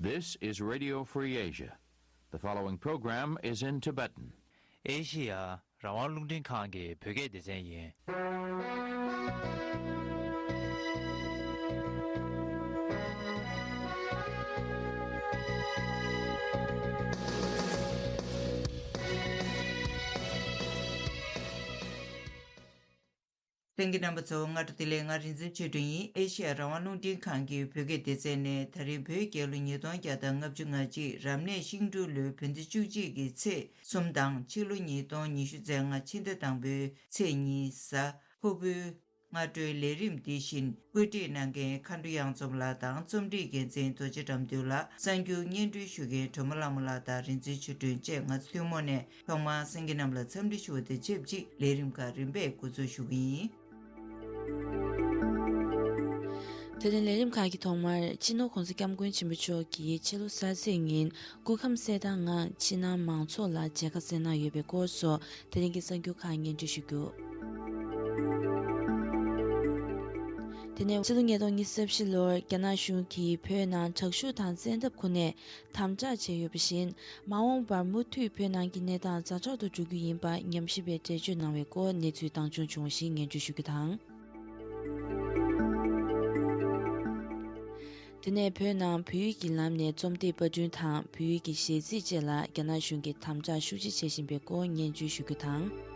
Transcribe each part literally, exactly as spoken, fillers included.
This is Radio Free Asia. The following program is in Tibetan. ཨེ་ཤི་ཡ་རང་དབང་རླུང་འཕྲིན་ཁང་གི་བོད་སྐད་སྡེ་ཚན་ཡིན། གསན་མཁན་རྣམ་པ་ཚོ། སྔ་དྲོ་བདེ་ལེགས། ང་རིག་འཛིན་ཆོས་སྒྲོན་ཡིན། ཨེ་ཤི་ཡ་རང་དབང་རླུང་འཕྲིན་ཁང་གི་བོད་སྐད་སྡེ་ཚན་ནས། ད་རིང་བོད་རྒྱལ་ལོ་ཉིས་སྟོང་བརྒྱ་དང་ལྔ་བཅུ་ང་གཅིག་རབ་གནས་ཤིང་འབྲུག་ལོའི་བོད་ཟླ་བཅུ་གཅིག་གི་ཚེས་གསུམ་དང་། ཕྱི་ལོ་ཉིས་སྟོང་ཉི་ཤུ་རྩ་ལྔ་ཕྱི་ཟླ་དང་པོའི་ཚེས་གཉིས་གཟའ་ཕུར་བུའི་སྔ་དྲོའི་ལས་རིམ་འདི་བཞིན་བཀོད་སྒྲིག་གནང་མཁན་མཁའ་འགྲོ་གཡང་འཛོམས་ལགས་དང་། རྩོམ་སྒྲིག་འགན་འཛིན་རྡོ་རྗེ་དགྲ་འདུལ་ལགས། གསར་འགྱུར་སྙན་སྒྲོན་ཞུ་མཁན་སྒྲོལ་མ་ལྷ་མོ་ལགས་དང་རིག་འཛིན་ཆོས་སྒྲོན་བཅས། ང་ཚོ་ཐུན་མོང་ནས་ཐོག་མར་གསན་མཁན་རྣམས་ལ་འཚམས་འདྲི་ཞུ་བ་དང་ཆབས་ཅིག་ལས་རིམ་ཁག་རིམ་པས་འགོ་འཛུགས་ཞུ་གི་ཡིན། དེ་རིང་ལས་རིམ་ཁག་གི་ཐོག་མར་སྤྱི་ནོར་༸གོང་ས་༸སྐྱབས་མགོན་ཆེན་པོ་མཆོག་གིས་ཕྱི་ལོ་གསར་ཚེས་ཉིན་སྐུ་ཁམས་གསལ་ཐང་ངང་ཕྱི་ནང་མང་ཚོགས་ལ་མཇལ་ཁ་བསྩལ་གནང་ཡོད་པའི་སྐོར་སོགས། དེ་རིང་གི་གསར་འགྱུར་ཁག་སྙན་སྒྲོན་ཞུ་རྒྱུ། དེ་ནས་ཕྱི་ལོ་ཉིས་སྟོང་ཉི་ཤུ་རྩ་བཞི་ལོར་རྒྱ་ནག་གཞུང་གིས་བོད་ནང་དྲག་ཤུགས་དང་བཙན་ཐབས་ཁུར་ནས་དམ་དྲག་བྱས་ཡོད་པ་བཞིན། མ་འོངས་པར་མུ་མཐུད་བོད་ནང་གི་གནས་སྟངས་ཛ་དྲག་ཏུ་འགྲོ་རྒྱུ་ཡིན་པ་ཉམས་ཞིབ་པས་འགྲེལ་བརྗོད་གནང་བའི་སྐོར་གནས་ཚུལ་བདག་སྐྱོང་བྱུང་བ་ཞིག་སྙན་སྒྲོན་ཞུ་རྒྱུ་དང་། དེ་ནས་བོད་ནང་བོད་ཡིག་གི་ལམ་ནས་རྩོམ་དེབ་པར་སྐྲུན་དང་བོད་ཡིག་གི་གཞས་ཚིག་བཅས་ལ་རྒྱ་ནག་གཞུང་གིས་དམ་དྲག་ཤུགས་ཆེ་བྱེད་བཞིན་པའི་སྐོར་སྙན་སྒྲོན་ཞུ་རྒྱུ་དང་།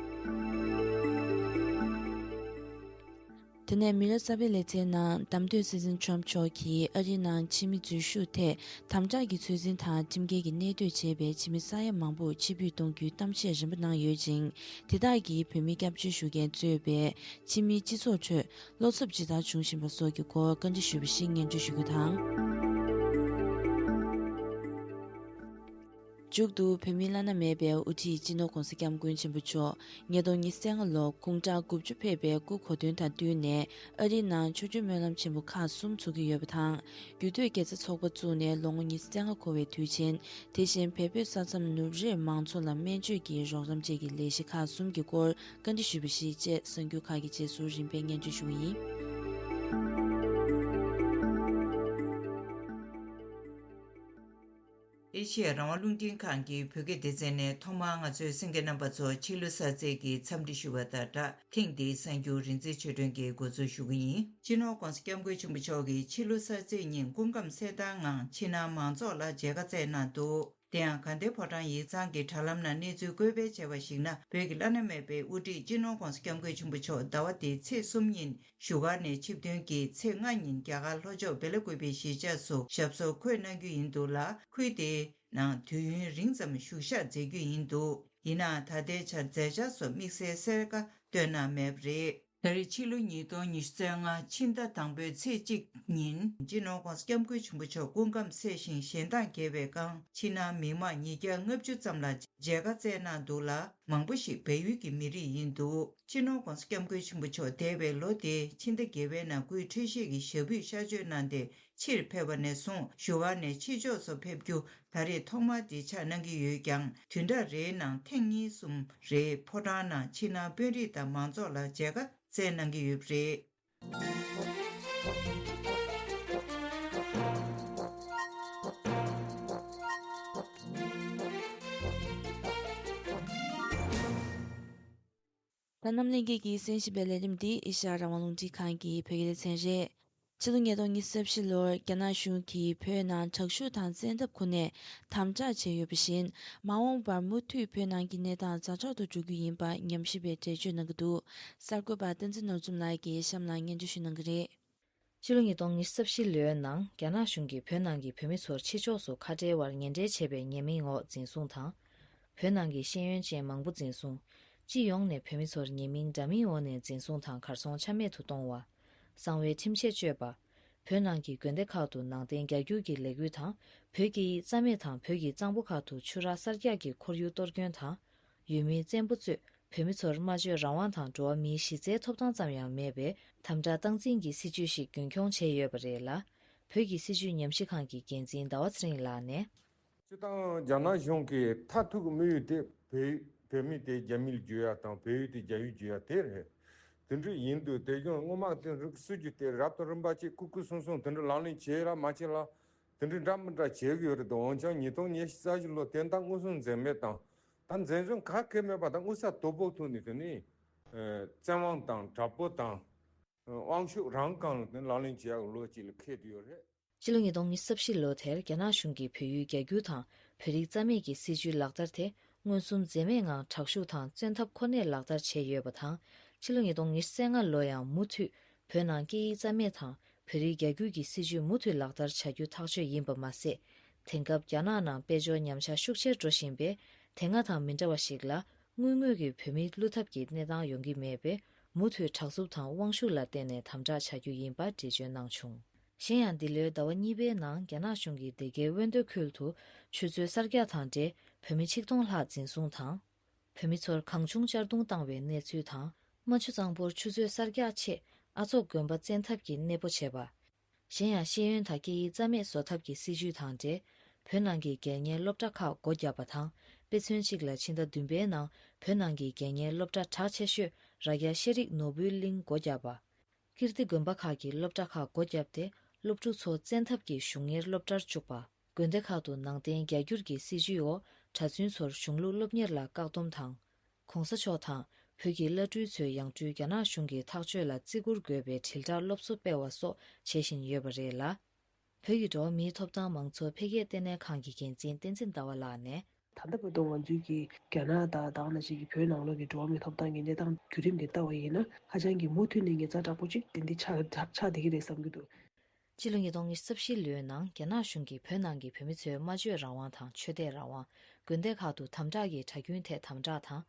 དེ་ནས་མི་རབས་གསར་པའི་ལེ་ཚན་ནང་གདམ་གཏོད་སྲིད་འཛིན་ཁྲོམ་མཆོག་གིས་ཨ་རིའི་ནང་ཕྱི་མི་འཛུལ་ཞུགས་ཐད་དམ་དྲག་གི་ཚོད་འཛིན་དང་ཁྲིམས་འགལ་གྱི་གནས་སྡོད་བྱས་པའི་ཕྱི་མི་ས་ཡ་མང་པོར་ཕྱིར་འབུད་གཏོང་རྒྱུའི་གཏམ་བཤད་རིམ་པ་གནང་ཡོད་ཅིང་། དེ་དག་གིས་བོད་མི་སྐྱབས་བཅོལ་ཞུ་མཁན་གཙོས་པའི་ཕྱི་མིའི་སྤྱི་ཚོགས་ཁྲོད་བློ་འཚབ་ཇི་ལྟར་བྱུང་བཞིན་པ་སོགས་ཀྱི་སྐོར་བཀའ་འདྲི་ཞུས་པ་ཞིག་སྙན་སྒྲོན་ཞུ་རྒྱུ་དང་། མཇུག་ཏུ་བོད་མིའི་བླ་ན་མེད་པའི་དབུ་ཁྲིད་སྤྱི་ནོར་༸གོང་ས་༸སྐྱབས་མགོན་ཆེན་པོ་མཆོག་ཉིས་སྟོང་ཉི་ཤུ་རྩ་ལྔ་ལོར་དགུང་གྲངས་དགུ་བཅུ་ཕེབས་པའི་སྐུ་གོ་སྟོན་དང་བསྟུན་ནས་ཨ་རིའི་ནང་ཆོ་འཕྲུལ་སྨོན་ལམ་ཆེན་པོ་ཁག་གསུམ་ཚོགས་ཀྱི་ཡོད་པ་དང་། རྒྱུད་སྟོད་དགེ་རྩ་ཚོགས་པ་བཙུགས་ནས་ལོ་ངོ་ཉི་ཤུ་རྩ་ལྔ་འཁོར་བའི་དུས་ཆེན། དེ་བཞིན་བལ་བོད་ས་མཚམས་ནུབ་རའི་མང་ཚོགས་ལ་སྨན་བཅོས་ཀྱི་རོགས་རམ་བཅས་ཀྱི་ལས་གཞི་ཁག་གསུམ་གྱི་སྐོར་བཀའ་འདྲི་ཞུས་པ་ཞིག་བཅས། གསར་འགྱུར་ཁག་གི་རྗེས་སུ་རིམ་པས་སྙན་སྒྲོན་ཞུ་བ་ཡིན། ཨེ་ཤེ་ཡ་རང་དབང་རླུང་འཕྲིན་ཁང་གི་བོད་སྐད་སྡེ་ཚན་ནས་ཐོག་མར་ང་ཚོའི་གསན་མཁན་རྣམ་པ་ཚོར་ཕྱི་ལོ་གསར་ཚེས་ཀྱི་འཚམས་འདྲི་ཞུ་བ་དང་སྦྲགས། ཐེངས་འདིའི་གསར་འགྱུར་རིག་འཛིན་ཆོས་སྒྲོན་གྱིས་འགོ་འཛུགས་ཞུ་གི་ཡིན། སྤྱི་ནོར་༸གོང་ས་༸སྐྱབས་མགོན་ཆེན་པོ་མཆོག་གིས་ཕྱི་ལོ་གསར་ཚེས་ཉིན་སྐུ་ཁམས་གསལ་ཐང་ངང་ཕྱི་ནང་མང་ཚོགས་ལ་མཇལ་ཁ་བསྩལ་གནང་འདུག་དེ་ཡང་དགའ་ལྡན་ཕོ་བྲང་ཡིག་ཚང་གི་དྲ་ལམ་ནང་གནས་ཚུལ་བཀོད་སྤེལ་བྱས་པར་གཞིགས་ན། བོད་ཀྱི་བླ་ན་མེད་པའི་དབུ་ཁྲིད་སྤྱི་ནོར་༸གོང་ས་༸སྐྱབས་མགོན་ཆེན་པོ་མཆོག་ཟླ་བ་འདིའི་ཚེས་གསུམ་ཉིན་བཞུགས་སྒར་ནས་ཆིབས་ཐོན་གྱིས་ཚེས་ལྔ་ཉིན་རྒྱ་གར་ལྷོ་ཕྱོགས་བེ་ལ་ཀུ་པེ་གཞིས་ཆགས་སུ་ཞབས་སོར་འཁོད་གནང་རྒྱུ་ཡིན་འདུག་ལ། ཁུལ་དེའི་ནང་དུས་ཡུན་རིང་ཙམ་བཞུགས་ཞག་མཛད་རྒྱུ་ཡིན་འདུག་ཡིན་ནའང་ད་ལྟའི་ཆར་མཛད་འཆར་སོགས་དམིགས་བསལ་གསལ་ཁ་བཏོན་གནང་མེད་པ་རེད། ད་རེས་ཕྱི་ལོ་ཉིས་སྟོང་ཉི་ཤུ་རྩ་ལྔ་ཕྱི་ཟླ་དང་པོའི་ཚེས་གཅིག་ཉིན་སྤྱི་ནོར་༸གོང་ས་༸སྐྱབས་མགོན་ཆེན་པོ་མཆོག་སྐུ་ཁམས་བཟང་ཞིང་གཞན་དང་མ་འདྲ་བའི་སྒང་ཕྱི་ནང་མི་མང་ཉིས་བརྒྱ་ལྔ་བཅུ་ཙམ་ལ་མཇལ་ཁ་བསྩལ་གནང་འདུག་ལ། མང་པོ་ཞིག་བལ་ཡུལ་གྱི་མི་རིགས་ཡིན་འདུག་སྤྱི་ནོར་༸གོང་ས་༸སྐྱབས་མགོན་ཆེན་པོ་མཆོག་འདས་པའི་ལོ་དེའི་ཕྱི་ཟླ་བརྒྱད་པའི་ནང་སྐུའི་འཕྲོད་བཞེས་ཀྱི་ཞབས་པུས་གཤགས་བཅོས་གནང་སྟེ་ཕྱིར་ཕེབས་པ་ནས་བཟུང་བཞུགས་སྒར་ནས་ཕྱི་ཕྱོགས་སུ་ཕེབས་རྒྱུ་ད་རེས་ཐོག་མ་དེ་ཆགས་གནང་གི་ཡོད་ཀྱང་། བདུན་ཕྲག་རེའི་ནང་ཐེངས་གཉིས་གསུམ་རེ་ཕོ་བྲང་ནང་ཕྱི་ནང་དཔོན་རིགས་དང་མང་ཚོགས་ལ་མཇལ་ཁ་བསྩལ་གནང་གི་ཡོད་པ་རེད། ད་རྣམ་གླིང་སྐད་ཀྱི་གསན་བཞིན་པའི་ལས་རིམ་འདི་ཨེ་ཤ་ཡ་རང་དབང་རླུང་འཕྲིན་ཁང་གི་བོད་སྐད་སྡེ་ཚན་རེད། ཕྱི་ལོ་ཉིས་སྟོང་ཉི་ཤུ་རྩ་བཞི་ལོར་རྒྱ་ནག་གཞུང་གིས་བོད་ནང་དྲག་ཤུགས་དང་བཙན་ཐབས་ཁུར་ནས་དམ་དྲག་བྱས་ཡོད་པ་བཞིན། མ་འོངས་པར་མུ་མཐུད་བོད་ནང་གི་གནས་སྟངས་ཛ་དྲག་ཏུ་འགྲོ་རྒྱུ་ཡིན་པ་ཉམས་ཞིབ་པས་འགྲེལ་བརྗོད་གནང་གི་འདུག་གསར་འགོད་པ་བསྟན་འཛིན་ནོར་འཛོམས་ལགས་ཀྱིས་གཤམ་ལ་སྙན་སྒྲོན་ཞུ་གནང་གི་རེད། ཕྱི་ལོ་ཉིས་སྟོང་ཉི་ཤུ་རྩ་བཞི་ལོའི་ནང་རྒྱ་ནག་གཞུང་གིས་བོད་ནང་གི་བོད་མི་ཚོར་ཕྱི་ཕྱོགས་སུ་ཁ་བྲལ་བར་ངན་འབྲེལ་བྱས་པའི་ཉེས་མིང་འོག་འཛིན་བཟུང་དང་། བོད་ནང་གི་ཤེས་ཡོན་ཅན་མང་པོ་འཛིན་བཟུང་། སྤྱི་ཡོངས་ནས་བོད་མི་ཚོར་ཉེས་མིང་འདྲ་མིན་འོག་ནས་འཛིན་བཟུང་དང་གར་སོང་ཆ་མེད་དུ་གཏོང་བ། གསང་བའི་ཁྲིམས་ཆད་གཅོད་པ། བོད་ནང་གི་དགོན་སྡེ་ཁག་ཏུ་ནང་བསྟན་རྒྱ་སྒྱུར་གྱི་ལས་འགུལ་དང་། བོད་ཀྱི་རྩ་མེད་དང་བོད་ཀྱི་གཙང་པོ་ཁག་ཏུ་ཆུ་རགས་གསར་རྒྱག་གི་ཁོར་ཡུག་གཏོར་སྐྱོན་དང་། ཡུལ་མིའི་བཙན་པོ་གཙོས་བོད་མི་ཚོར་སྨྲ་བརྗོད་རང་དབང་དང་འགྲོ་བ་མིའི་གཞི་རྩའི་ཐོབ་ཐང་ཙམ་ཡང་མེད་པའི་དམ་དྲག་སྟངས་འཛིན་གྱི་སྲིད་བྱུས་ཤིག་རྒྱུན་འཁྱོངས་བྱས་ཡོད་པ་རེད་ལ། བོད་ཀྱི་སྲིད་བྱུས་ཉམས་ཞིབ་ཁང་གི་འགན་འཛིན་ཟླ་བ་ཚེ་རིང་ལགས་ནས། སྤྱིར་བཏང་རྒྱ་ནག་གཞུང་གིས་མཐར་ཐུག་དམིགས་ཡུལ་དེ་བོད་བོད་མི་དེ་རྒྱ་མིར་བསྒྱུར་ཡ་དང་བོད་ཡིག་དེ་རྒྱ་ཡིག་བསྒྱུར་ཡ་དེ་རེད། དེ་འདྲ་ཡིན་དུས་དེ་གཞུང་སྔོན་མ་དེ་རིགས་སྲིད་བྱུས་དེ་རབ་དང་རིམ་པ་བྱས་ཁུག་ཁུག་སུམ་སུམ་དེ་འདྲ་ལག་ལེན་བྱས་ར་མ་བྱས་ལ། དེ་འདྲའི་འདྲ་མི་འདྲ་བྱེད་ཀྱི་ཡོད་རེད་དོ། འོན་ཀྱང་ཉིས་སྟོང་ཉི་ཤུ་རྩ་བཞི་ལོ་དེ་ད་མངོན་སུམ་འཛེམ་མེད་དང་། ད་འཛེམ་ཟོན་ག་གེ་མེད་པ་དང་། དངུལ་ས་དོ་པོ་ཐུག་ནས་དེ་ནི་བཙན་དབང་དང་དྲག་པོ་དང་དབང་ཤུགས་རང་གང་ལ་དེ་ལག་ལེན་བྱེད་ཡག་ལོ་གཅིག་ལ་འཁེལ་དུ་ཡོད་རེད། སྤྱི་ལོ་ཉིས་སྟོང་ཉི་ཤུ་རྩ་བཞི་ལོ་དེར་རྒྱ་ནག་གཞུང་གིས་བོད་ཡུལ་རྒྱ་སྒྱུར་དང་བོད་རིགས་རྩ་མེད་ཀྱི་སྲིད་བྱུས་ལག་བསྟར་དེ་མངོན་སུམ་འཛེམ་མེད་ངང་དྲག་ཤུགས་དང་བཙན་ཐབས་ཁོ་ནས་ལག་བསྟར་བྱས་ཡོད་པ་དང་། ཕྱི་ལོ་ཉིས་སྟོང་ཉི་ཤུ་རྩ་ལྔ་ལོ་ཡང་མུ་མཐུད་བོད་ནང་སྐད་ཡིག་རྩ་མེད་དང་བོད་རིགས་རྒྱ་སྒྱུར་གྱི་སྲིད་བྱུས་མུ་མཐུད་ལག་བསྟར་བྱ་རྒྱུ་ཐག་གཅོད་ཡིན་པ་མ་ཟད། དེང་སྐབས་རྒྱ་ནག་ནང་དཔལ་འབྱོར་ཉམས་ཆག་ཤུགས་ཆེར་འགྲོ་བཞིན་པས། དེ་སྔ་དང་མི་འདྲ་བ་ཞིག་ལ་དངུལ་དངོས་ཀྱིས་བོད་མི་བསླུ་ཐབས་ཀྱི་གནས་སྟངས་ཡོང་གི་མེད་པས། མུ་མཐུད་དྲག་འཛུགས་དང་དབང་ཤུགས་ལ་བརྟེན་ནས་དམ་དྲག་བྱ་རྒྱུ་ཡིན་པ་འགྲེལ་བརྗོད་གནང་བྱུང་། གཞན་ཡང་། འདི་ལོའི་ཟླ་བ་གཉིས་པའི་ནང་རྒྱ་ནག་གཞུང་གིས་སྡེ་དགེའི་དབོན་སྟོད་ཁུལ་དུ་ཆུ་མཛོད་གསར་རྒྱག་དང་འབྲེལ་བོད་མི་ཆིག་སྟོང་ལྷག་འཛིན་བཟུང་དང་། བོད་མི་ཚོར་གང་བྱུང་གཅར་རྡུང་བཏང་བའི་གནས་ཚུལ་དང་། རྨ་ཆུ་གཙང་པོར་ཆུ་མཛོད་གསར་རྒྱག་ཆེད་ཨ་ཚོགས་དགོན་པ་བཙན་ཐབས་ཀྱིས་གནས་སྤོ་བྱས་པ། གཞན་ཡང་། ཤེས་ཡོན་དང་སྐད་ཡིག་རྩ་མེད་བཟོ་ཐབས་ཀྱི་སྲིད་བྱུས་དང་འབྲེལ། བོད་ནང་གི་རྒྱལ་གཉེར་སློབ་གྲྭ་ཁག་སྒོ་བརྒྱབ་པ་དང་། དཔེ་མཚོན་གཅིག་ལ་ཕྱི་ཟླ་བདུན་པའི་ནང་བོད་ནང་གི་རྒྱལ་གཉེར་སློབ་གྲྭ་གྲགས་ཆེ་ཤོས་རྭ་རྒྱ་ཤེས་རིག་ནོར་བུའི་གླིང་སྒོ་བརྒྱབ་པ། ཀིརྟི་དགོན་པ་ཁག་གི་སློབ་གྲྭ་ཁག་སྒོ་བརྒྱབ་སྟེ། སློབ་ཕྲུག་ཚོ་བཙན་ཐབས་ཀྱིས་གཞུང་གཉེར་སློབ་གྲྭར་བཅུག་པ། དགོན་སྡེ་ཁག་ཏུ་ནང་བསྟན་རྒྱ་སྒྱུར་གྱི་སྲིད་བྱུས་འོག་གྲྭ་བཙུན་ཚོར་གཞུང་ལུགས་སློབ་གཉེར་ལ་བཀག་སྡོམ་དང་། ༸གོང་ས་མཆོག་དང་བོད་ཀྱི་བླ་སྤྲུལ་ཚོའི་ཡང་སྤྲུལ་རྒྱ་ནག་གཞུང་གི་ཐག་གཅོད་ལ་བརྩི་བཀུར་དགོས་པའི་དྲིལ་བསྒྲགས་སློབ་གསོ་སྤེལ་བ་སོགས་བྱེད་བཞིན་ཡོད་པ་རེད་ལ། བོད་ཀྱི་འགྲོ་བ་མིའི་ཐོབ་ཐང་མང་གཙོ་འཕེལ་རྒྱས་ལྟེ་གནས་ཁང་གི་འགན་འཛིན་བསྟན་འཛིན་ཟླ་བ་ལགས་ནས། ད་ལྟ་བར་དུ་ང་ཚོའི་གི་རྒྱ་ནག་དང་དེ་ནང་བཞིན་གྱི་བོད་ནང་ལོགས་ཀྱི་འགྲོ་བ་མིའི་ཐོབ་ཐང་གི་གནས་སྟངས་བརྒྱུད་རིམ་འདི་ལྟ་བ་ཡིན་ན། ཧ་ཅང་གི་མུ་མཐུད་ནས་ཉེན་ཚབས་དྲག་པོ་ཅིག་དེ་འདི་ཆགས་ཆགས་བསྡད་ཀྱི་རེད་བསམ་གྱི་འདུག། སྤྱི་ལོ་ཉིས་སྟོང་ཉི་ཤུ་རྩ་བཞི་ལོའི་ནང་རྒྱ་ནག་གཞུང་གིས་བོད་ནང་གི་བོད་མི་ཚོའི་སྨྲ་བརྗོད་རང་དབང་དང་ཆོས་དད་རང་དབང་། དགོན་སྡེ་ཁག་ཏུ་དམ་དྲག་གི་གྲྭ་རྒྱུན་ཐད་དམ་དྲག་དང་།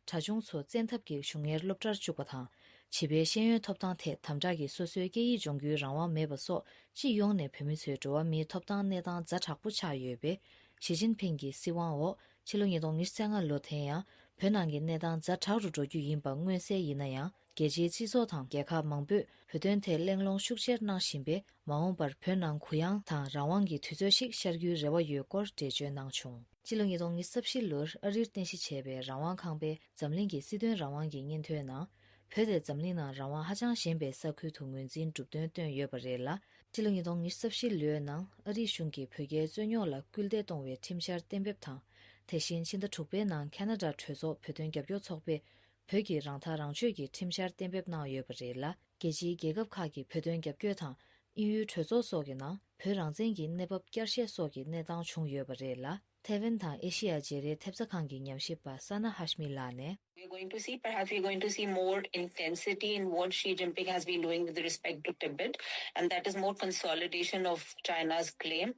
གྲྭ་ཆུང་ཚོ་བཙན་ཐབས་ཀྱིས་གཞུང་གཉེར་སློབ་གྲྭར་བཅུག་པ་དང་། བྱིས་པའི་ཤེས་ཡོན་ཐོབ་ཐང་ཐད་དམ་དྲག་གིས་སོ་སོའི་སྐད་ཡིག་སྦྱོང་རྒྱུའི་རང་དབང་མེད་པ་སོགས། སྤྱི་ཡོངས་ནས་བོད་མི་ཚོའི་འགྲོ་བ་མིའི་ཐོབ་ཐང་གནས་སྟངས་ཛ་དྲག་པོ་ཆགས་ཡོད་པས། ཞི་ཅིན་ཕིང་གི་སྲིད་དབང་འོག་ཕྱི་ལོ་ཉིས་སྟོང་ཉི་ཤུ་རྩ་ལྔ་ལོ་དེ་ཡང་བོད་ནང་གི་གནས་སྟངས་ཛ་དྲག་རུ་འགྲོ་རྒྱུ་ཡིན་པ་མངོན་གསལ་ཡིན་ན་ཡང་། རྒྱལ་སྤྱིའི་སྤྱི་ཚོགས་དང་རྒྱལ་ཁབ་མང་པོས་བོད་དོན་ཐད་གླེང་སློང་ཤུགས་ཆེར་གནང་བཞིན་པས། མ་འོངས་པར་བོད་ནང་གུ་ཡངས་དང་རང་དབང་གི་དུས་ཚོད་ཞིག་ཤར་རྒྱུའི་རེ་བ་ཡོད་སྐོར་འགྲེལ་བརྗོད་གནང་བྱུང་། སྤྱི་ལོ་ཉིས་སྟོང་ཉི་ཤུ་རྩ་བཞི་ལོར་ཨ་རིར་རྟེན་གཞི་བྱས་པའི་རང་དབང་ཁང་པས་འཛམ་གླིང་གི་སྲིད་དོན་རང་དབང་གི་སྙན་ཐོའི་ནང་། བོད་དེ་འཛམ་གླིང་ནང་རང་དབང་ཧ་ཅང་ཞན་པའི་ས་ཁུལ་དུ་ངོས་འཛིན་གྲུབ་དོན་བཏོན་ཡོད་པ་རེད་ལ། སྤྱི་ལོ་ཉིས་སྟོང་ཉི་ཤུ་རྩ་བཞི་ལོའི་ནང་ཨ་རིའི་གཞུང་གིས་བོད་རྒྱའི་རྩོད་རྙོག་ལ་སྐུལ་འདེད་གཏོང་བའི་ཁྲིམས་འཆར་གཏན་འབེབས་དང་། དེ་བཞིན་ཕྱི་ཟླ་དྲུག་པའི་ནང་ཁ་ན་ཌ་གྲོས་ཚོགས་བོད་དོན་རྒྱབ་སྐྱོར་ཚོགས་པས་བོད་ཀྱི་རང་ཐག་རང་གཅོད་ཀྱི་ཁྲིམས་འཆར་གཏན་འབེབས་གནང་ཡོད་པ་རེད་ལ། རྒྱལ་སྤྱིའི་རྒྱལ་ཁབ་ཁག་གི་བོད་དོན་རྒྱབ་སྐྱོར་དང་། དབྱིན་ཡུལ་གྲོས་ཚོགས་སོགས་ཀྱི་ནང་བོད་རང་བཙན་གྱི་གནས་བབ་བསྐྱར་བཤད་སོགས་ཀྱི་གནས་སྟངས་བྱུང་ཡོད་པ་རེད་ལ། ཐའེ་ཝན་དང་ཨེ་ཤེ་ཡ་བརྗེ་རེས་ཐེབས་རྩ་ཁང་གི་ཉམས་ཞིབ་པ་ས་ན་ཧ་ཤ་མི་ལགས་ནས། We're going to see, perhaps we're going to see more intensity in what Xi Jinping has been doing with respect to Tibet, and that is more consolidation of China's claim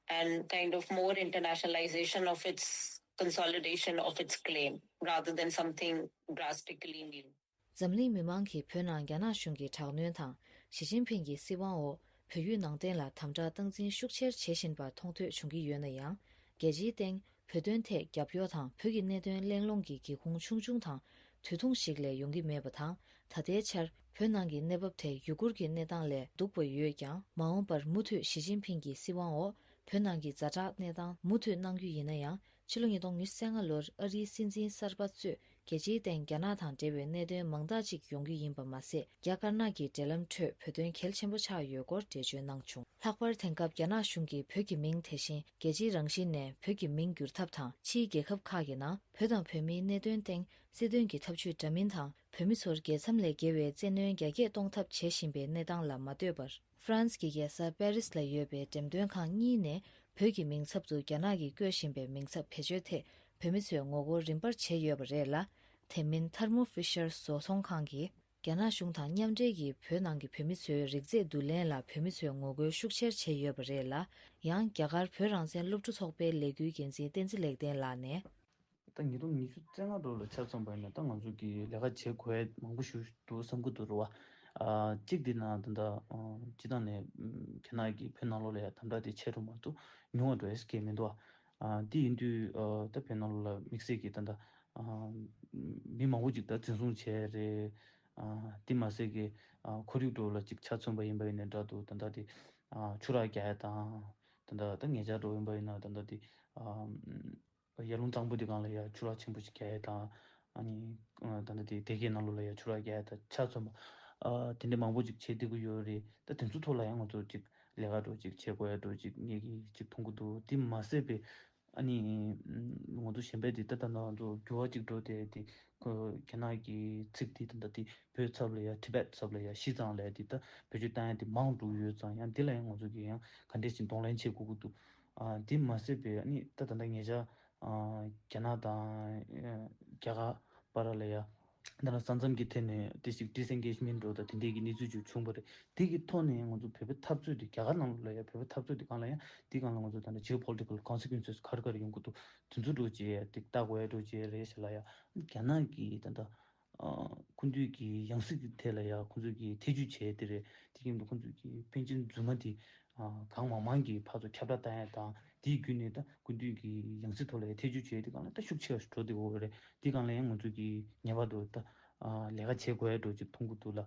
and kind of more internationalization of its consolidation of its claim rather than something drastically new. འཛམ་གླིང་མི་མང་གིས་བོད་ནང་རྒྱ་ནག་གཞུང་གི་དྲག་གནོན་དང་། ཞི་ཅིན་ཕིང་གི་སྲིད་དབང་འོག་བོད་ཡུལ་ནང་བསྟན་ལ་དམ་དྲག་སྟངས་འཛིན་ཤུགས་ཆེར་བྱེད་བཞིན་པ་མཐོང་ཐོས་བྱུང་གི་ཡོད་ན་ཡང་། རྒྱལ་སྤྱིའི་སྟེང་བོད་དོན་ཐད་རྒྱབ་སྐྱོར་དང་བོད་ཀྱི་གནད་དོན་གླེང་སློང་གི་སྒེའུ་ཁུང་ཆུང་ཆུང་དང་། དུས་ཐུང་ཞིག་ལས་ཡོང་གི་མེད་པ་དང་། ད་ལྟའི་ཆར་བོད་ནང་གི་གནས་བབ་དེ་ཡུ་གུར་གྱི་གནས་སྟངས་ལས་སྡུག་པ་ཡོད་ཀྱང་། མ་འོངས་པར་མུ་མཐུད་ཞི་ཅིན་ཕིང་གི་སྲིད་དབང་འོག་བོད་ནང་གི་ཛ་དྲག་གནས་སྟངས་མུ་མཐུད་གནང་རྒྱུ་ཡིན་ན་ཡང་། ཕྱི་ལོ་ཉིས་སྟོང་ཉི་ཤུ་རྩ་ལྔ་ལོར་ཨ་རིའི་སྲིད་འཛིན་གསར་པ་གཙོས་རྒྱལ་སྤྱིའི་སྟེང་རྒྱ་ནག་དང་འབྲེལ་བའི་གནད་དོན་མང་དག་ཅིག་ཡོང་རྒྱུ་ཡིན་པ་མ་ཟད། རྒྱ་དཀར་ནག་གི་འབྲེལ་ལམ་ཁྲོད་བོད་དོན་གལ་ཆེན་པོ་ཆགས་ཡོད་སྐོར་འགྲེལ་བརྗོད་གནང་བྱུང་། ལྷག་པར་དེང་སྐབས་རྒྱ་ནག་གཞུང་གིས་བོད་ཀྱི་མིང་དེ་བཞིན་རྒྱལ་སྤྱིའི་རང་བཞིན་ནས་བོད་ཀྱི་མིང་བསྒྱུར་ཐབས་དང་། ཕྱིའི་རྒྱལ་ཁབ་ཁག་གི་ནང་བོད་དང་བོད་མིའི་གནད་དོན་སྟེང་སྲིད་དོན་གྱི་ཐབས་ཇུས་འདྲ་མིན་དང་། བོད་མི་ཚོར་རྒྱལ་མཚམས་ལས་བརྒལ་བའི་བཙན་གནོན་རྒྱ་སྐྱེད་གཏོང་ཐབས་བྱེད་བཞིན་པའི་གནས་སྟངས་ལ་མ་ལྟོས་པར། ཧྥ་རན་སི་གི་རྒྱལ་ས་པེ་རིས་ལ་ཡོད་པའི་འགྲེམས་སྟོན་ཁང་གཉིས་ནས་བོད་ཀྱི་མིང་ཚབ་ཏུ་རྒྱ་ནག་གིས་བཀོད་བཞིན་པའི་མིང་ཚབ་བེད་སྤྱོད་ཐད་བོད་མི་ཚོས་ངོ་རྒོལ་རིམ་པར་བྱས་ཡོད་པ་རེད་ལ། དེ་མིན་ཐར་མོ་ཧྥི་ཤར་བཟོ་ཚོང་ཁང་གིས་རྒྱ་ནག་གཞུང་དང་མཉམ་འབྲེལ་གྱིས་བོད་ནང་གི་བོད་མི་ཚོའི་རིགས་རྫས་བསྡུ་ལེན་ལ་བོད་མི་ཚོས་ངོ་རྒོལ་ཤུགས་ཆེར་བྱས་ཡོད་པ་རེད་ལ། ཡང་རྒྱ་གར་བོད་རང་བཙན་སློབ་ཕྲུག་ཚོགས་པའི་ལས་འགུལ་འགན་འཛིན་བསྟན་འཛིན་ལེགས་ལྡན་ལགས་ནས། ད་ཉིས་སྟོང་ཉི་ཤུ་རྩ་ལྔ་ལོ་ལ་ཆ་མཚོན་པ་ཡིན་ན། ད་ང་ཚོ་གི་ལས་ཀ་བྱེད་དགོས་ཡ་མང་པོ་ཞིག་འདུག་བསམ་གྱི་འདུག་རེད་བ། ཨ། གཅིག་དེ་ན་ད་ལྟ་ཨ། སྤྱི་བཏང་ནས་ཨམ། རྒྱ་ནག་གིས་བོད་ནང་ལོགས་ལ་ཡ་དམ་དྲག་དེ་ཆེ་རུ་མ་གཏོགས་ཉུང་བ་འགྲོ་ཡ་གང་ཡང་མི་འདུག་བ། ཨ། དེ་ཡིན་དུས་ཨ། ད་བོད་ནང་ལོགས་ལ་དམིགས་བསལ་གྱི་ད་ལྟ་ཨ། མི་མང་པོ་ཅིག་ད་འཛིན་བཟུང་བྱས་རེད། ཨ། དེ་མ་ཟད་ཀྱི་ཨ། ཁོར་ཡུག་འགྲོ་ལ་ཅིག་ཆ་མཚོན་པ་ཡིན་པ་ཡིན་ན་འདྲ་འདུག་ད་ལྟ་དེ་ཨ། ཆུ་རགས་རྒྱག་ཡ་དང་། ད་ལྟ་ད་ཉེ་ཆར་འགྲོ་ཡིན་པ་ཡིན་ན་ད་ལྟ་དེ་ཨ། ཡར་ཀླུང་གཙང་པོ་དེ་སྒང་ལ་ཡ་ཆུ་རགས་ཆེན་པོ་ཞིག་རྒྱག་ཡ་དང་། ཨ་ནི་ད་ལྟ་དེ་སྡེ་དགེ་ནང་ལོགས་ལ་ཡ་ཆུ་རགས་རྒྱག་ཡ་དང་ཆ་མཚོན་པ། ཨ། དེ་འདྲ་མང་པོ་ཅིག་བྱེད་བསྡད་ཀྱི་ཡོད་རེད། ད་དེ་ཚོ་ཐོག་ལ་ཡང་ང་ཚོ་ཅིག་ ལས་ཀ་འགྲོ་ཅིག་བྱེད་དགོས་ཡ་འགྲོ་ཅིག་ངེད་ཀྱིས་ཅིག་མཐོང་གི་འདུག་དེ་མ་ཟད་པའི་ཨ་ནི་ང་ཚོ་གཞན་པའི་དེ་ད་ལྟ་ང་ཚོ་འགྱུར་བ་ཅིག་འགྲོ་དེ་དེ་ཁོ་རྒྱ་ནག་གི་ཚིག་དེ་ད་ལྟ་དེ་བོད་ཚབ་ལ་ཡ་ཊི་བེད་ཚབ་ལ་ཡ་ཤི་ཙང་ལ་ཡ་དེ་ད་བེད་སྤྱོད་བཏང་ཡ་དེ་མང་འགྲོ་ཡོད་ཙང་ཡང་དེ་ལ་ཡང་ང་ཚོ་གིས་ཡང་ག་འདྲས་ཅིག་གདོང་ལེན་བྱེད་དགོས་ཀྱི་འདུག་ཨ་དེ་མ་ཟད་པའི་ཨ་ནི་ད་ད་ལྟ་ངེད་ཅག་ཨ་རྒྱ་ནག་དང་ཨ་རྒྱ་གར་བར་ལ་ཡ་ད་ལྟ་ས་མཚམས་ཀྱི་ཐད་ནས་དེ་ཞིག་ཌི་སེན་གེཇ་མེན་འགྲོ་དང་དེ་འདྲས་ཀྱི་གནས་ཚུལ་ཅིག་བྱུང་བ་རེད། དེ་གི་ཐོག་ནས་ང་ཚོ་བོད་པའི་འཐབ་རྩོད་དེ་རྒྱ་གར་ནང་ལ་ཡ་བོད་པའི་འཐབ་རྩོད་དེ་སྒང་ལ་ཡ་དེ་སྒང་ལ་ང་ཚོ་ད་ལྟ་ཇེའོ་པོ་ལི་ཊི་ཀལ་ཀོན་སི་ཀུན་སེས་ག་རེ་ག་རེ་ཡོང་གི་འདུག་དེ་ཚོ་འགྲོ་བྱས་དེ་ལྟ་དགོས་ཡ་འགྲོ་བྱས་རེད་ཤག་ལ་ཡ་རྒྱ་ནག་གི་ད་ལྟ་ཨ་སྐུ་མདུན་གྱི་ཡང་སྲིད་ཀྱི་ཐད་ལ་ཡ་ཁོང་ཚོས་ཀྱི་ཐེ་བྱུས་བྱས་དེ་རེད། དེ་གི་ཁོང་ཚོས་ཀྱི་པཎ་ཆེན་རྫུན་མ་དེ་ཨ་གང་མང་མང་གི་ཕར་ཚུར་ཁྱབ་བསྒྲགས་བཏང་ཡ་དང་དེའི་བརྒྱུད་ནས་ད་སྐུ་མདུན་གྱི་ཡང་སྲིད་ཐོག་ལ་ཡ་ཐེ་བྱུས་བྱས་དེ་སྒང་ལ་ད་ཤུགས་ཆེ་བ་ཞིག་འགྲོ་བསྡད་ཡོད་རེད། དེ་སྒང་ལ་ཡང་ང་ཚོས་ཀྱི་ངེས་པར་དུ་ད་ཨ་ལས་ཀ་བྱེད་དགོས་ཡ་འགྲོ་ཅིག་མཐོང་གི་འདུག་ལ།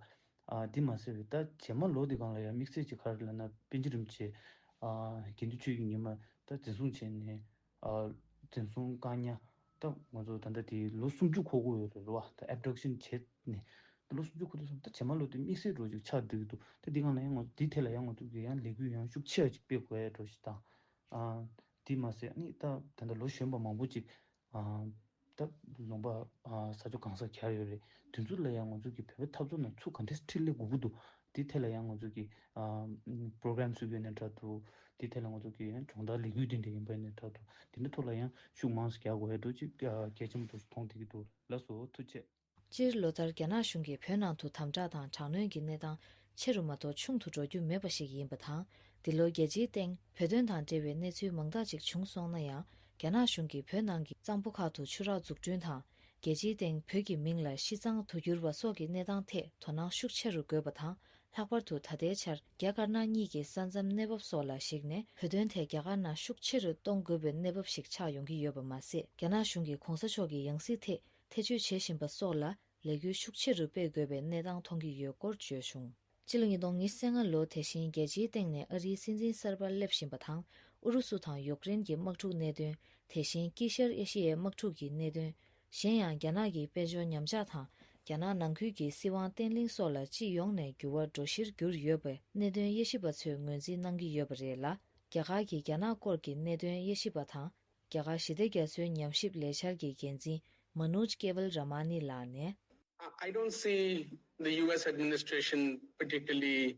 ཨ་དེ་མ་ཟད་པའི་ད་རྗེས་མ་ལོ་དེ་སྒང་ལ་ཡ་དམིགས་བསལ་ཅིག་ག་རེ་ལབ་ན་པཎ་ཆེན་རིན་པོ་ཆེ་ཨ་དགེ་འདུན་ཆོས་ཀྱི་ཉི་མ་ད་འཛིན་བཟུང་བྱས་ནས། ཨ་འཛིན་བཟུང་བཀག་ཉར་ད་ང་ཚོ་ད་ལྟ་དེ་ལོ་སུམ་ཅུ་འཁོར་གྱི་ཡོད་རེད་རེད་བ། ད་ཨེབ་ཌག་ཤན་བྱས་ནས་ད་ལོ་སུམ་ཅུ་འཁོར་དུས་སམ་ད་རྗེས་མ་ལོ་དེ་དམིགས་བསལ་འགྲོ་ཅིག་ཆགས་བསྡད་ཀྱི་འདུག་ད་འདི་སྒང་ལ་ཡང་ང་ཚོ་འདི་ཐད་ལ་ཡང་ང་ཚོ་གི་ཡང་ལས་འགུལ་ཡང་ཤུགས་ཆེ་བ་ཅིག་སྤེལ་དགོས་ཡ་འགྲོ་ཞིག་དང་། ཨ་དེ་མ་ཟད་ཨ་ནི་ད་ད་ལྟ་ལོ་གཞོན་པ་མང་པོ་ཅིག་ཨ་ད་ལུང་པ་ཨ་ས་ཕྱོགས་གང་སར་གྱར་ཡོད་རེད། དེ་ཚོ་ལ་ཡང་ང་ཚོ་གི་བོད་པའི་འཐབ་རྩོད་ནང་ཚུར་ག་འདྲས་འཕྲིན་ལས་དགོས་ཀྱི་འདུག་དེ་ཐད་ལ་ཡང་ང་ཚོ་གི་ཨ་པྲོ་གྷི་རམ་བཟོ་རྒྱུ་ཡིན་ན་འདྲ་འདུག་དེ་ཐད་ལ་ང་ཚོ་གི་ཡང་སྦྱོང་བརྡར་ལས་འགུལ་དེ་འདྲ་ཡིན་པ་ཡིན་ན་འདྲ་འདུག་དེ་འདྲ་ཐོག་ལ་ཡང་ཤུགས་མང་ཙམ་རྒྱག་དགོས་ཡ་འདུག་ཅིག་གལ་ཆེན་པོ་འདུག་མཐོང་བསྡད་ཀྱི་འདུག་ལགས་སོ། ཐུགས་རྗེ་ཆེ། སྤྱིར་ལོ་ལྟར་རྒྱ་ནག་གཞུང་གིས་བོད་ནང་དུ་དམ་དྲག་དང་དྲག་གནོན་གྱི་གནས་སྟངས་ཆེ་རུ་མ་གཏོགས་ཆུང་དུ་འགྲོ་རྒྱུ་མེད་པ་ཞིག་ཡིན་པ་དང་། འདི་ལོ་རྒྱལ་སྤྱིའི་སྟེང་བོད་དོན་དང་འབྲེལ་བའི་གནས་ཚུལ་མང་དག་ཅིག་བྱུང་སོང་ན་ཡང་། རྒྱ་ནག་གཞུང་གིས་བོད་ནང་གི་གཙང་པོ་ཁག་ཏུ་ཆུ་རགས་འཛུགས་སྐྲུན་དང་། རྒྱལ་སྤྱིའི་སྟེང་བོད་ཀྱི་མིང་ལ་ཤི་གཙང་དུ་གྱུར་བ་སོགས་ཀྱི་གནས་སྟངས་ཐད་དོ་སྣང་ཤུགས་ཆེ་རུ་དགོས་པ་དང་། ལྷག་པར་དུ་ད་ལྟའི་ཆར་རྒྱ་དཀར་ནག་གཉིས་ཀྱི་ས་མཚམས་གནས་བབ་སོགས་ལ་གཞིགས་ནས་བོད་དོན་ཐད་རྒྱ་དཀར་ནག་ཤུགས་ཆེ་རུ་གཏོང་དགོས་པའི་གནས་བབ་ཞིག་ཆགས་ཡོང་གི་ཡོད་པ་མ་ཟད། རྒྱ་ནག་གཞུང་གིས་གོང་ས་མཆོག་གི་ཡང་སྲིད་ཐད་ཐེ་བྱུས་བྱེད་བཞིན་པ་སོགས་ལ་ལས་འགུལ་ཤུགས་ཆེ་རུ་སྤེལ་དགོས་པའི་གནས་སྟངས་མཐོང་གི་ཡོད་སྐོར་བརྗོད་བྱུང་། སྤྱི་ལོ་ཉིས་སྟོང་ཉི་ཤུ་རྩ་ལྔ་ལོ་དེ་བཞིན་རྒྱལ་སྤྱིའི་སྟེང་ནས་ཨ་རིའི་སྲིད་འཛིན་གསར་པ་སླེབས་བཞིན་པ་དང་། ཨུ་རུ་སུ་དང་ཡུཀ་རེན་གྱི་དམག་འཁྲུག་གནད་དོན། དེ་བཞིན་དཀྱིལ་ཤར་ཨེ་ཤི་ཡའི་དམག་འཁྲུག་གི་གནད་དོན། གཞན་ཡང་རྒྱ་ནག་གི་དཔལ་འབྱོར་ཉམས་ཆག་དང་། རྒྱ་ནག་ནང་ཁུལ་གྱི་སྲིད་དབང་བརྟན་ལྷིང་སོགས་ལ་སྤྱི་ཡོངས་ནས་འགྱུར་བ་འགྲོ་གཞིར་གྱུར་ཡོད་པའི་གནད་དོན་དབྱེ་ཞིབ་པ་ཚོས་ངོས་འཛིན་གནང་གི་ཡོད་པ་རེད་ལ། རྒྱ་གར་གྱི་རྒྱ་ནག་སྐོར་གྱི་གནད་དོན་དབྱེ་ཞིབ་པ་དང་། རྒྱ་གར་ཞི་བདེ་རྒྱ་མཚོའི་ཉམས་ཞིབ་ལས་འཆར་གྱི་འགན་འཛིན་མ་ནུ་ཇ་ཀེ་ཝལ་ར་མ་ནི་ལགས་ནས། I I don't see the U S administration particularly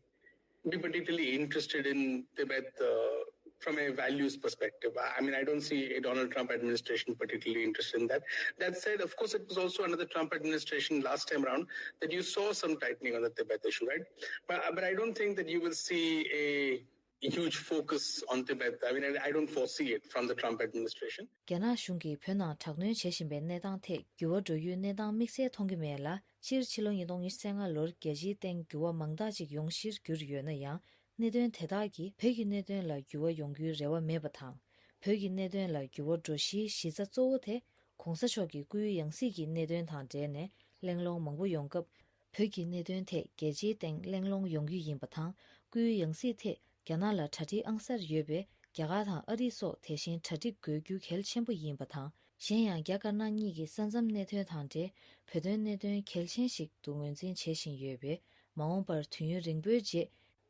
be particularly interested in Tibet uh, from a values perspective. I, I mean, I don't see a Donald Trump administration particularly interested in that. That said, of course, it was also under the Trump administration last time around that you saw some tightening on the Tibet issue, right? But, but I don't think that you will see a huge focus on Tibet. I mean, I, I don't foresee it from the Trump administration. རྒྱ་ནག་གཞུང་གིས་བོད་ནང་དྲག་གནོན་བྱེད་བཞིན་པའི་གནས་སྟངས་ཐད་འགྱུར་བ་འགྲོ་ཡུལ་གནས་སྟངས་དམིགས་བསལ་མཐོང་གི་མེད་ལ། སྤྱིར་ཕྱི་ལོ་ཉིས་སྟོང་ཉི་ཤུ་རྩ་ལྔ་ལོར་རྒྱལ་སྤྱིའི་སྟེང་འགྱུར་བ་མང་དག་ཅིག་ཡོང་གཞིར་གྱུར་ཡོད་ན་ཡང་། གནད་དོན་དེ་དག་གིས་བོད་ཀྱི་གནད་དོན་ལ་འགྱུར་བ་ཡོང་རྒྱུའི་རེ་བ་མེད་པ་དང་། བོད་ཀྱི་གནད་དོན་ལ་འགྱུར་བ་འགྲོ་གཞིའི་གཞི་རྩ་གཙོ་བོ་དེ། གོང་ས་མཆོག་གི་སྐུའི་ཡང་སྲིད་ཀྱི་གནད་དོན་དང་འབྲེལ་ནས་གླེང་སློང་མང་པོ་ཡོང་སྐབས། བོད་ཀྱི་གནད་དོན་ཐད་རྒྱལ་སྤྱིའི་སྟེང་གླེང་སློང་ཡོང་རྒྱུ་ཡིན་པ་དང་། སྐུའི་ཡང་སྲིད་ཐད་རྒྱ་ནག་ལ་གྲ་སྒྲིག་ཨང་གསར་ཡོད་པས། རྒྱ་གར་དང་ཨ་རི་སོགས་དེ་བཞིན་གྲ་སྒྲིག་དགོས་རྒྱུ་གལ་ཆེན་པོ་ཡིན་པ་དང་། གཞན་ཡང་རྒྱ་དཀར་ནག་གཉིས་ཀྱི་ས་མཚམས་གནད་དོན་དང་འབྲེལ་བོད་དོན་གནད་དོན་གལ་ཆེན་ཞིག་ཏུ་ངོས་འཛིན་བྱེད་བཞིན་ཡོད་པས། མ་འོངས་པར་དུས་ཡུན་རིང་པོའི་རྗེས།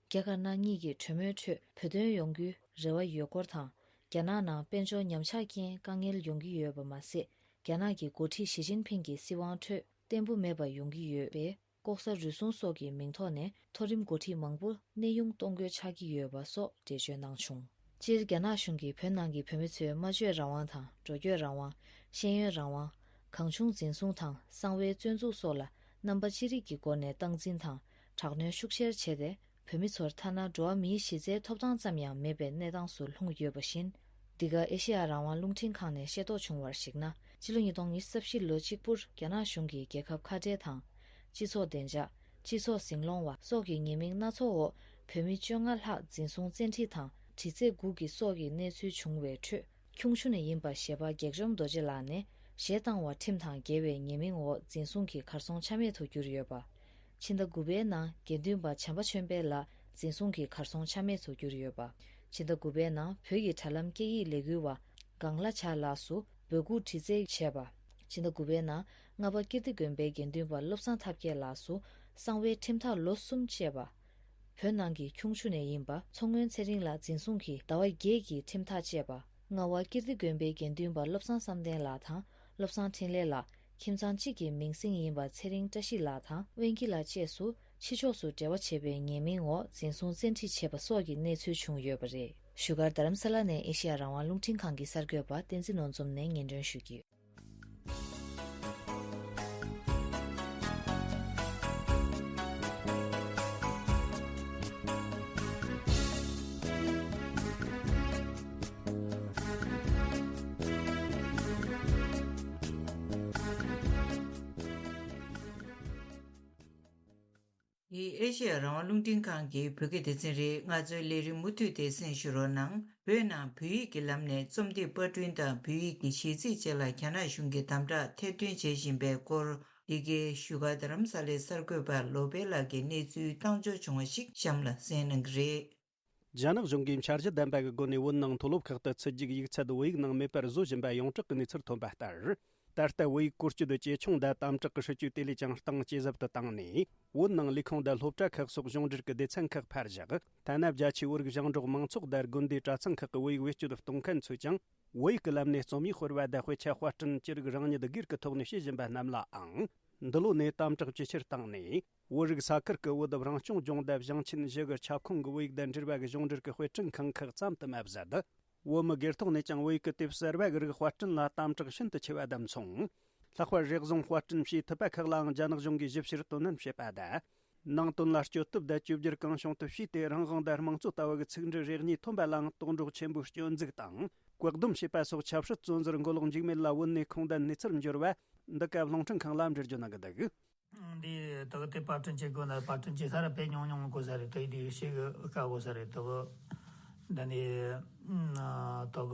རྒྱ་དཀར་ནག་གཉིས་ཀྱི་གྲོས་མོལ་ཁྲོད་བོད་དོན་ཡོང་རྒྱུའི་རེ་བ་ཡོད་སྐོར་དང་། རྒྱ་ནག་ནང་དཔལ་འབྱོར་ཉམས་ཆག་རྐྱེན་དཀའ་ངལ་ཡོང་གི་ཡོད་པ་མ་ཟད། རྒྱ་ནག་གི་འགོ་ཁྲིད་ཞི་ཅིན་ཕིང་གི་སྲིད་དབང་ཁྲོད་བརྟན་པོ་མེད་པ་ཡོང་གི་ཡོད་པས། ལྐོག་ཟ་རུལ་སུངས་སོགས་ཀྱི་མིང་ཐོག་ནས་མཐོ་རིམ་འགོ་ཁྲིད་མང་པོ་གནས་དབྱུང་གཏོང་དགོས་ཆགས་ཀྱི་ཡོད་པ་སོགས་འགྲེལ་བརྗོད་གནང་བྱུང་། སྤྱིར་རྒྱ་ནག་གཞུང་གིས་བོད་ནང་གི་བོད་མི་ཚོའི་སྨྲ་བརྗོད་རང་དབང་དང་འགྲོ་སྐྱོད་རང་དབང་། ཤེས་ཡོན་རང་དབང་། གང་བྱུང་འཛིན་བཟུང་དང་གསང་བའི་བཙོན་འཇུག་སོགས་ལ་རྣམ་པ་ཅི་རིགས་ཀྱི་སྒོ་ནས་སྟངས་འཛིན་དང་དྲག་གནོན་ཤུགས་ཆེར་བྱས་ཏེ། བོད་མི་ཚོར་ཐ་ན་འགྲོ་བ་མིའི་གཞི་རྩའི་ཐོབ་ཐང་ཙམ་ཡང་མེད་པའི་གནས་སྟངས་སུ་ལྷུང་ཡོད་པ་བཞིན། འདི་ག་ཨེ་ཤེ་ཡ་རང་དབང་རླུང་འཕྲིན་ཁང་ནས་ཤེས་རྟོགས་བྱུང་བར་གཞིགས་ན། ཕྱི་ལོ་ཉིས་སྟོང་ཉི་ཤུ་རྩ་བཞི་ལོ་གཅིག་པུར་རྒྱ་ནག་གཞུང་གིས་རྒྱལ་ཁབ་ཁ་བྲལ་དང་། སྤྱི་ཚོགས་བདེ་འཇགས། སྤྱི་ཚོགས་ཟིང་སློང་བ་སོགས་ཀྱི་ཉེས་མིང་སྣ་ཚོགས་འོག་བོད་མི་བཅོ་ལྔ་ལྷག་འཛིན་བཟུང་བཙན་ཁྲིད་དང་། དྲི་རྩད་དགུ་གི་སོགས་ཀྱི་གནས་ཚུལ་བྱུང་བའི་ཁྲོད། ཁྱུང་ཆུང་ནས་ཡིན་པ་ཞེས་པ་རྒྱལ་བཅོམ་རྡོ་རྗེ་ལགས་ནས་གཞས་བཏང་བ་ཁྲིམས་དང་འགལ་བའི་ཉེས་མིང་འོག་འཛིན་བཟུང་གིས་གར་སོང་ཆ་མེད་དུ་གྱུར་ཡོད་པ། ཕྱི་ཟླ་དགུ་པའི་ནང་དགེ་འདུན་པ་བྱམས་པ་ཆོས་འཕེལ་ལགས་འཛིན་བཟུང་གིས་གར་སོང་ཆ་མེད་དུ་གྱུར་ཡོད་པ། ཕྱི་ཟླ་དགུ་པའི་ནང་བོད་ཀྱི་དྲ་ལམ་སྐད་ཡིག་ལས་འགུལ་བ་གངས་ལྷ་བྱ་ལགས་སུ་འབོད་འགུག་དྲི་རྩད་བྱས་པ། ཕྱི་ཟླ་དགུ་པའི་ནང་རྔ་པ་ཀིརྟི་དགོན་པའི་དགེ་འདུན་པ་བློ་བཟང་ཐབས་མཁས་ལགས་སུ་གསང་བའི་ཁྲིམས་ཐག་ལོ་གསུམ་བཅད་པ། བོད་ནང་གི་ཁྱུང་ཆུ་ནས་ཡིན་པ་མཚོ་སྔོན་ཚེ་རིང་ལགས་འཛིན་བཟུང་གིས་ཟླ་བ་བརྒྱད་ཀྱི་ཁྲིམས་ཐག་བཅད་པ། རྔ་བ་ཀིརྟི་དགོན་པའི་དགེ་འདུན་པ་བློ་བཟང་བསམ་གཏན་ལགས་དང་བློ་བཟང་འཕྲིན་ལས་ལགས་ཁྱིམ་ཚང་གཅིག་གི་མིང་སྲིང་ཡིན་པ་ཚེ་རིང་བཀྲ་ཤིས་ལགས་དང་དབེན་སྐྱིད་ལགས་བཅས་སུ་ཕྱི་ཕྱོགས་སུ་འབྲེལ་བ་བྱས་པའི་ཉེས་མིང་འོག་འཛིན་བཟུང་བཙན་ཁྲིད་བྱས་པ་སོགས་ཀྱི་གནས་ཚུལ་བྱུང་ཡོད་པ་རེད། བཞུགས་སྒར་རྡ་རམ་ས་ལ་ནས་ཨེ་ཤེ་ཡ་རང་དབང་རླུང་འཕྲིན་ཁང་གི་གསར་འགོད་པ་བསྟན་འཛིན་ནོར་འཛོམས་ནས་སྙན་སྒྲོན་ཞུ་གི་ཡོད། འདི་ཨེ་ཤེ་ཡ་རང་དབང་རླུང་འཕྲིན་ཁང་གི་བོད་སྐད་སྡེ་ཚན་རེད། ང་ཚོའི་ལས་རིམ་མུ་མཐུད་དེ་གསན་ཞུ་རོགས་གནང་། བོད་ནང་བོད་ཡིག་གི་ལམ་ནས་རྩོམ་དེབ་པར་སྐྲུན་དང་བོད་ཡིག་གི་གཞས་ཚིག་བཅས་ལ་རྒྱ་ནག་གཞུང་གིས་དམ་དྲག་ཐེར་འདོན་བྱེད་བཞིན་པའི་སྐོར། འདི་གའི་བཞུགས་སྒར་རྡ་རམ་ས་ལའི་གསར་འགོད་པ་ལོ་པཎ་ལགས་ཀྱིས་གནས་ཚུལ་བཏང་འབྱོར་བྱུང་བ་ཞིག་གཤམ་ལ་གསན་གནང་གི་རེད། རྒྱ་ནག་གཞུང་གིས་འཆར་གཞི་ལྡན་པ་གི་སྒོ་ནས་བོད་ནང་མཐོ་སློབ་ཁག་ཏུ་ཚུད་རྒྱུའི་ཡིག་ཚད་བོད་ཡིག་ནང་མེད་པར་བཟོ་བཞིན་པ་ཡོངས་གྲགས་ཀྱི་གནས་ཚུལ་ཐོན་པ་ལྟར། ད་ལྟ་བོད་ཡིག་བཀོལ་སྤྱོད་ཇེ་ཆུང་དང་དམ་དྲག་གི་སྲིད་ཇུས་དེ་ལས་ཀྱང་གཏིང་ཇེ་ཟབ་ཏུ་བཏང་ནས། བོད་ནང་ལས་ཁུངས་དང་སློབ་གྲྭ་ཁག་སོགས་གཞུང་འབྲེལ་གྱི་སྡེ་ཚན་ཁག་ཕར་བཞག་ཐ་ན་རྒྱ་ཆེའི་བོད་རིགས་ཞིང་འབྲོག་མང་ཚོགས་དང་དགོན་སྡེའི་གྲྭ་ཚང་ཁག་གི་བོད་ཡིག་བེད་སྤྱོད་གཏོང་མཁན་ཚོས་ཀྱང་། བོད་ཡིག་གི་ལམ་ནས་རྩོམ་ཡིག་སྤེལ་བ་དང་དཔེ་ཆ་དཔར་སྐྲུན་ཅི་རིགས་རང་ཉིད་སྒེར་གྱི་ཐོག་ནས་བྱེད་བཞིན་པ་རྣམས་ལའང་། འདི་ལོ་ནས་དམ་དྲག་ཇེ་ཆེར་བཏང་ནས། བོད་རིགས་ས་ཁུལ་གྱི་བོད་དབུས་རང་སྐྱོང་ལྗོངས་དང་ཞིང་ཆེན་བཞི་གི་ཁྱབ་ཁོངས་ཀྱི་བོད་ཡིག་དང་འབྲེལ་བ་གི་གཞུང་འབྲེལ་གྱི་དཔེ་སྐྲུན་ཁང་ཁག་ཙམ་དུ་མ་ཟད། བོད་མི་སྒེར་ཐོག་ནས་ཀྱང་བོད་ཡིག་གི་དེབ་གསར་བ་གི་རིགས་དཔར་སྐྲུན་ལ་དམ་དྲག་ཤིན་ཏུ་ཆེ་བ་དང་མཚུངས། ལྷག་པར་རེ་ཟུང་དཔར་སྐྲུན་བྱེད་ཐུབ་པ་ཁག་ལའང་རྒྱ་ནག་གཞུང་གིས་ཞིབ་བཤེར་དོ་ནན་བྱེད་པ་དང་། ནང་དོན་ལ་སྐྱོད་སྟོབས་དང་བཅོས་བསྒྱུར་གང་བྱུང་དུ་བྱས་ཏེ། རང་དབང་དང་དམངས་གཙོ་ལྟ་བུ་གི་ཚིག་འབྲུ་རེ་གཉིས་ཐོན་པ་ལའང་དོགས་འདྲོག་ཆེན་པོས་སྐྱོན་འཛུགས་དང་། བཀག་སྡོམ་བྱེད་པ་སོགས་ཆབ་སྲིད་བཙོན་ཟུར་མགོ་ལོག་འཇིགས་མེད་ལ་བོད་ནས་ཁུངས་ལྡན་གནས་ཚུལ་འབྱོར་བ། འདི་སྐབས་རླུང་འཕྲིན་ཁང་ལ་འགྲེལ་བརྗོད་གནང་གི་འདུག་འདི་དག་དེ་པར་སྐྲུན་བྱེད་དགོས་ན་པར་སྐྲུན་བྱེད་ས་ར་དཔེ་ཉུང་ཉུང་དགོས་ས་རེད། དེ་དེ་ཤེས་གི་དཀའ་དགོས་ས་རེད། དག་འདི་ནི་དག་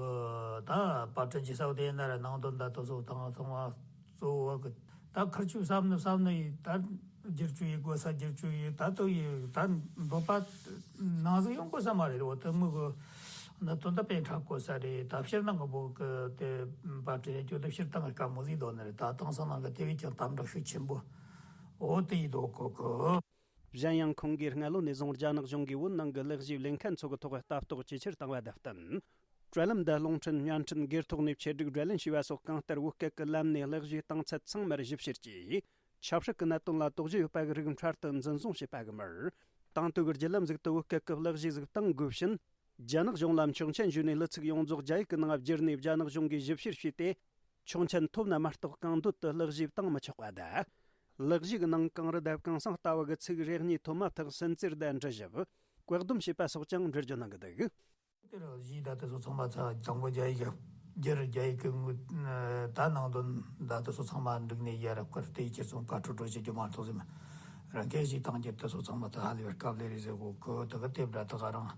ད་པར་སྐྲུན་བྱེད་ས་དེ་ན་ར་ནང་དོན་ད་དུ་སོགས་དང་ཚང་མ་གཙོ་བོ་གི་ད་ཁར་ཆུ་བསམ་ནི་བསམ་ནི་ཡི་ད་བསྒྱུར་བཅོས་ཡི་དགོས་ས་བསྒྱུར་བཅོས་ཡི་ད་དུ་ཡི་ད་འདོད་པ་ནང་ཟིག་ཡོང་དགོས་ས་མ་རེད། འོ་དེ་མི་གི་ན་དོན་ད་དཔེ་འཁྲབ་དགོས་ས་རེད། ད་ཕྱིར་ནང་གི་བོད་གི་དེ་པར་སྐྲུན་ཡ་ཅོ་དེ་ཕྱིར་བཏང་གི་དཀའ་མོ་ཟིག་འདོད་ནི་རེད། ད་དེང་སང་ནང་གི་དེ་བས་ཀྱང་དམ་དྲག་ཤུགས་ཆེན་པོ། འོ་དེ་ཡི་འདོད་གོ་གི། གཞན་ཡང་ཁོང་གིས་སྔ་ལོ་ནས་བཟུང་རྒྱ་ནག་གཞུང་གིས་བོད་ནང་གི་ལས་གཞིའི་ལས་འགན་ཚོ་གི་ཐོག་ལྟ་རྟོག་ཇེ་ཆེར་བཏང་བ་དང་བསྟུན། དྲ་ལམ་དང་རླུང་འཕྲིན་བརྙན་འཕྲིན་སྒེར་ཐོག་ནས་ཆེད་སྒྲིག་བསྒྲགས་ལེན་བྱས་པ་སོགས་གང་ལྟར་བོད་སྐད་ཀྱི་ལམ་ནས་ལས་གཞིའི་སྟེང་ཚད་ཚང་མར་ཞིབ་བཤེར་གྱིས། ཆབ་སྲིད་ཀྱི་གནད་དོན་ལ་དོགས་གཞི་ཡོད་པ་གི་རིགས་འཕྲལ་དུ་འཛིན་བཟུང་བྱས་པ་གི་མིར། དེང་དུས་ཀྱི་བརྒྱུད་ལམ་ཟིག་ཏུ་བོད་སྐད་ཀྱི་ལས་གཞི་ཟིག་གཏང་དགོས་ཕྱིན། རྒྱ་ནག་གཞུང་ལ་མཆོག་མཆན་ཞུས་ནས་གླུ་ཚིག་ཡོངས་རྫོགས་རྒྱ་ཡིག་གི་ནང་བསྒྱུར་ནས་རྒྱ་ནག་གཞུང་གིས་ཞིབ་བཤེར་བྱས་ཏེ། མཆོག་མཆན་ཐོབ་ན་མ་གཏོགས་གང་འདོད་དུ་གླུ་གཞས་བཏང་མི་ཆོག་པ་དང་། གླུ་གཞས་ཀྱི་ནང་གངས་རི་དང་གངས་སེང་ལྟ་བུ་གི་ཚིག་རེ་གཉིས་ཐོན་མ་ཐག་སུན་གཙེར་དང་འབྲི་ཞིབ། བཀག་སྡོམ་བྱས་པ་སོགས་ཀྱང་འགྲེལ་བརྗོད་གནང་གི་འདུག་དེ་རུ་གཞས་ད་དེ་ཚོ་ཚང་མ་ཚ་དང་པོ་རྒྱ་ཡིག་བསྒྱུར། རྒྱ་ཡིག་གི་ངོས་ད་ནང་དོན་ད་དེ་ཚོ་ཚང་མ་འགྲིག་ནས་ཡར་བསྐུར་ཏེ་ཁྱེད་ཚོ་བཀའ་འཁྲོལ་འགྲོ་བྱེད་རྒྱུ་མ་གཏོགས་ཟེར་མ། རང་སྐད་གཞས་བཏང་རྒྱུ་དེ་ཚོ་ཚང་མ་ད་ཧ་ལས་པའི་སྐབས་ལས་རེད་ཟེར་གོ་གི། དེ་ག་དེབ་འདྲ་དེ་ག་རང་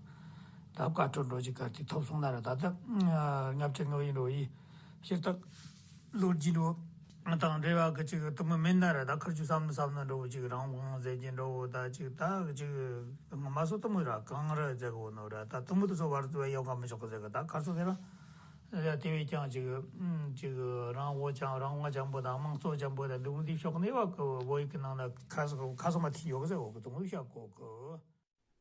ད་བཀའ་འཁྲོལ་འགྲོ་བྱེད་ག་དེ་ཐོབ་སོང་ན་ར་ད་ལྟ་ལྔ་བཅུ་ལྔ་བའི་འགྲོ་ཡི་ཕྱིར་ཐག་ལོ་རྒྱུས་འགྲོ་དང་འབྲེལ་བ་གི་ཅིག་དུ་མི་མིན་ན་ར་ད་ཁར་ཆུ་བསམ་ནི་བསམ་ནི་འགྲོ་བོ་ཅིག་རང་དབང་ཟེར་གྱི་འགྲོ་བོ་ད་ཅིག་ད་ཅིག་མ་སོ་དུ་མི་ར་གངས་རི་ཟེར་གོ་ནོ་ར་ད་དུ་མི་དུ་སོ་བར་དུ་ཡོང་ག་མི་ཆོག་གི་ཟེར་གི། ད་ཁར་སོ་དེ་ར་དེ་བས་ཀྱང་ཅིག་ཅིག་རང་དབང་ཅང་རང་དབང་ཅང་པོ་དང་དམངས་གཙོ་ཅང་པོ་དང་འདི་མོ་འདི་ཕྱོགས་ནས་བ་གི་བོད་ཡིག་གི་ནང་ན་ཁ་སོ་ཁ་སོ་མ་ཐིག་ཡོད་གི་ཟེར་གོ་གི་དུ་མི་བཤད་གོ་གི།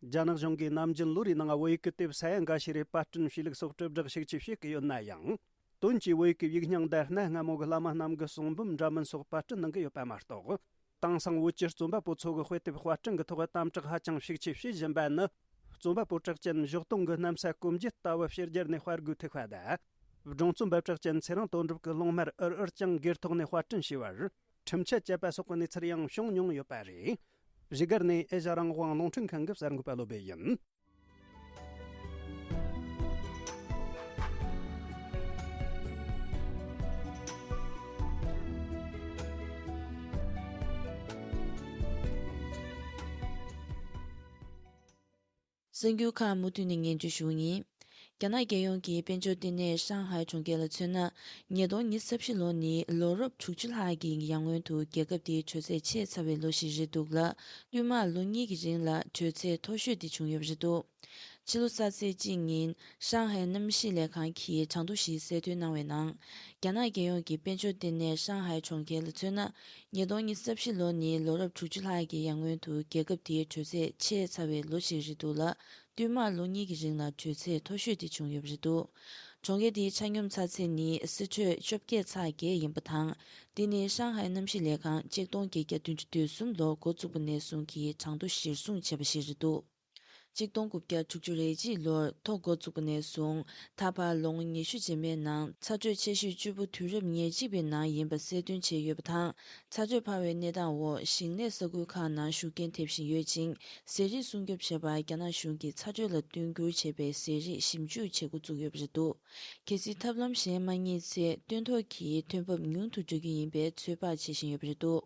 རྒྱ་ནག་གཞུང་གིས་ནམ་རྒྱུན་ལོ་རེའི་ནང་བོད་ཡིག་གི་དེབ་ས་ཡ་འགའ་ཤས་རེ་པར་སྐྲུན་བྱས་ལུགས་སོགས་དྲིལ་བསྒྲགས་ཤུགས་ཆེ་བྱེད་ཀྱི་ཡོད་ན་ཡང་། དོན་གྱིས་བོད་ཡིག་གི་ཡིག་རྙིང་དང་གནའ་སྔ་མོ་གི་བླ་མ་རྣམས་ཀྱི་གསུང་འབུམ་འདྲ་མིན་སོགས་པར་སྐྲུན་གནང་གི་ཡོད་པ་མ་གཏོགས། དེང་སང་བོད་ཀྱི་རྩོམ་པ་པོ་ཚོ་གི་དཔེ་དེབ་དཔར་སྐྲུན་གྱི་ཐོག་དམ་དྲག་ཧ་ཅང་ཤུགས་ཆེ་བྱེད་བཞིན་པ་ནི། རྩོམ་པ་པོ་གྲགས་ཅན་ཞོགས་དུང་གི་གནམ་ས་སྐོམ་རྒྱུད་ལྟ་བུ་ཕྱི་རྒྱལ་ནས་དཔར་དགོས་ཐུག་པ་དང་། སྒྲུང་རྩོམ་པ་གྲགས་ཅན་ཚེ་རིང་དོན་གྲུབ་ཀྱི་ལུང་མར་ཨུར་ཨུར་ཀྱང་སྒེར་ཐོག་ནས་དཔར་སྐྲུན་བྱས་པར། ཁྲིམས་ཆད་བཅད་པ་སོགས་ཀྱི་གནས་ཚུལ་ཡང་བྱུང་མྱོང་ཡོད་པ་རེད། བཞུགས་སྒར་ནས་ཨེ་ཤ་རང་དབང་རླུང་འཕྲིན་ཁང་གི་གསར་འགོད་པ་བློ་བྷེ་ཡིན། གསར་འགྱུར་ཁག་མུ་མཐུད་ནས་སྙན་སྒྲོན་ཞུ་གི་ཡིན། རྒྱ་ནག་རྒྱལ་ཡོངས་ཀྱི་དཔལ་འབྱོར་ལྟེ་གནས་ཧྲང་ཧའེ་གྲོང་ཁྱེར་ལ་མཚོན་ན། ཉིས་སྟོང་ཉི་ཤུ་རྩ་བཞི་ལོ་ནི་ལོ་རབས་དྲུག་ཅུ་ལྷག་གི་ཡར་སྔོན་དུ་རྒྱལ་ཁབ་དེའི་དྲོད་ཚད་ཆེས་ཚ་བའི་ལོ་ཞིག་རེད་འདུག་ལ། བསྟུད་མར་ལོ་གཉིས་ཀྱི་རིང་ལ་དྲོད་ཚད་མཐོ་ཤོས་དེ་བྱུང་ཡོད་པ་རེད་འདུག་ཕྱི་ལོ་གསར་ཚེས་གཅིག་ཉིན་ཧྲང་ཧའེ་གནམ་གཤིས་ལས་ཁང་གིས་གྲངས་ཐོ་ཞིག་གསལ་སྟོན་གནང་བའི་ནང་། རྒྱ་ནག་རྒྱལ་ཡོངས་ཀྱི་དཔལ་འབྱོར་ལྟེ་གནས་ཧྲང་ཧའེ་གྲོང་ཁྱེར་ལ་མཚོན་ན། ཉིས་སྟོང་ཉི་ཤུ་རྩ་བཞི་ལོ་ནི་ལོ་རབས་དྲུག་ཅུ་ལྷག་གི་ཡར་སྔོན་དུ་རྒྱལ་ཁབ་དེའི་དྲོད་ཚད་ཆེས་ཚ་བའི་ལོ་ཞིག་རེད་འདུག་ལ། བསྟུད་མར་ལོ་གཉིས་ཀྱི་རིང་ལ་དྲོད་ཚད་མཐོ་ཤོས་དེ་བྱུང་ཡོད་པ་རེད་འདུག་གྲོང་ཁྱེར་དེའི་ཆ་སྙོམས་ཚ་ཚད་ནི་སི་ཁྲོན་བཅོ་བརྒྱད་ཚེག་བརྒྱད་ཡིན་པ་དང་། འདི་ནི་ཧྲང་ཧའེ་གནམ་གཤིས་ལས་ཁང་གཅིག་སྟོང་བརྒྱད་བརྒྱ་བདུན་ཅུ་དོན་གསུམ་ལོར་འགོ་བཙུགས་པ་ནས་བཟུང་གི་གྲངས་ཐོ་གཞིར་བཟུང་བྱས་པ་ཞིག་རེད་འདུག་གཅིག་སྟོང་དགུ་བརྒྱ་དྲུག་ཅུ་རེ་གཅིག་ལོར་ཐོ་འགོ་བཙུགས་པ་ནས་བཟུང་ད་བར་ལོ་ངོ་ཉི་ཤུ་རྗེས་མའི་ནང་ཚ་དྲོད་ཆེ་ཤོས་བཅུ་པོ་དུས་རབས་ཉེར་གཅིག་པའི་ནང་ཡིན་པ་གསལ་སྟོན་བྱས་ཡོད་པ་དང་། ཚ་དྲོད་འཕར་བའི་གནས་སྟངས་འོག་ཞིང་ལས་ས་ཁུལ་ཁག་ནང་ཤུགས་རྐྱེན་ཐེབས་བཞིན་ཡོད་ཅིང་། ཟས་རིགས་སྲུང་སྐྱོབ་བྱེད་པར་རྒྱ་ནག་གཞུང་གིས་ཚ་དྲོད་ལ་བསྟུན་འགྱུར་བྱེད་པའི་ཟས་རིགས་ཞིབ་འཇུག་བྱེད་འགོ་བཙུགས་ཡོད་པ་རེད་འདུག་གལ་སྲིད་ཐབས་ལམ་གཞན་མ་རྙེད་ཚེ་སྟོན་ཐོག་གི་ཐོན་འབབ་ཉུང་དུ་འགྲོ་རྒྱུ་ཡིན་པའི་ཚོད་དཔག་བྱེད་བཞིན་ཡོད་པ་རེད་འདུག་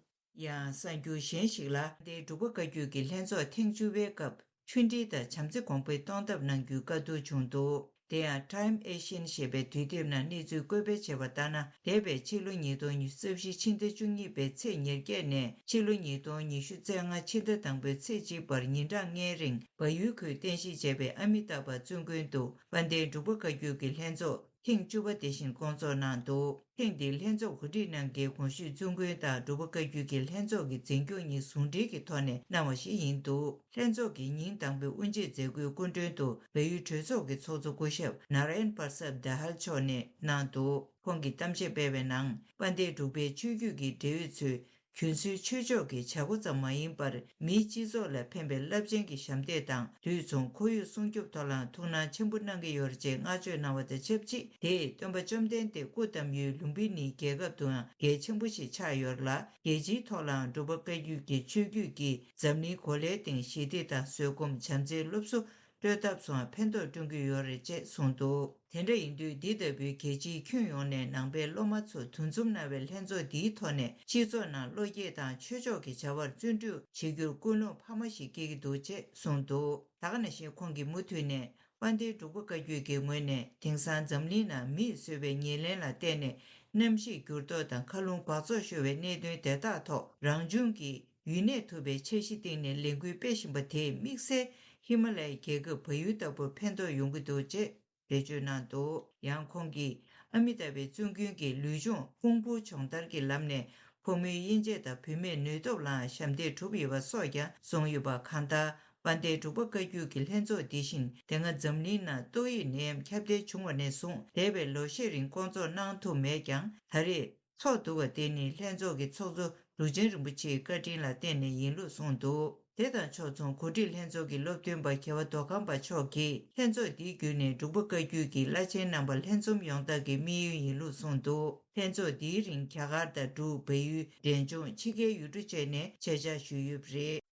ཡང་གསར་འགྱུར་གཞན་ཞིག་ལ། འདིར་འབྲུག་པ་བཀའ་བརྒྱུད་ཀྱི་ལྷན་ཚོགས་ཐེངས་བཅུ་པའི་སྐབས་ཆུ་འབྲེལ་དང་བྱམས་བརྩེ་གོང་འཕེལ་གཏོང་ཐབས་གནང་རྒྱུའི་བཀའ་བསྡུར་བྱུང་འདུག་དེ་ཡང་Time Asian ཞེས་པའི་དུས་དེབ་ནང་གནས་ཚུལ་བཀོད་སྤེལ་བྱས་པ་ལྟར་ན། འདས་པའི་ཕྱི་ལོ་ཉིས་སྟོང་ཉི་ཤུ་རྩ་བཞི་ཕྱི་ཟླ་བཅུ་གཉིས་པའི་ཚེས་ཉེར་བརྒྱད་ནས་ཕྱི་ལོ་ཉིས་སྟོང་ཉི་ཤུ་རྩ་ལྔ་ཕྱི་ཟླ་དང་པོའི་ཚེས་གཅིག་བར་ཉིན་གྲངས་ལྔའི་རིང་བལ་ཡུལ་ཁུལ་རྟེན་གཞི་བྱས་པའི་ཨ་མི་ཏཱ་བ་བཙུན་དགོན་དུ་དཔལ་ལྡན་འབྲུག་པ་བཀའ་བརྒྱུད་ཀྱི་ལྷན་ཚོགས་ཐེངས་བཅུ་པ་དེ་བཞིན་སྐོང་ཚོགས་གནང་འདུག་ཐེངས་འདིའི་ལྷན་ཚོགས་གོ་སྒྲིག་གནང་མཁན་གོང་ཞུས་བཙུན་དགོན་དང་འབྲུག་པ་བཀའ་བརྒྱུད་ཀྱི་ལྷན་ཚོགས་ཀྱི་འཛིན་སྐྱོང་གཉིས་ཟུང་འབྲེལ་གྱི་ཐོག་ནས་གནང་བ་ཞིག་ཡིན་འདུག་ལྷན་ཚོགས་ཀྱི་ཉིན་དང་པོའི་དབུ་འབྱེད་མཛད་སྒོའི་སྐུ་མགྲོན་དུ་བལ་ཡུལ་གྲོས་ཚོགས་ཀྱི་ཚོགས་གཙོ་སྐུ་ཞབས་Narayan Prasad Dahal མཆོག་ནས་གནང་འདུག་ཁོང་གིས་གཏམ་བཤད་སྤེལ་བའི་ནང་། དཔལ་ལྡན་འབྲུག་པའི་ཆོས་བརྒྱུད་ཀྱི་འབྲེལ་ཡོད་ཚོས། རྒྱུན་སྲོལ་ཆོས་ཕྱོགས་ཀྱི་བྱ་སྒོ་ཙམ་མ་ཡིན་པར། མིའི་སྤྱི་ཚོགས་ལ་ཕན་པའི་རླབས་ཆེན་གྱི་ཞབས་འདེགས་དང་དུས་མཚུངས་ཁོར་ཡུག་སྲུང་སྐྱོབ་ཐོག་ལའང་ཐུགས་སྣང་ཆེན་པོ་གནང་གི་ཡོད་རེད་ཅེས་བསྔགས་བརྗོད་གནང་བ་དང་ཆབས་ཅིག་དེས་སྟོན་པ་བཅོམ་ལྡན་འདས་སྐུ་བལྟམས་ཡུལ་ལུམ་བི་ནིའི་རྒྱལ་ཁབ་ཏུའང་གལ་ཆེན་པོ་ཞིག་ཆགས་ཡོད་ལ། རྒྱལ་སྤྱིའི་ཐོག་ལའང་འབྲུག་པ་བཀའ་བརྒྱུད་ཀྱི་ཆོས་བརྒྱུད་ཀྱིས་འཛམ་གླིང་གོ་ལའི་སྟེང་ཞི་བདེ་དང་བཟོད་སྒོམ། བྱམས་བརྩེའི་སློབ་གསོ་སྤྲོད་ཐབས་སུའང་ཕན་ཐོགས་བསྐྲུན་གྱི་ཡོད་རེད་ཅེས་གསུངས་འདུག་དེ་འདྲ་ཡིན་དུས། འདི་ལྟ་བུའི་རྒྱལ་སྤྱིའི་ཁྱོན་ཡོངས་ནས་ནང་པའི་སློབ་མ་ཚོ་འདུ་འཛོམས་གནང་བའི་ལྷན་ཚོགས་འདིའི་ཐོག་ནས། སྤྱི་ཚོགས་ནང་བློ་སྐྱེད་དང་ཆོས་ཕྱོགས་ཀྱི་བྱ་བར་བརྩོན་འགྲུས་བྱེད་རྒྱུར་ཀུན་སློང་འཕར་མ་ཞིག་སྐྱེ་གི་འདུག་ཅེས་གསུངས་འདུག་ད་ག་ནང་བཞིན་ཁོང་གིས་མུ་མཐུད་ནས། དཔལ་ལྡན་འབྲུག་པ་བཀའ་བརྒྱུད་ཀྱི་ངོས་ནས། དེང་སང་འཛམ་གླིང་ནང་མིས་བཟོས་པའི་ཉེར་ལེན་ལ་བརྟེན་ནས། གནམ་གཤིས་འགྱུར་ལྡོག་དང་མཁའ་རླུང་འབག་བཙོག་ཤོར་བའི་གནད་དོན་དེ་དག་ཐོག་རང་བྱུང་གིས་ཡུན་གནས་ཐུབ་པའི་འཆར་གཞི་བཏིང་ནས་ལས་འགུལ་སྤེལ་བཞིན་པ་དེས། དམིགས་བསལ་ཧི་མ་ལ་ཡའི་རྒྱལ་ཁབ་བལ་ཡུལ་ལྟ་བུར་ཕན་ཐོགས་ཡོང་གི་འདུག་ཅེས་འགྲེལ་བརྗོད་གནང་འདུག་ཡང་ཁོང་གིས་ཨ་མི་ཏཱ་བའི་བཙུན་དགོན་གྱི་ལུས་སྦྱོང་ཕུང་པོ་སྦྱོང་བརྡར་གྱི་ལམ་ནས་ཕོ་མོའི་དབྱེ་འབྱེད་དང་བུད་མེད་ནུས་སྟོབས་ལའང་ཞབས་འདེགས་གྲུབ་ཡོད་པ་སོགས་ཀྱང་གསུངས་ཡོད་པ། གང་ལྟར། དཔལ་ལྡན་འབྲུག་པ་བཀའ་བརྒྱུད་ཀྱི་ལྷན་ཚོགས་འདི་བཞིན་དེ་སྔ་འཛམ་གླིང་ནང་ཏོག་དབྱིབས་ནད་ཡམས་ཁྱབ་གདལ་བྱུང་བ་ནས་བཟུང་འདས་པའི་ལོ་ཤས་རིང་སྐོང་ཚོགས་གནང་ཐུབ་མེད་ཀྱང་། ད་རེས་ཚོགས་འདུ་བ་དེ་ནི་ལྷན་ཚོགས་ཀྱི་ཚོགས་གཙོ་འབྲུག་ཆེན་རིན་པོ་ཆེའི་བཀའ་དྲིན་ལ་བརྟེན་ནས་ཡིན་ལུགས་གསུངས་འདུག་དེ་དང་ཕྱོགས་མཚུངས་གོ་སྒྲིག་ལྷན་ཚོགས་ཀྱི་སློབ་སྟོན་པ་རྒྱལ་བ་མདོ་ཁམས་པ་མཆོག་གིས་ལྷན་ཚོགས་འདི་བརྒྱུད་ནས་འབྲུག་པ་བཀའ་བརྒྱུད་ཀྱི་བླ་ཆེན་རྣམ་པ་ལྷན་འཛོམས་ཡོང་སྟངས་ཀྱི་དམིགས་ཡུལ་ཡིན་ལུགས་གསུངས་འདུག་ལྷན་ཚོགས་འདིའི་རིང་རྒྱ་གར་དང་འབྲུག་བལ་ཡུལ་འབྲས་ལྗོངས་ཕྱི་རྒྱལ་ཡུལ་གྲུ་བཅས་ནས་མཇལ་བཅར་ཞུས་ཡོད་པ་རེད།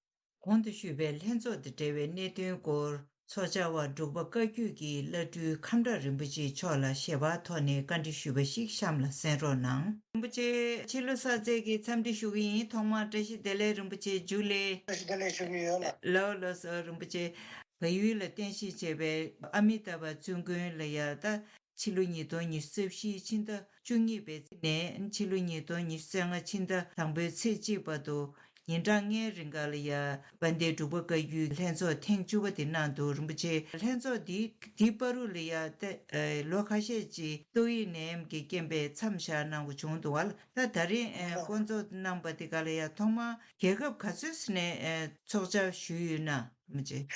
གོང་དུ་ཞུས་པའི་ལྷན་ཚོགས་དང་འབྲེལ་བའི་གནད་དོན་སྐོར། ཚོགས་བཅར་བ་འབྲུག་པ་བཀའ་བརྒྱུད་ཀྱི་བླ་སྤྲུལ་ཁམས་བྲག་རིན་པོ་ཆེ་མཆོག་ལ་ཞལ་པར་ཐོག་ནས་བཀའ་འདྲི་ཞུས་པ་ཞིག་གཤམ་ལ་གསན་རོགས་གནང་། རིན་པོ་ཆེ་ཕྱི་ལོ་གསར་ཚེས་ཀྱི་འཚམས་འདྲི་ཞུ་གི་ཡིན། ཐོག་མར་བཀྲ་ཤིས་བདེ་ལེགས། རིན་པོ་ཆེ་ཇུ་ལེ། བཀྲ་ཤིས་བདེ་ལེགས་ཞུ་གི་ཡོད་ལ། ལགས་ལགས་སོ། རིན་པོ་ཆེ་བལ་ཡུལ་ལ་རྟེན་གཞི་བྱས་པའི་ཨ་མི་ཏཱ་བ་བཙུན་དགོན་ལ་ཡ་ད། ཕྱི་ལོ་ཉིས་སྟོང་ཉི་ཤུ་རྩ་བཞི་ཕྱི་ཟླ་བཅུ་གཉིས་པའི་ཚེས་ནས་ཕྱི་ལོ་ཉིས་སྟོང་ཉི་ཤུ་རྩ་ལྔ་ཕྱི་ཟླ་དང་པོའི་ཚེས་གཅིག་བར་དུ་ཉིན་གྲངས་ལྔའི་རིང་ག་ལ་ཡ་དཔལ་ལྡན་འབྲུག་པ་བཀའ་བརྒྱུད་ལྷན་ཚོགས་ཐེངས་བཅུ་པ་དེ་གནང་འདུག་རིན་པོ་ཆེ་ལྷན་ཚོགས་འདི་འདི་བར་དུ་ལ་ཡ་ཏེ་ལོ་ཁ་ཤས་ཅིག་ཏོག་དབྱིབས་ནད་ཡམས་ཀྱི་རྐྱེན་པས་མཚམས་བཞག་གནང་དགོས་བྱུང་འདུག་བ་ལ། ད་ད་རིང་ཨེ་སྐོང་ཚོགས་གནང་པ་དེ་ག་ལ་ཡ་ཐོག་མར་རྒྱལ་ཁབ་ག་ཚོད་ནས་ཨེ་ཚོགས་བཅར་ཞུས་ཡོད་ན་རིན་པོ་ཆེ།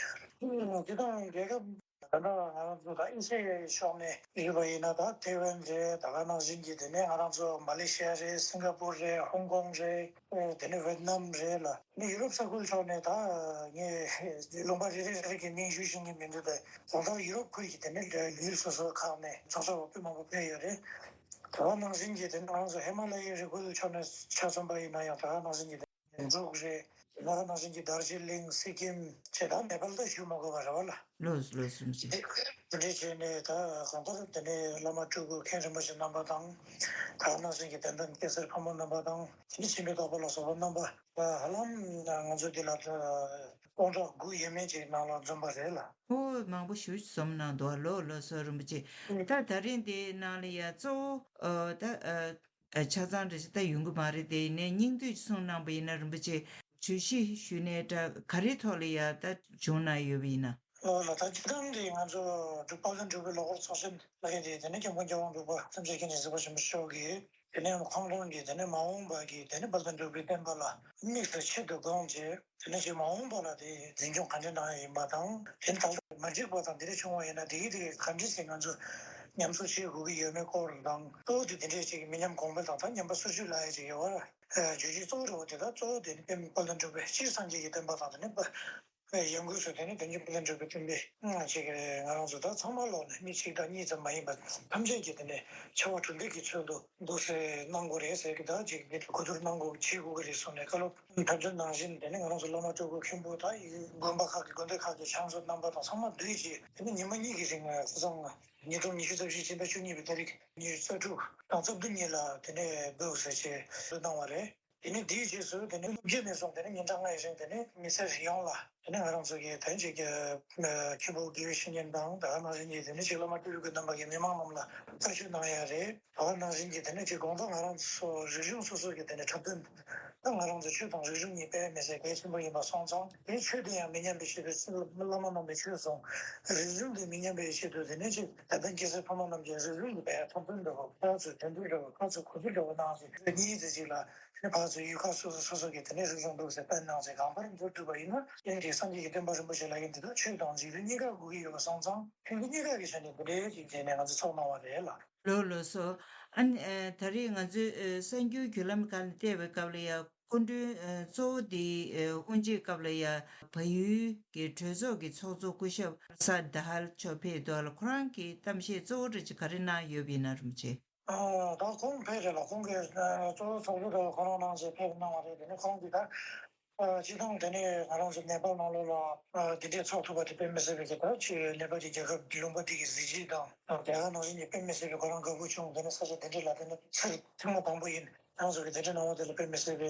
དེ་དང་རྒྱལ་ཁབ། ད་ལྟ་ང་རང་ཚོ་ད་ཨེ་ཤེ་ཡའི་ཕྱོགས་ནས་ཡོད་པ་ཡིན་ན། ད་ཐེ་ཝན་རེད། ད་ག་ནང་བཞིན་གྱི་དེ་ནས་ང་རང་ཚོ་མ་ལེ་ཤི་ཡ་རེད། སིང་ག་པུར་རེད། ཧོང་ཀོང་རེད། ཨེ་དེ་ནས་ཝེད་ནམ་རེད་ལ། ནི་ཡུ་རོབ་ས་ཁུལ་ཕྱོགས་ནས་ད་ངས་ལུང་པ་རེ་རེ་རེ་རེ་གི་མིང་ཞུ་ཤེས་ཀྱི་མི་འདུག་དེ་གང་ལྟར་ཡུ་རོབ་ཁུལ་གྱི་དེ་ནས་ཡུལ་སོ་སོ་ཁག་ནས་ཚོགས་བཅར་བ་དཔེ་མང་པོ་ཕེབས་ཡོད་རེད། ད་ག་ནང་བཞིན་གྱི་དེ་ནས་ང་རང་ཚོ་ཧི་མ་ལ་ཡའི་རི་ཁུལ་ཕྱོགས་ནས་ཆ་མཚོན་པ་ཡིན་ན་ཡང་ད་ག་ནང་བཞིན་གྱི་འབྲུག་རེད། ད་ག་ནང་བཞིན་གྱི་དར་ཇི་ལིང་། སི་ཀིམ་བཅས་དང་ནེ་པཱལ་ད་ཞུ་མ་དགོས་པ་རེད་བ་ལ། ལོས་ལོས་སུམ་ཅི། དེ་འདྲ་བྱས་ནས་ད་གང་ལྟར་དེ་ནས་བླ་མ་སྤྲུལ་སྐུ་མཁན་རིན་པོ་ཆེ་རྣམ་པ་དང་། ད་ག་ནང་བཞིན་གྱི་དད་ལྡན་སྐྱ་སེར་ཕོ་མོ་རྣམ་པ་དང་། དེ་ནས་ཕྱི་མི་རྟོགས་པ་ལ་སོགས་པ་རྣམ་པ་ཧ་ལམ་ང་ཚོ་འདི་ལ་སྟོང་ཕྲག་དགུ་ཡས་མས་ཅིག་ནང་ལ་འཛོམས་པ་རེད་ལ། ཨོ་མང་པོ་ཞེ་པོ་འཛོམས་གནང་འདུག་ལོས་ལོས་སུ་རིན་པོ་ཆེ། ད་ད་རིང་འདི་ནང་ལ་ཡ་གཙོ་བོ་ད། ཆ་ཚང་འདྲ་ཞིག་ད་ཡོང་གི་མ་རེད། དེ་ཡིན་ནའི་སྙིང་བསྡུས་གསུངས་གནང་པ་ཡིན་ན་རིན་པོ་ཆེ་བརྗོད་གཞི་ཞུས་ནའི་འདྲ་ག་རེ་ཐོག་ལ་ཡ་ད་བྱུང་གནང་ཡོད་པ་ཡིན་ན། ལོ་ལ་ད་སྤྱིར་བཏང་གི་ང་ཚོ་འབྲུག་དཔལ་ལྡན་འབྲུག་པའི་ལོ་འཁོར་ཚོགས་ཆེན་ལ་ཡོད་དེ། དེ་ནས་སྐྱབས་མགོན་རྒྱལ་དབང་འབྲུག་པ་ཐམས་ཅད་མཁྱེན་ཅིང་གཟིགས་པ་ཆེན་པོ་མཆོག་གིས་དེ་ནས་ཁོང་རང་གིས་དེ་ནས་མ་འོངས་པ་གི་དེ་ནས་དཔལ་ལྡན་འབྲུག་པའི་བསྟན་པ་ལ་དམིགས་སུ་ཆེད་དུ་དགོངས་བྱས། དེ་ནས་ཅིག་མ་འོངས་པ་ལ་དེ་འཛིན་སྐྱོང་ག་འདྲ་གནང་ཡ་ཡིན་པ་དང་། དེ་ནས་ད་ལྟ་མ་འགྲིག་པ་དང་དེ་འདྲ་བྱུང་བ་ཡིན་ན་དེ་གི་དེ་གི་ག་འདྲ་ཞིག་ང་ཚོ་ཉམས་གསོ་བྱེད་དགོས་ཀྱི་ཡོད་མེད་སྐོར་དང་། གཙོ་བོ་དེ་དེ་འདྲའི་ཅིག་མི་ཉམས་གོང་འཕེལ་དང་ད་ཉམས་པ་སོར་ཆུད་ལ་ཡ་ཅིག་ཡོད་པ། བརྗོད་གཞི་གཙོ་བོ་རེད་པ། དེ་ད་གཙོ་བོ་དེ་ནི་དཔལ་ལྡན་འབྲུག་པའི་སྤྱིར་སངས་རྒྱས་ཀྱི་བསྟན་པ་དང་དེ་ནས་ཡོན་ཁུལ་སོགས། དེ་ནི་དོན་གྱི་དཔལ་ལྡན་འབྲུག་པའི་བསྟན་པའི་ཅིག་ང་རང་ཚོ་ད་ཚང་མ་ལོག་ནས་མི་གཅིག་དང་གཉིས་ཙམ་མ་ཡིན་པ་ཐམས་ཅད་ཀྱིས་དེ་ནས་ཕྱར་བ་གྲུ་འདེགས་ཀྱི་ཚུལ་དུ་འདུག་སེ་གནང་དགོས་རེད་ཟེར་གི། ད་ཅིག་འདི་གོ་བསྡུར་གནང་དགོས་བྱེད་དགོས་ཀྱི་རེད་གསུངས་ནས་བཀའ་སློབ་ཐོབ་དོན་ནང་བཞིན། དེ་ནས་ང་རང་ཚོ་བླ་མ་སྤྲུལ་སྐུ་མཁན་པོ་དང་དགོན་པ་ཁག་གི་དགོན་སྡེ་ཁག་གི་ཕྱག་མཛོད་རྣམ་པ་དང་ཚང་མ་བསྡུས་རྗེས། དེ་ནས་ཉི་མ་གཉིས་ཀྱི་རིང་ཁ་སང་ཉིས་སྟོང་ཉི་ཤུ་རྩ་བཞི་ཕྱི་ཟླ་བཅུ་གཉིས་པའི་ཏ་རིག་ཉི་ཤུ་རྩ་དྲུག་དང་རྩ་བདུན་གཉིས་ལ་དེ་ནས་འདུག་ཟེར་བྱས་གནང་བ་རེད། དེ་ནས་དེའི་རྗེས་སུ་དེ་ནས་སློབ་གྲྭ་ནས་བཟུང་དེ་ནས་ཉིན་གྲངས་ལྔའི་རིང་དེ་ནས་མི་སེར་ཡོངས་ལ་དེ་ནས་ང་རང་ཚོ་གི་དེ་ཅིག་མཁན་པོ་དགེ་བའི་བཤེས་གཉེན་དང་། ད་ག་ནང་བཞིན་གྱི་དེ་ནས་ཅིག་བླ་མ་སྤྲུལ་སྐུ་རྣམ་པ་གིས་མི་མང་རྣམས་ལ་བཀའ་ཆོས་གནང་ཡ་རེད། ད་ག་ནང་བཞིན་གྱི་དེ་ནས་ཅིག་དགོང་དག་ང་རང་ཚོ་རིག་གཞུང་སོ་སོ་གི་དེ་ནས་འཁྲབ་སྟོན། ད་ང་རང་ཚོ་ཆོས་དང་རིག་གཞུང་གཉིས་དཔེ་མི་སྲིད་གལ་ཆེན་པོ་ཡིན་པ་སོང་ཙང་། དེ་ཆོས་དེ་ཡང་མི་ཉམས་པའི་ཆེད་དུ་བླ་མ་རྣམ་པས་ཆོས་གསུངས། རིག་གཞུང་དེ་མི་ཉམས་པའི་ཆེད་དུ་དེ་ནས་ཅིག་དད་ལྡན་སྐྱེ་སའི་ཕ་མ་རྣམས་ཀྱིས་རིག་གཞུང་གི་དཔེ་འཁྲབ་སྟོན་འདྲ་བོ། ཕར་ཚུར་འགྲན་བསྡུར་འདྲ་བོ། ཕར་ཚུར་གོ་བསྡུར་འདྲ་བོ་གནང་རྗེས་གཉིས་ཙམ་ཅིག་ལ། དེ་ནས་ཕར་ཚུར་ཡུལ་ཁག་སོ་སོ་སོ་སོ་གི་དེ་ནས་རིག་གཞུང་འདུག་ཟེར་སྤེལ་གནང་རྗེས་གང་ལྟར་མདོར་བསྡུས་པ་ཡིན་ན། དེ་ནས་སངས་རྒྱས་ཀྱི་བསྟན་པ་རིན་པོ་ཆེ་ལབ་མཁན་འདི་དག་ཆོས་དང་རིག་གཞུང་གཉིས་ཀ་དགོས་ཀྱི་ཡོད་པ་སོང་ཙང་། ཁྱོན་གཉིས་ཀ་གི་ཆ་ནས་འདི་འདྲའི་ཅིག་བྱས་ནས་ང་ཚོ་ཚོགས་གནང་བ་རེད་ལ། ལགས་ལགས་སོ། ཨ་ནི་ཨ་ད་རེས་ང་ཚོས་ཨ་གསར་འགྱུར་བརྒྱུད་ལམ་ཁག་ནས་བལྟས་པའི་སྐབས་ལ་ཡང་སྐུ་མགྲོན་ཨ་གཙོ་བོ་དེ་ཨ་དབུ་འབྱེད་སྐབས་ལ་ཡང་བལ་ཡུལ་གྱི་གྲོས་ཚོགས་ཀྱི་ཚོགས་གཙོ་སྐུ་ཞབས་ས་དཱ་ཧལ་མཆོག་ཕེབས་འདུག་ལ། ཁོ་རང་གིས་གཏམ་བཤད་གཙོ་བོ་འདྲ་ཅིག་ག་རེ་གནང་ཡོད་པ་ཡིན་ན། རིན་པོ་ཆེ། ཨ་ད་ཁོང་ཕེབས་རེད་ལ། ཁོང་གིས་ཨ་གཙོ་བོ་ཚོགས་གཙོ་དང་ཁོ་རང་རྣམ་ཚོས་ཕེབས་གནང་བ་རེད། དེ་ནས་ཁོང་གིས་ད་ཨ་སྤྱིར་བཏང་དེ་ནས་ང་རང་ཚོ་ནེ་པཱལ་ནང་ལོགས་ལ་ཨ་འདི་འདྲས་ཚོགས་ཐུབ་པ་དེ་དཔེ་མི་སྲིད་པའི་གི། ད་ཅིག་ནེ་པཱལ་གྱི་རྒྱལ་ཁབ་ལུང་པ་འདི་གི་གཟི་བརྗིད་དང་། ཨ་དེ་ག་ནང་བཞིན་གྱི་དཔེ་མི་སྲིད་པའི་ཁོ་རང་དགའ་པོ་བྱུང་། དེ་ནས་ས་ཆ་དེ་འདྲས་ལ་དེ་ནས་ཚུར་ཐེངས་མ་དང་པོ་ཡིན། ང་ཚོ་གི་དེ་འདྲས་གནང་བ་དེ་ལ་དཔེ་མི་སྲིད་པའི་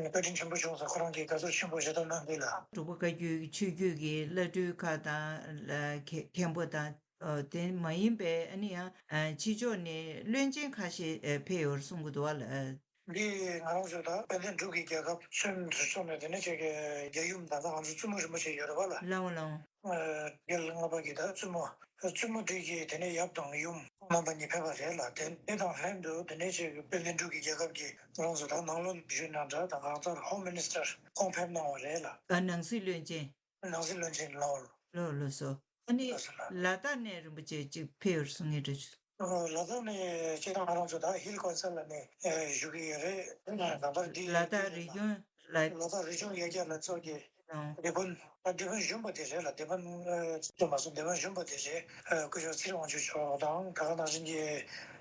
བཀའ་དྲིན་ཆེན་པོ་བྱུང་ཟེར་ཁོ་རང་གིས་དགའ་ཚོར་ཆེན་པོ་ཞེ་དྲག་གནང་འདུག་ལ། འབྲུག་པ་བཀའ་བརྒྱུད་ཆོས་བརྒྱུད་ཀྱི་བླ་སྤྲུལ་ཁག་དང་། ལ་མཁན་པོ་དང་། ཨོ་དེ་མ་ཡིན་པའི་ཨ་ནི་ཡང་ཨ་ཕྱི་ཕྱོགས་ནས་བློན་ཆེན་ཁ་ཤས་ཨ་ཕེབས་ཡོད་གསུང་གི་འདུག་བ་ལ། ཨ། འདི་ང་རང་ཚོ་ད་དཔལ་ལྡན་འབྲུག་གི་རྒྱལ་ཁབ་ཚུན་དུ་སོང་ནས་དེ་ནས་ཅིག་གི་རྒྱལ་ཡུམ་ད་ལྟ་ང་ཚོ་བཙུན་མོ་རིན་པོ་ཆེ་ཡོད་རེད་བ་ལ། ལའོ་ལའོ། ཨ་རྒྱལ་ལྔ་པ་གི་ད་བཙུན་མོ། བཙུན་མོ་དེ་གི་དེ་ནས་ཡབ་དང་ཡུམ་རྣམ་པ་གཉིས་ཕེབས་པ་རེད་ལ། དེ་དེ་དང་ལྷན་དུ་དེ་ནས་ཅིག་གི་དཔལ་ལྡན་འབྲུག་གི་རྒྱལ་ཁབ་ཀྱི་ང་རང་ཚོ་ད་ནང་ལོགས་ནས་ཞུས་ན་འདྲ་དང་། གང་ལྟར་ཧོམ་མི་ནི་སི་ཊར་ཁོང་ཕེབས་གནང་བ་རེད་ལ། ཨ་ནང་སྲིད་བློན་ཆེན། ནང་སྲིད་བློན་ཆེན་ལའོ། ལོ་ལོ་སོ། ཨ་ནི་ལགས་སོ་ལགས། ལ་དྭགས་ནས་རིན་པོ་ཆེ་གཅིག་ཕེབས་ཡོད་གསུང་ངེས་འདྲ་ཞུ། ཨོ་ལ་དྭགས་ནས་སྤྱིར་བཏང་ང་རང་ཚོ་ད་ཧིལ་ཀོན་སལ་ལ་ནས་ཨེ་བཞུགས་ཀྱི་ཡོད་རེད། ད་ལྟ་འདི་ལ་དྭགས་རི་ལྗོངས་ལ། ལ་དྭགས་རི་ལྗོངས་ཡར་རྒྱས་ལྷན་ཚོགས་ཀྱི་ཨོ། སྡེ་དཔོན། ད་སྡེ་དཔོན་གཞོན་པ་དེ་རེད་ལ། སྡེ་དཔོན་ཨེ་གཞོན་པ་སོང་། སྡེ་དཔོན་གཞོན་པ་དེ་རེད། ཨེ་སྐུ་ཞབས་ཚེ་རིང་དབང་ཕྱུག་མཆོག་དང་། ད་ག་ནང་བཞིན་གྱི་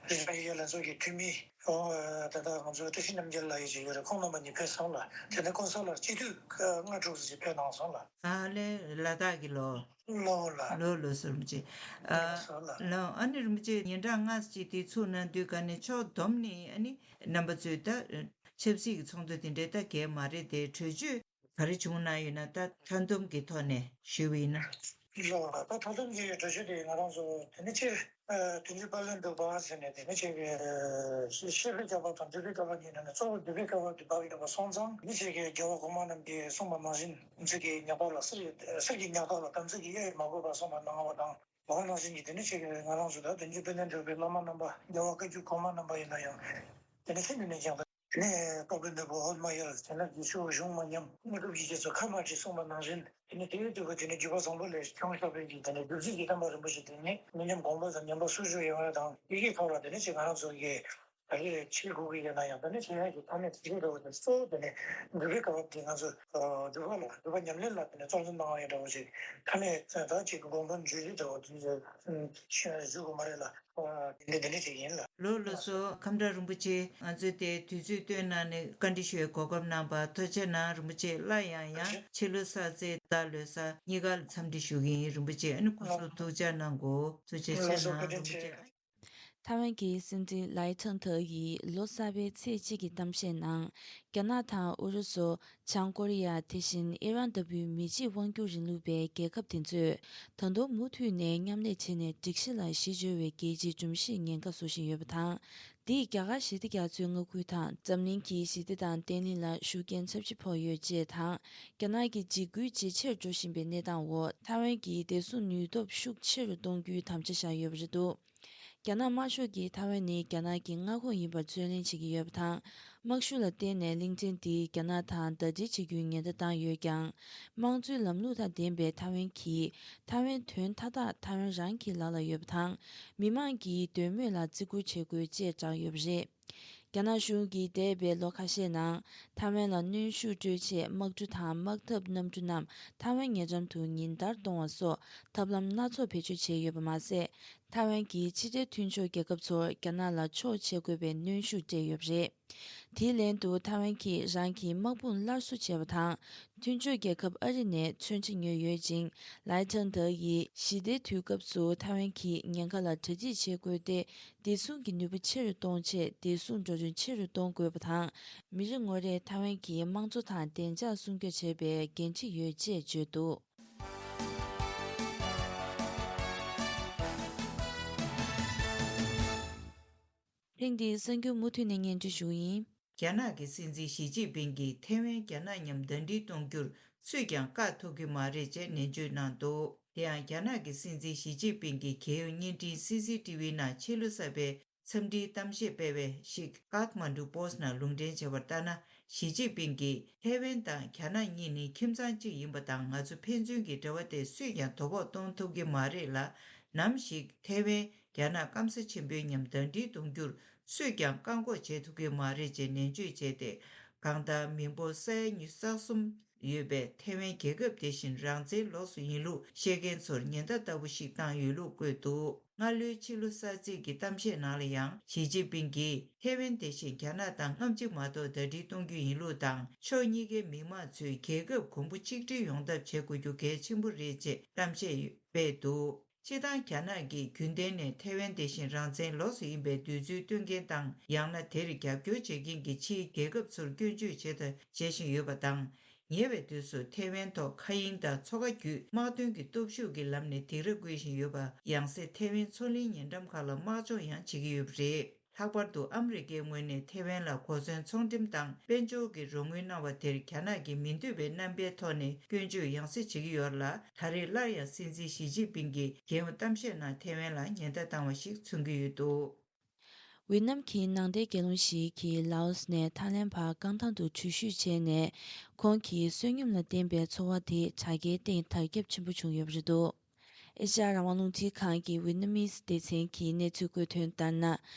རི་ལྗོངས་ཡར་རྒྱས་ལྷན་ཚོགས་ཀྱི་འཐུས་མི། ཨོ་ད་ལྟ་ང་ཚོ་བཀྲ་ཤིས་རྣམ་རྒྱལ་ལགས་ཡིན་ཅིག་ཡོད་རེད། ཁོང་རྣམ་པ་གཉིས་ཕེབས་སོང་ལ། དེ་ནས་ཀོན་སལ་ལགས་སྤྱི་འཐུས་ལྔ་དྲུག་ཙམ་ཅིག་ཕེབས་གནང་སོང་ལ། ཨ་ལས་ལ་དྭགས་ཀྱི་ལོ། ལོ་ལ། ལོ་ལོ་སོ་རིན་པོ་ཆེ། ཨ་ལོ་སོ་ལ། ལོ། ཨ་ནི་རིན་པོ་ཆེ་ཉིན་གྲངས་ལྔ་ཅིག་དེ་ཚུགས་གནང་དུས་ག་ནས་ཕྱོགས་བསྡོམས་ནས་ཨ་ནི་རྣམ་པ་ཚོས་ད་ཆབ་སྲིད་ཀྱི་ཚོགས་འདུ་དེ་འདྲའི་ད་གས་མ་རེད་དེ། གྲོས་ཆོད་ག་རེ་བྱུང་གནང་ཡོད་ན་ད་མཐའ་བསྡོམས་ཀྱི་ཐོག་ནས་ཞུས་པ་ཡིན་ན། ལགས། ད་མཐའ་བསྡོམས་ཀྱི་གྲོས་ཆོད་དེ་ང་རང་ཚོ་དེ་ནི་སྤྱིར་ཨ་དོན་གཅོད་དཔལ་ལྡན་འབྲུག་པ་ཟེར་ནས་དེ་ནི་ཅིག་གི་ཨ་ཤེས་རིག་བསྐལ་པ་དང་འདུས་པའི་བསྐལ་པ་གཉིས་ནང་ནས་གཙོ་བོ་འདུས་པའི་བསྐལ་པ་དེ་འབབ་ཡོད་པ་སོང་ཙང་། དེ་ནི་ཅིག་གི་རྒྱལ་བ་གོང་མ་རྣམས་ཀྱིས་གསུངས་པ་ནང་བཞིན་དམ་ཚིག་གི་ཉག་ཕག་ལ་གསེར་གྱི་གསེར་གྱི་ཉག་ཕག་ལ་དམ་ཚིག་གི་གཡའ་ཡིས་མ་གོས་པར་གསུངས་པ་ནང་བ་དང་། འོ་ནང་བཞིན་གྱི་དེ་ནི་ཅིག་ང་རང་ཚོ་ད་དོན་གཅོད་དཔལ་ལྡན་འབྲུག་པའི་བླ་མ་རྣམ་པ། རྒྱལ་བ་བཀའ་བརྒྱུད་གོང་མ་རྣམ་པ་ཡིན་ན་ཡང་། དེ་ནི་ཤིན་ཏུ་ནས་ཀྱང་། དེ་ནས་རྟོགས་པའི་ནོར་བུ་འོད་མ་ཡལ། བྱིན་རླབས་ཀྱི་ཆུ་བོ་གཞུང་མ་ཉམས། གནས་སྐབས་ཀྱི་རྗེས་སུ་ཁ་མ་འབྲལ་གསུངས་པ་ནང་བཞིན། དེ་ནི་དེའི་དུས་ཀྱི་དེ་ནི་བརྒྱུད་པ་བཟང་པོ་ལས་བྱུང་བཞག་པའི་གི་དེ་ནི་བདུད་རྩི་གི་བསྟན་པ་རིན་པོ་ཆེ་དེ་ནི་མི་ཉམས་གོང་འཕེལ་དང་ཉམས་པ་སོར་ཆུད་ཡོང་བ་དང་། དེ་གི་ཐོག་ལ་དེ་ནི་ཅིག་ང་རང་ཚོ་གི་ད་རེས་བྱེད་དགོས་ཀྱི་ཡོད་ན་ཡང་། ད་ནི་བྱེད་ཡག་གི་ཐ་སྙད་དེ་འདྲ་བོ་དེ་གཙོ་བོ་དེ་ནི་འདུས་པའི་བསྐལ་པ་དེ་ང་ཚོ་འདུས་པ་ལ་འདུས་པ་ཉམས་ལེན་ལ་དེ་ནི་སྲོག་འཛིན་གནང་བ་ཡིན་འདྲ་བོ་ཞིག་ཐ་སྙད་ད་ཅིག་དགོངས་དོན་བརྗོད་གཞི་འདྲ་བོ་དེ་ཚོ་ཞུ་དགོས་མ་རེད་ལ། དེ་འདྲ་དེ་འདྲ་ཅིག་ཡིན་ལ། ལོ་ལོ་སོ། ཁམས་བྲག་རིན་པོ་ཆེ་ང་ཚོས་དེ་དུས་ཚོད་བཏོན་གནང་ནས་བཀའ་འདྲི་ཞུ་བའི་གོ་སྐབས་གནང་བར་ཐུགས་རྗེ་གནང་། རིན་པོ་ཆེ་སླར་ཡང་ཡང་ཕྱི་ལོ་གསར་ཚེས་དང་ལོ་གསར་གཉིས་ཀ་ལ་འཚམས་འདྲི་ཞུ་གི་ཡིན། རིན་པོ་ཆེ་ཨ་ནི་སྐུ་གཟུགས་ཐུགས་ཅག་གནང་གོ། ཐུགས་རྗེ་ཆེ་གནང་། རིན་པོ་ཆེ། ཐའེ་ཝན་གྱི་སྲིད་འཛིན་ལའེ་ཁྲང་ཐའེ་ཡིས་ལོ་གསར་པའི་ཚེས་གཅིག་གི་གཏམ་བཤད་ནང་། རྒྱ་ནག་དང་ཨུ་རུ་སུ། བྱང་ཀོ་རི་ཡ། དེ་བཞིན་ཨི་རན་ལྟ་བུའི་མི་གཅིག་དབང་སྒྱུར་རིང་ལུགས་པའི་རྒྱལ་ཁབ་དེ་ཚོས་ད་དུང་མུ་མཐུད་ནས་མཉམ་ལས་བྱས་ནས་སྒྲིག་གཞི་ལ་གཞི་བཅོལ་བའི་རྒྱལ་སྤྱིའི་སྒྲོམ་གཞིར་ཉེན་ཁ་བཟོ་བཞིན་ཡོད་པ་དང་། འདིས་རྒྱ་གར་ཞི་བདེ་རྒྱ་མཚོའི་མངའ་ཁུལ་དང་འཛམ་གླིང་གི་ཞི་བདེ་དང་བརྟན་ལྷིང་ལ་ཤུགས་རྐྱེན་ཚབས་ཆེ་ཕོག་ཡོད་ཅེས་དང་། རྒྱ་ནག་གི་འཇིགས་སྐུལ་ཇེ་ཆེར་འགྲོ་བཞིན་པའི་གནས་སྟངས་འོག་ཐའེ་ཝན་གྱི་བདེ་སྲུང་ནུས་སྟོབས་ཤུགས་ཆེ་རུ་གཏོང་རྒྱུའི་དམ་བཅའ་བཞག་ཡོད་པ་རེད་འདུག་རྒྱ་ནག་དམར་ཤོག་གིས་ཐའེ་ཝན་ནི་རྒྱ་ནག་གི་མངའ་ཁོངས་ཡིན་པར་རྩོད་ལེན་བྱེད་ཀྱི་ཡོད་པ་དང་། དམག་ཤུགས་ལ་བརྟེན་ནས་གླིང་ཕྲན་འདི་རྒྱ་ནག་དང་ཟླ་སྒྲིལ་བྱེད་རྒྱུའི་ཉེན་བརྡ་བཏང་ཡོད་ཀྱང་། དམངས་གཙོའི་ལམ་ལུགས་དང་ལྡན་པའི་ཐའེ་ཝན་གྱིས་ཐའེ་ཝན་དོན་མཐའ་དག་ཐའེ་ཝན་རང་གི་ལག་ལ་ཡོད་པ་དང་། མི་མང་གི་འདོད་མོས་ལ་བརྩི་བཀུར་བྱེད་དགོས་ཅེས་བསྒྲགས་ཡོད་པ་རེད། རྒྱ་ནག་གཞུང་གིས་འདས་པའི་ལོ་ཁ་ཤས་ནང་ཐའེ་ཝན་ལ་གནོན་ཤུགས་སྤྲོད་ཆེད་དམག་གྲུ་དང་དམག་འཐབ་གནམ་གྲུ་རྣམས་ཐའེ་ཝན་ཉེ་འགྲམ་དུ་ཉིན་ལྟར་གཏོང་བ་སོགས་ཐབས་ལམ་སྣ་ཚོགས་བེད་སྤྱོད་བྱས་ཡོད་པ་མ་ཟད། ཐའེ་ཝན་གྱི་ཕྱི་འབྲེལ་མཐུན་ཕྱོགས་རྒྱལ་ཁབ་ཚོར་རྒྱ་ནག་ལ་ཕྱོགས་ཆེ་དགོས་པའི་གནོན་ཤུགས་སྤྲད་ཡོད་པ་རེད། དེའི་ལན་དུ་ཐའེ་ཝན་གྱིས་རང་གི་དམག་དཔུང་སླར་གསོ་བྱས་པ་དང་། མཐུན་ཕྱོགས་རྒྱལ་ཁབ་ཨ་རི་ནས་མཚོན་ཆ་ཉོས་ཡོད་ཅིང་། ལའེ་ཁྲང་ཏེ་ཡིས་ཞི་བདེའི་དུས་སྐབས་སུ་ཐའེ་ཝན་གྱི་ཉེན་ཁ་ལ་གྲ་སྒྲིག་བྱེད་དགོས་ཏེ། བདེ་སྲུང་གི་ནུས་པ་ཆེ་རུ་གཏོང་ཆེད་བདེ་སྲུང་འགྲོ་གྲོན་ཆེ་རུ་གཏོང་དགོས་པ་དང་། མི་རེ་ངོ་རེས་ཐའེ་ཝན་གྱི་དམངས་གཙོ་དང་བདེ་འཇགས་སྲུང་སྐྱོབ་བྱེད་པའི་འགན་འཁྲི་ཡོད་ཅེས་བརྗོད་འདུག་ཐེངས་འདིའི་གསར་འགྱུར་མུ་མཐུད་ནས་སྙན་སྒྲོན་ཞུ་གི་ཡིན། རྒྱ་ནག་གི་སྲིད་འཛིན་ཞི་ཅིན་ཕིང་གིས་ཐའེ་ཝན་རྒྱ་ནག་མཉམ་ཟླ་སྒྲིལ་གཏོང་རྒྱུར་སུས་ཀྱང་བཀག་ཐུབ་ཀྱི་མ་རེད་ཅེས་ནན་བརྗོད་གནང་འདུག་དེ་ཡང་རྒྱ་ནག་གི་སྲིད་འཛིན་ཞི་ཅིན་ཕིང་གིས་རྒྱལ་ཡོངས་བརྙན་འཕྲིན་སི་སི་ཊི་ཝི་ནང་ཕྱི་ལོ་གསར་པའི་འཚམས་འདྲིའི་གཏམ་བཤད་སྤེལ་བ་ཞིག་ཀཱཐ་མན་ཌུ་པོ་སི་ཊི་ནང་ལུང་འདྲེན་བྱས་པར་ལྟར་ན། ཞི་ཅིན་ཕིང་གིས་ཐའེ་ཝན་དང་རྒྱ་ནག་གཉིས་ནི་ཁྱིམ་ཚང་གཅིག་ཡིན་པ་དང་། ང་ཚོ་ཕན་ཚུན་གྱི་འབྲེལ་བ་དེ་སུས་ཀྱང་དོ་ཕོག་གཏོང་ཐུབ་ཀྱི་མ་རེད་ལ། ནམ་ཞིག་ཐའེ་ཝན་རྒྱ་ནག་སྐམ་ས་ཆེན་པོའི་མཉམ་ཟླ་སྒྲིལ་གཏོང་རྒྱུར་སུས་ཀྱང་བཀག་འགོག་བྱེད་ཐུབ་ཀྱི་མ་རེད་ཅེས་ནན་བརྗོད་བྱས་ཏེ། གང་ལྟར་མི་འབོར་ས་ཡ་ཉི་ཤུ་རྩ་གསུམ་ཡོད་པའི་ཐའེ་ཝན་རྒྱལ་ཁབ་དེ་བཞིན་རང་བཙན་ལོགས་སུ་ཡིན་ལུགས་བཤད་མཁན་ཚོར་ཉེན་བརྡ་ལྟ་བུ་ཞིག་བཏང་ཡོད་ལུགས་བཀོད་འདུག་སྔ་ལོའི་ཕྱི་ལོ་གསར་ཚེས་ཀྱི་གཏམ་བཤད་ནང་ལ་ཡང་། ཞི་ཅིན་ཕིང་གིས་ཐའེ་ཝན་དེ་བཞིན་རྒྱ་ནག་དང་མཉམ་གཅིག་མ་གཏོགས་ཟླ་སྒྲིལ་གཏོང་རྒྱུ་ཡིན་ལུགས་དང་། ཕྱོགས་གཉིས་ཀའི་མི་དམངས་ཚོས་རྒྱལ་ཁབ་གོང་བུ་གཅིག་སྒྲིལ་ཡོང་ཐབས་བྱེད་དགོས་རྒྱུ་གལ་ཆེན་པོ་རེད་ཅེས་གཏམ་བཤད་སྤེལ་འདུག་སྤྱིར་བཏང་རྒྱ་ནག་གིས་རྒྱུན་ལྡན་ནས་ཐའེ་ཝན་དེ་བཞིན་རང་བཙན་ལོགས་སུ་ཡིན་པའི་འདོད་ཚུལ་སྟོན་མཁན་དང་། ཡང་ན་དེར་རྒྱབ་སྐྱོར་བྱེད་མཁན་གྱི་ཕྱིའི་རྒྱལ་ཁབ་ཚོར་སྐྱོན་བརྗོད་བྱས་དང་བྱེད་བཞིན་ཡོད་པ་དང་། ཉེ་བའི་དུས་སུ་ཐའེ་ཝན་ཐོག་མཁའ་དབྱིངས་དང་མཚོ་ཁ་བརྒྱུད་དམག་དོན་གྱི་སྟོབས་ཤུགས་ཀྱི་ལམ་ནས་སྡིགས་ར་བསྐུལ་བཞིན་ཡོད་པ། ཡང་སེ་ཐའེ་ཝན་མཚོ་གླིང་ཉེ་འགྲམ་ཁག་ལ་དམག་སྦྱོང་ཡང་བྱེད་ཀྱི་ཡོད་པ་རེད། ལྷག་པར་དུ་ཨ་མི་རི་ཀའི་ངོས་ནས་ཐའེ་ཝན་ལ་གོ་མཚོན་ཚོང་འགྲེམས་དང་དཔལ་འབྱོར་གྱི་རོགས་དངུལ་གནང་བ་དེར་རྒྱ་ནག་གིས་མི་འདོད་པའི་རྣམ་པའི་ཐོག་ནས་སྐྱོན་བརྗོད་ཡང་སེ་བྱེད་ཀྱི་ཡོད་ལ། ད་རེས་སླར་ཡང་སྲིད་འཛིན་ཞི་ཅིན་ཕིང་གིས་རྒྱལ་ཡོངས་གཏམ་བཤད་ནང་ཐའེ་ཝན་ལ་ཉེན་བརྡ་བཏང་བ་ཞིག་མཚོན་གྱི་ཡོད་འདུག་ཝེ་ནམ་གྱི་ནང་བསྟན་དགེ་སློང་ཞིག་གིས་ལའོ་སི་ནས་ཐའི་ལན་བར་རྐང་ཐང་དུ་འགྲུལ་བཞུད་བྱས་ནས། ཁོང་གི་བསོད་སྙོམས་ལ་བརྟེན་པའི་འཚོ་བ་དེ་དྲ་རྒྱའི་སྟེང་དར་ཁྱབ་ཆེན་པོ་བྱུང་ཡོད་པ་རེད་འདུག་ཨེ་ཤ་ཡ་རང་དབང་རླུང་འཕྲིན་ཁང་གི་ཝེ་ནམ་མི་སྡེ་ཚན་གྱིས་གནས་ཚུལ་བཀོད་དོན་ལྟར་ན།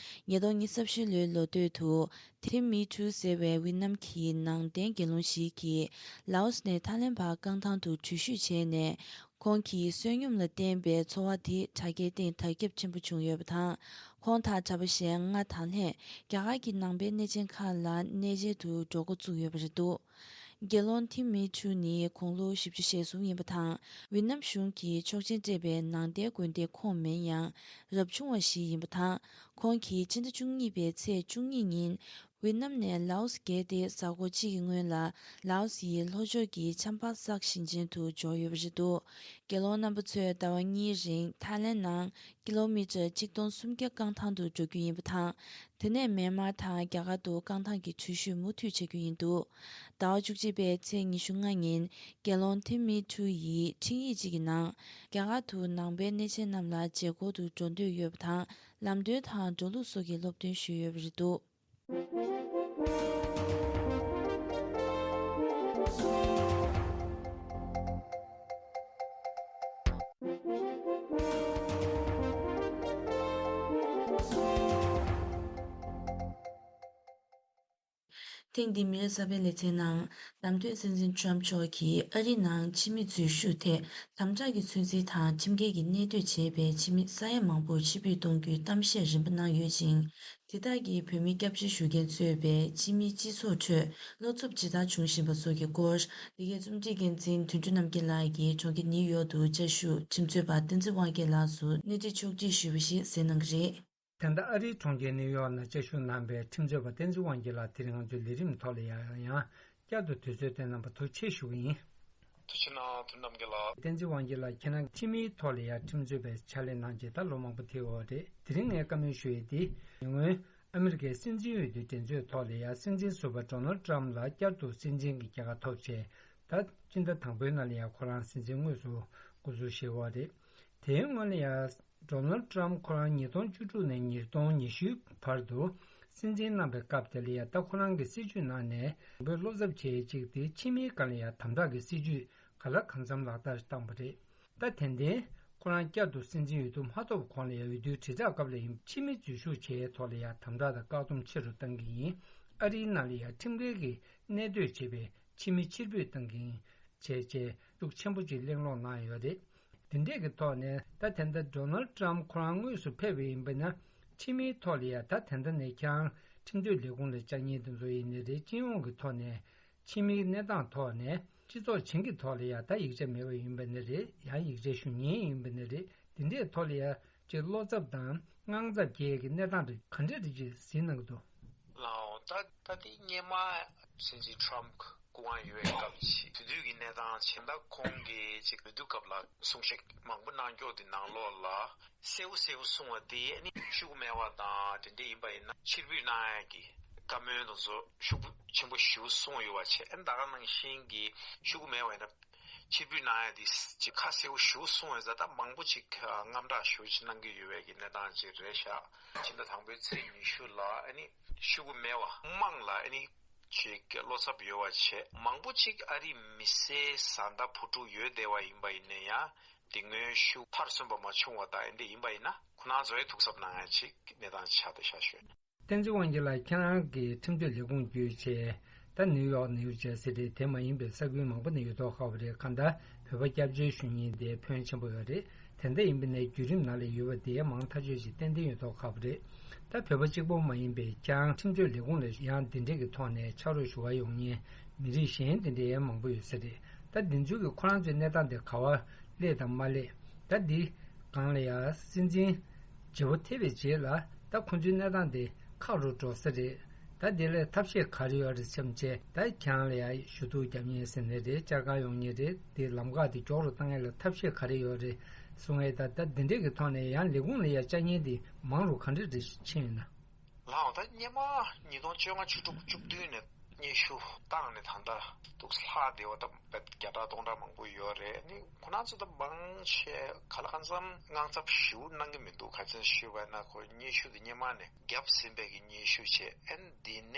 ཉིས་སྟོང་ཉི་ཤུ་རྩ་བཞི་ལོའི་ལོ་སྟོད་དུ། ཐིམ་མི་ཁྲུ་ཟེར་བའི་ཝེ་ནམ་གྱི་ནང་བསྟན་དགེ་སློང་ཞིག་གིས་ལའོ་སི་ནས་ཐའི་ལན་བར་རྐང་ཐང་དུ་འགྲུལ་བཞུད་བྱས་ནས། ཁོང་གིས་བསོད་སྙོམས་ལ་བརྟེན་པའི་འཚོ་བ་དེ་དྲ་རྒྱའི་སྟེང་དར་ཁྱབ་ཆེན་པོ་བྱུང་ཡོད་པ་དང་། ཁོང་དང་གྲྭ་པ་གཞན་ལྔ་དང་ལྷན་རྒྱ་གར་གྱི་ནང་པའི་གནས་ཆེན་ཁག་ལ་གནས་མཇལ་དུ་འགྲོ་འགོ་བཙུགས་ཡོད་པ་རེད་འདུག་དགེ་སློང་ཐིམ་མི་ཁྲུ་ནི་དགུང་ལོ་བཞི་བཅུ་ཞེ་གསུམ་ཡིན་པ་དང་། ཝེ་ནམ་གཞུང་གིས་ཆོག་མཆན་སྤྲད་པའི་ནང་བསྟན་དགོན་སྡེའི་ཁོངས་མིན་ཡང་། རབ་བྱུང་བ་ཞིག་ཡིན་པ་དང་། ཁོང་གིས་ཕྱི་ཟླ་བཅུ་གཉིས་པའི་ཚེས་བཅུ་གཉིས་ཉིན། ཝེ་ནམ་ནས་ལའོ་སི་བརྒལ་ཏེ་གཟའ་འཁོར་གཅིག་གི་སྔོན་ལ། ལའོ་སིའི་ལྷོ་ཕྱོགས་ཀྱི་ཆམ་པ་སག་ཞིང་ཆེན་དུ་འབྱོར་ཡོད་པ་རེད་འདུག་དགེ་སློང་རྣམ་པ་ཚོས་ཟླ་བ་གཉིས་རིང་ཐའི་ལན་ནང་ཀི་ལོ་མི་ཊར་གཅིག་སྟོང་སུམ་བརྒྱ་རྐང་ཐང་དུ་འགྲོ་རྒྱུ་ཡིན་པ་དང་། དེ་ནས་མེན་མར་དང་རྒྱ་གར་དུ་རྐང་ཐང་གི་འགྲུལ་བཞུད་མུ་མཐུད་བྱ་རྒྱུ་ཡིན་འདུག་ཟླ་བ་བཅུ་གཅིག་པའི་ཚེས་ཉི་ཤུ་ལྔ་ཉིན། དགེ་སློང་ཐིམ་མི་ཁྲུ་ཡིས་འཕྲིན་ཡིག་ཅིག་གི་ནང་། རྒྱ་གར་དུ་ནང་པའི་གནས་ཆེན་རྣམས་ལ་མཇལ་སྐོར་དུ་འགྲོ་འདོད་ཡོད་པ་དང་། ལམ་སྟོན་དང་འགྲོ་ལུགས་སོགས་ཀྱི་སློབ་སྟོན་ཞུས་ཡོད་པ་རེད་འདུག་ཐེངས་འདིའི་མི་རབས་གསར་པའི་ལེ་ཚན་ནང་། བདམས་ཐོན་སྲིད་འཛིན་ཊམ་ཕྱོགས་ཀྱིས་ཨ་རིའི་ནང་ཕྱི་མི་འཛུལ་ཞུགས་ཐད་དམ་དྲག་གི་ཚོད་འཛིན་དང་ཁྲིམས་འགལ་གྱི་གནས་སྡོད་བྱས་པའི་ཕྱི་མི་ས་ཡ་མང་པོར་ཕྱིར་འབུད་གཏོང་རྒྱུའི་གཏམ་བཤད་རིམ་པ་གནང་ཡོད་ཅིང་། དེ་དག་གིས་བོད་མི་སྐྱབས་བཅོལ་ཞུ་མཁན་གཙོས་པའི་ཕྱི་མིའི་སྤྱི་ཚོགས་ཁྲོད་བློ་འཚབ་ཇི་ལྟར་བྱུང་བཞིན་པ་སོགས་ཀྱི་སྐོར། འདི་གའི་རྩོམ་སྒྲིག་འགན་འཛིན་དོན་གྲུབ་རྣམ་རྒྱལ་ལགས་ཀྱིས་གྲོང་ཁྱེར་ནིའུ་ཡོག་ཏུ་བཅའ་བཞུགས་ཁྲིམས་རྩོད་པ་བསྟན་འཛིན་དབང་རྒྱལ་ལགས་སུ་སྣེ་ཁྲིད་ཕྱོགས་སྒྲིག་ཞུས་པ་ཞིག་གསན་གནང་གི་རེད། ད་ལྟ་ཨ་རིའི་གྲོང་ཁྱེར་ནིའུ་ཡོག་ནང་བཅའ་བཞུགས་གནང་པའི་ཁྲིམས་རྩོད་པ་བསྟན་འཛིན་དབང་རྒྱལ་ལགས་དེ་རིང་ང་ཚོའི་ལས་རིམ་ཐོག་ལ་ཡང་ཡང་བསྐྱར་དུ་དུས་ཚོད་བཏོན་གནང་པར་ཐུགས་རྗེ་ཆེ་ཞུ་གི་ཡིན། ཐུགས་རྗེ་གནང་། དོན་གྲུབ་རྣམ་རྒྱལ་ལགས། བསྟན་འཛིན་དབང་རྒྱལ་ལགས་ཁྱེད་རང་ཁྲིམས་མིའི་ཐོག་ལ་ཡང་ཁྲིམས་རྩོད་པའི་ཕྱག་ལས་གནང་རྗེས་ད་ལོ་མང་པོ་ཐལ་ཡོད་རེད། དེ་རིང་ངས་བཀའ་མོལ་ཞུ་ཡས་དེ། ཉེ་སྔོན་ ཨ་མི་རི་ཀའི་སྲིད་འཛིན་འོས་བསྡུའི་འགྲན་རྩོད་ཐོག་ལ་ཡང་སྲིད་འཛིན་ཟུར་པ་ཌོ་ནལ་ཊམ་ལ་བསྐྱར་དུ་སྲིད་འཛིན་གྱི་རྒྱལ་ཁ་ཐོབ་རྗེས། ད་སྤྱི་ཟླ་དང་པོའི་ནང་ལ་ཡང་ཁོ་རང་སྲིད་འཛིན་དངོས་སུ་འགོ་འཛུགས་བྱས་པ་རེད། དེའི་སྔོན་ལ་ཡང་ཌོ་ནལ་ཊམ་ཁོ་རང་ཉིས་སྟོང་བཅུ་དྲུག་ནས་ཉིས་སྟོང་ཉི་ཤུའི་བར་དུ་སྲིད་འཛིན་གནང་པའི་སྐབས་དེ་ལ་ཡང་ད་ཁོ་རང་གི་སྲིད་བྱུས་ནང་ནས་བློ་འཚབ་བྱེད་ཅིག་དེ་ཕྱི་མིའི་སྒང་ལ་ཡང་དམ་དྲག་གི་སྲིད་བྱུས་ག་ལ་གང་འཚམ་ལག་བསྟར་བཏང་པ་རེད། ད་དེ་འདྲའི་ཁོ་རང་བསྐྱར་དུ་སྲིད་འཛིན་འོས་བསྡུ་མ་ཐོབ་གོང་ལ་ཡང་འོས་བསྡུའི་དྲིལ་བསྒྲགས་སྐབས་ལ་ཡང་ཕྱི་མི་འཛུལ་ཞུགས་བྱས་ཐོག་ལ་ཡང་དམ་དྲག་དང་བཀག་སྡོམ་ཆེ་རུ་བཏང་གི་ཡིན། ཨ་རིའི་ནང་ལ་ཡང་ཁྲིམས་འགལ་གྱི་གནས་སྡོད་བྱེད་པའི་ཕྱི་མི་ཕྱིར་འབུད་བཏང་གི་ཡིན། བྱས་རྗེས་ཤུགས་ཆེན་པོ་ཅིག་གླེང་སློང་གནང་ཡོད་རེད། དེ་འདྲས་ཀྱི་ཐོག་ནས་ད་དེ་འདྲ་ཌོ་ནལ་ཊམ་ཁོ་རང་དངོས་སུ་ཕེབས་པ་ཡིན་པ་ན་ཕྱི་མིའི་ཐོག་ལ་ཡང་ད་དེ་འདྲ་ནས་ཁྱེད་རང་ཁྲིམས་གཏོད་ལས་ཁུངས་ལ་བཅར་མཁན་དེ་ཚོ་ཡིན་ནའི་རེད། སྤྱི་ཡོངས་ཀྱི་ཐོག་ནས་ཕྱི་མིའི་གནས་སྟངས་ཐོག་ནས་སྤྱི་ཚོགས་བྱིངས་ཀྱི་ཐོག་ལ་ཡང་ད་ཡིག་ཆ་མེད་པ་ཡིན་པ་ནི་རེད། ཡང་ཡིག་ཆ་ཞུ་མཁན་ཡིན་པ་ནི་རེད། དེ་འདྲའི་ཐོག་ལ་ཡང་ཅིག་བློ་འཚབ་དང་དངངས་འཚབ་སྐྱེ་ཡས་ཀྱི་གནས་སྟངས་རིགས་ག་འདྲ་རིགས་ཅིག་གཟིགས་གནང་གི་འདུག་ལའོ། ད་ད་དེ་སྔོན་མ་སྲིད་འཛིན་ཊམ་སྐུ་དབང་ཡོད་པའི་སྐབས་ཤིག་དེ་དུས་ཀྱི་གནས་སྟངས་བྱས་ན་ད་ཁོང་གིས་ཅིག་འོས་བསྡུ་སྐབས་ལ་གསུང་བཤད་མང་པོ་གནང་ཀྱོག་དེ་ནང་ལོགས་ལ་གསལ་པོ་གསལ་པོ་གསུངས་པ་དེ་ནི་ཤོག་གུ་མེད་པ་དང་དེ་འདྲ་ཡིན་པ་ཡིན་ན་ཕྱིར་འབུད་གནང་ཡ་གི་བཀའ་མོལ་དེ་ཚོ་ཤུགས་ཆེན་པོ་ཞེ་པོ་གསུངས་ཡོད་པ་བྱས། ཨ་ནི་ད་ག་ནང་བཞིན་གྱི་ཤོག་གུ་མེད་པ་ཡིན་ན་ཕྱིར་འབུད་གནང་ཡ་དེ་ཅིག་ཁ་གསལ་པོ་ཞེ་པོ་གསུངས་ཡོད་ཙང་། ད་མང་པོ་ཅིག་དངངས་སྐྲག་ཞེ་པོ་ཅིག་གནང་གི་ཡོད་པའི་གི་གནས་སྟངས་ཅིག་རེད་ཤག་ཕྱི་ཟླ་དང་པོའི་ཚེས་ཉི་ཤུ་ལ་ཨ་ནི་ཤོག་གུ་མེད་པ་དམངས་ལ་ཨ་ནི་ཅིག་བློ་འཚབ་ཡོད་པ་བྱས། མང་པོ་ཅིག་ཨ་རིའི་མི་སེར་བཟའ་ཟླ་བུ་ཕྲུག་ཡོད་བསྡད་པ་ཡིན་པ་ཡིན་ན་ཡང་དེ་སྔོན་ཤོག་གུ་མཐར་སོན་པ་མ་བྱུང་བ་དང་། ཨེ་འདྲ་ཡིན་པ་ཡིན་ན་ཁོ་རང་ཚོ་ཡང་ཐུགས་འཚབ་གནང་ཡ་ཅིག་གནས་སྟངས་ཆགས་བསྡད་ཤག་ཞུ། བསྟན་འཛིན་དབང་རྒྱལ་ལགས། ཁྱེད་རང་གིས་ཁྲིམས་གཏོད་ལས་ཁུངས་བརྒྱུད་བྱས་ད་ནིའུ་ཡོག་ནིའུ་ཇར་སི་རེད། དེ་མ་ཡིན་པའི་ས་ཁུལ་མང་པོ་ནས་ཡོད་མདོག་ཁ་པོ་རེད། གང་ལྟར་བོད་པ་སྐྱབས་བཅོལ་ཞུ་མཁན་དེ་ཕོན་ཆེན་པོ་ཡོད་རེད། དེ་འདྲ་ཡིན་པ་ནས་བརྒྱུད་རིམ་ནང་ལ་ཡོད་པ་དེ་མང་ཐག་ཆོད་ཅིག་ཏན་ཏན་ཡོད་མདོག་ཁ་པོ་རེད། ད་བོད་པ་གཅིག་པོ་མ་ཡིན་པའི་ཁྱེད་རང་ཁྲིམས་གཏོད་ལས་ཁུངས་ལ་ཡང་འདི་འདྲས་ཀྱི་ཐོག་ནས་ཕྱག་རོགས་ཞུ་བ་ཡོང་མཁན་མི་རིགས་གཞན་དེ་འདྲའི་ཡང་མང་པོ་ཡོད་ས་རེད། ད་འདི་ཚོ་གི་ཁོ་རང་ཚོའི་གནས་སྟངས་དེ་ག་བ་སླེབས་དང་མ་སླེབས། ད་འདི་སྒང་ལ་ཡང་སྲིད་འཛིན་བརྗེ་པོ་ཐེབས་པའི་རྗེས་ལ་ད་ཁོང་ཚོའི་གནས་སྟངས་དེ་ཁག་རུ་འགྲོ་ས་རེད། ད་དེ་ལས་ཐབས་ཤེས་ག་རེ་ཡོད་རེད་བསམ་བྱས། ད་ཁྱེད་རང་ལ་ཡང་ཞུ་གཏུག་རྒྱབ་མཁན་ཟེར་ནའི་རེད། བཅར་ཁང་ཡོང་མཁན་རེད། དེ་ལམ་ཁ་དེ་མགྱོགས་རུ་བཏང་ཡས་ལ་ཐབས་ཤེས་ག་རེ་ཡོད་རེད་གསུང་ཡས། ད་ད་འདི་འདྲས་ཀྱི་ཐོག་ནས་ཡང་ལས་ཁུངས་ལ་ཡང་བཅར་མཁན་དེ་མང་རུ་ག་འདྲས་རེ་ཕྱིན་ཡོད་ན། ལའོ། ད་སྔོན་མ་ཉིས་སྟོང་བཅོ་ལྔ་བཅུ་དྲུག་བཅུ་བདུན་ནས་སྙན་ཞུ་བཏང་ནས་ད་ལྟ་འདུག་ལྷག་བསྡད་པ་ད་བརྒྱ་ཕྲག་སྟོང་ཕྲག་མང་པོ་ཡོད་རེད། ནི་ཁོ་རང་ཚོ་ད་མང་ཆེ་ག་ལ་གང་འཚམ་དངངས་འཚབ་ཞེ་པོ་གནང་གི་མི་འདུག་ག་རེ་ཟེར་ཞུས་པ་ན་ཁོ་སྙན་ཞུ་དེ་སྔོན་མ་ནས་བརྒྱབ་ཟིན་པའི་གི་སྙན་ཞུ་བྱས། ཨ་ནི་འདི་ནས་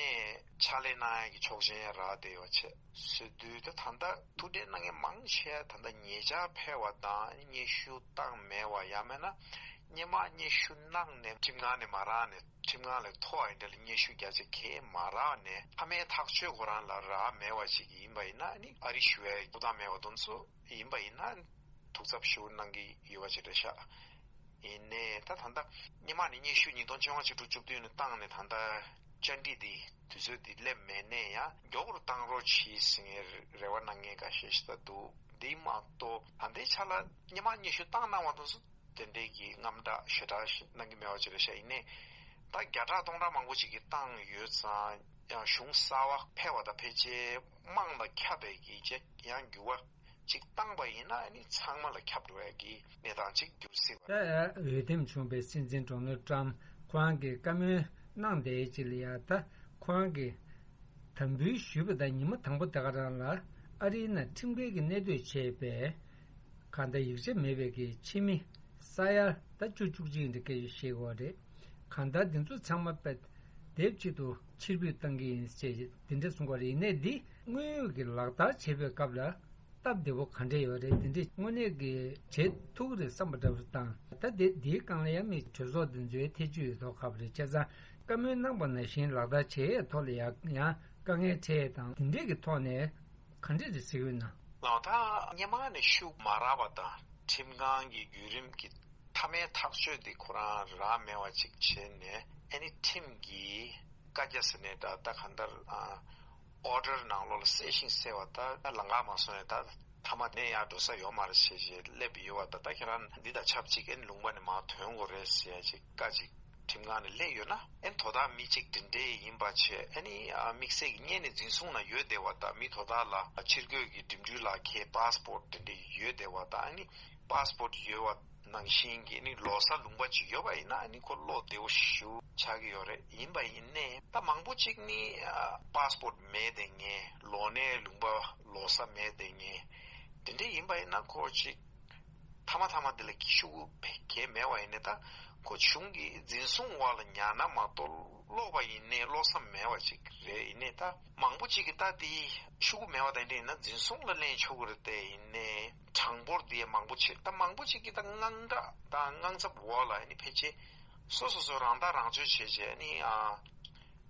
ཕྱག་ལས་གནང་ཡ་གི་ཆོག་མཆན་རག་བསྡད་ཡོད་བྱས། བཟོ་དུས་ད་ད་ལྟ་ཐུགས་ཁྲལ་གནང་མཁན་མང་ཆེ་ད་ལྟ་ཉེ་ཆར་ཕེབས་པ་དང་སྙན་ཞུ་བཏང་མེད་པ། ཡང་མིན་ན་སྔོན་མ་སྙན་ཞུ་གནང་ནས་ཁྲིམས་ཁང་ནས་མ་རག་ནས་ཁྲིམས་ཁང་ལས་མཐོ་བ་ཡིན་འདྲ་ལ་སྙན་ཞུ་རྒྱ་ཆེ་གས་མ་རག་ནས་མཐའ་མའི་ཐག་གཅོད་ཁོ་རང་ལ་རག་མེད་པ་ཞིག་ཡིན་པ་ཡིན་ན། ནི་ཨ་རི་ཞུ་བའི་ཐོབ་ཐང་མེད་པ་དེ་ཚོ་ཡིན་པ་ཡིན་ན་ཐུགས་འཚབ་ཞེ་པོ་གནང་གི་ཡོད་པ་ཅིག་རེད་ཤག་ཡིན་ནའི་ད་ད་ལྟ་སྔོན་མ་ནས་སྙན་ཞུ་ཉིས་སྟོང་བཅོ་ལྔ་བཅུ་དྲུག་བཅུ་བདུན་ནས་བཏང་ནས་ད་ལྟ་བཅར་འདྲི་འདི་དུས་ཚོད་འདི་སླེབས་མེད་ནའི་ཡང་མགྱོགས་རུ་བཏང་རོགས་གྱིས་ཟེར་མཁན་རེ་བ་གནང་མཁན་འགའ་ཤས་ཤིག་ད་འདུག་འདི་མ་གཏོགས་ད་ལྟའི་ཆ་ལ་སྔོན་མ་སྙན་ཞུ་བཏང་གནང་བ་དེ་ཚོ་དེ་འདྲའི་གི་དངངས་སྐྲག་ཞེ་དྲག་ཞིག་གནང་གི་མེད་པ་ཅིག་རེད་ཤག་ཡིན་ནའི་ད་བརྒྱ་ཕྲག་སྟོང་ཕྲག་མང་པོ་ཅིག་གིས་བཏང་ཡོད་ཙང་། ཡང་གཞུང་གསར་པ་ཕེབས་པ་དང་ཕལ་ཆེར་དམངས་ལ་ཁྱབ་པའི་གི་ཅིག་ཡང་འགྱུར་བ་ཅིག་བཏང་པ་ཡིན་ན་ཨ་ནི་ཚང་མ་ལ་ཁྱབ་འགྲོ་ཡ་གི་གནས་སྟངས་ཅིག་འགྱུར་སྲིད་པ་རེད། ད་འོས་འདེམས་བྱུང་བའི་སྲིད་འཛིན་ཌོ་ནལ་ཊམ་ཁོ་རང་གིས་བཀའ་མོལ་གནང་བསྡད་ཅིག་ལ་ཡ། ད་ཁོ་རང་གིས་དམ་འབུལ་ཞུས་པ་དང་ཉི་མ་དང་པོ་དེ་ག་རང་ལ་ཨ་རིའི་ནང་ཁྲིམས་འགལ་གྱི་གནས་སྡོད་བྱས་པའི་གང་ལྟར་ཡིག་ཆ་མེད་པའི་གི་ཕྱི་མི་ས་ཡ་ད་བཅུ་བཅུ་གཅིག་འདྲ་སྐད་ཆ་བཤད་ཀྱི་ཡོད་རེད། གང་ལྟར་འདི་ཚོ་ཚང་མ་དཔེ་དེབ་གཅིག་ཏུ་ཕྱིར་འབུད་བཏང་གི་ཡིན་ཞེས་འདི་འདྲ་གསུང་གི་རེད། ཡིན་ནའི་འདི་དངོས་ཡོད་ཀྱི་ལག་བསྟར་བྱེད་པའི་སྐབས་ལ་སྟབས་བདེ་པོ་ག་འདྲ་ཡོད་རེད། འདི་འདྲ་དངོས་གནས་ཀྱི་བྱེད་ཐུབ་ཀྱི་རེད་བསམ་པ་འདྲ་པོ་དང་། ད་དེ་འདིའི་སྒང་ལ་ཡང་མི་གྲོས་ཚོགས་འདི་ཚོའི་ཐེ་བྱུས་ཡོད་མདོག་ཁ་པོ་རེད། བྱས་ཙང་བཀའ་མོལ་གནང་པ་ནང་བཞིན་ལག་བསྟར་བྱེད་ཡས་ཐོག་ལ་ཡང་ཡང་དཀའ་ངལ་འཕྲད་ཡས་དང་འདི་འདྲས་ཀྱི་ཐོག་ནས་ག་འདྲས་རེད་ཟེར་གྱི་ཡོད་ན། ལགས། ད་སྔོན་མ་ནས་ཤུགས་མ་རག་པ་དང་ཁྲིམས་ཁང་གི་བརྒྱུད་རིམ་གྱི་མཐའ་མའི་ཐག་གཅོད་དེ་ཁོ་རང་རག་མེད་པ་ཅིག་བྱས་ནས། ཨ་ནི་ཁྲིམས་ཀྱི་བཀའ་རྒྱ་ཟེར་ནས་ད་ད་གང་ལྟར་ཨ་ཨོ་ཌར་ནང་ལོགས་ལ་གསལ་ཞིང་གསལ་བ། ད་ད་ལམ་ཁ་མ་སོང་ནས་ད་མཐའ་མ་ནས་ཡར་འགྲོ་ས་ཡོད་མ་རེད་ཞེས་ཞེས་སླེབས་ཡོད་པ། ད་ད་ཁྱེད་རང་འདི་དང་ཆབས་ཅིག་ཨ་ནི་ལུང་པ་ནས་མར་ཐོན་དགོས་རེད་ཟེར་ཡ་ཅིག་བཀའ་ཅིག་ཁྲིམས་ཁང་ནས་སླེབས་ཡོད་ན། ཨ་ནི་དོ་བདག་མི་གཅིག་དེ་འདྲས་ཡིན་པ་བྱས། ཨ་ནི་ཨ་དམིགས་བསལ་གྱི་སྔོན་ནས་འཛིན་བཟུང་ནང་ཡོད་བསྡད་པ་དང་མི་དོ་བདག་ལ་ཕྱིར་འགོད་ཀྱི་འགྲིམ་འགྲུལ་ལག་ཁྱེར་པཱ་སི་པོར་ཊི་དེ་འདྲས་ཡོད་བསྡད་པ་དང་། ཨ་ནི་པཱ་སི་པོར་ཊི་ཡོད་ ནང་བཞིན་གྱི་ནི་ལོ་གསར་ལུང་པ་ཅིག་ཡོད་པ་ཡིན་ན་ནི་ཁོ་བློ་བདེ་བོ་ཞེ་པོ་ཆགས་ཀྱི་ཡོད་རེད། ཡིན་པ་ཡིན་ནའི་ད་མང་པོ་ཅིག་ནི་པཱ་སི་པོར་ཊི་མེད་དེ་ངས་ལོ་ནའི་ལུང་པ་ལོ་གསར་མེད་དེ་ངས་དེ་འདྲ་ཡིན་པ་ཡིན་ན་ཁོ་ཅིག་མཐའ་མ་མཐའ་མ་དེ་ལ་ཤུགས་གལ་མེད་པ་ཡིན་ནའི་ད་ཁོ་གཞུང་གི་འཛིན་བཟུང་འོག་ལ་ཉར་ན་མ་གཏོགས་ཀློག་པ་ཡིན་ནའི་ཀློག་ས་མེད་པ་ཅིག་རེད། ཡིན་ནའི་ད་མང་པོ་ཅིག་གིས་ད་དེ་ཤུགས་མེད་པ་དང་འདྲ་ཡིན་ན་འཛིན་བཟུང་ལ་ལེན་ཆོག་གི་རེད། དེ་ཡིན་ནའི་གྲངས་འབོར་དེ་མང་པོ་ཆེ་ད་མང་པོ་ཅིག་གིས་ད་དངངས་སྐྲག་དང་དངངས་འཚབ་འོག་ལ་ནི་ཕལ་ཆེར་སོ་སོ་སོ་རང་ཐག་རང་གཅོད་བྱས་བྱས་ནི་ཨ།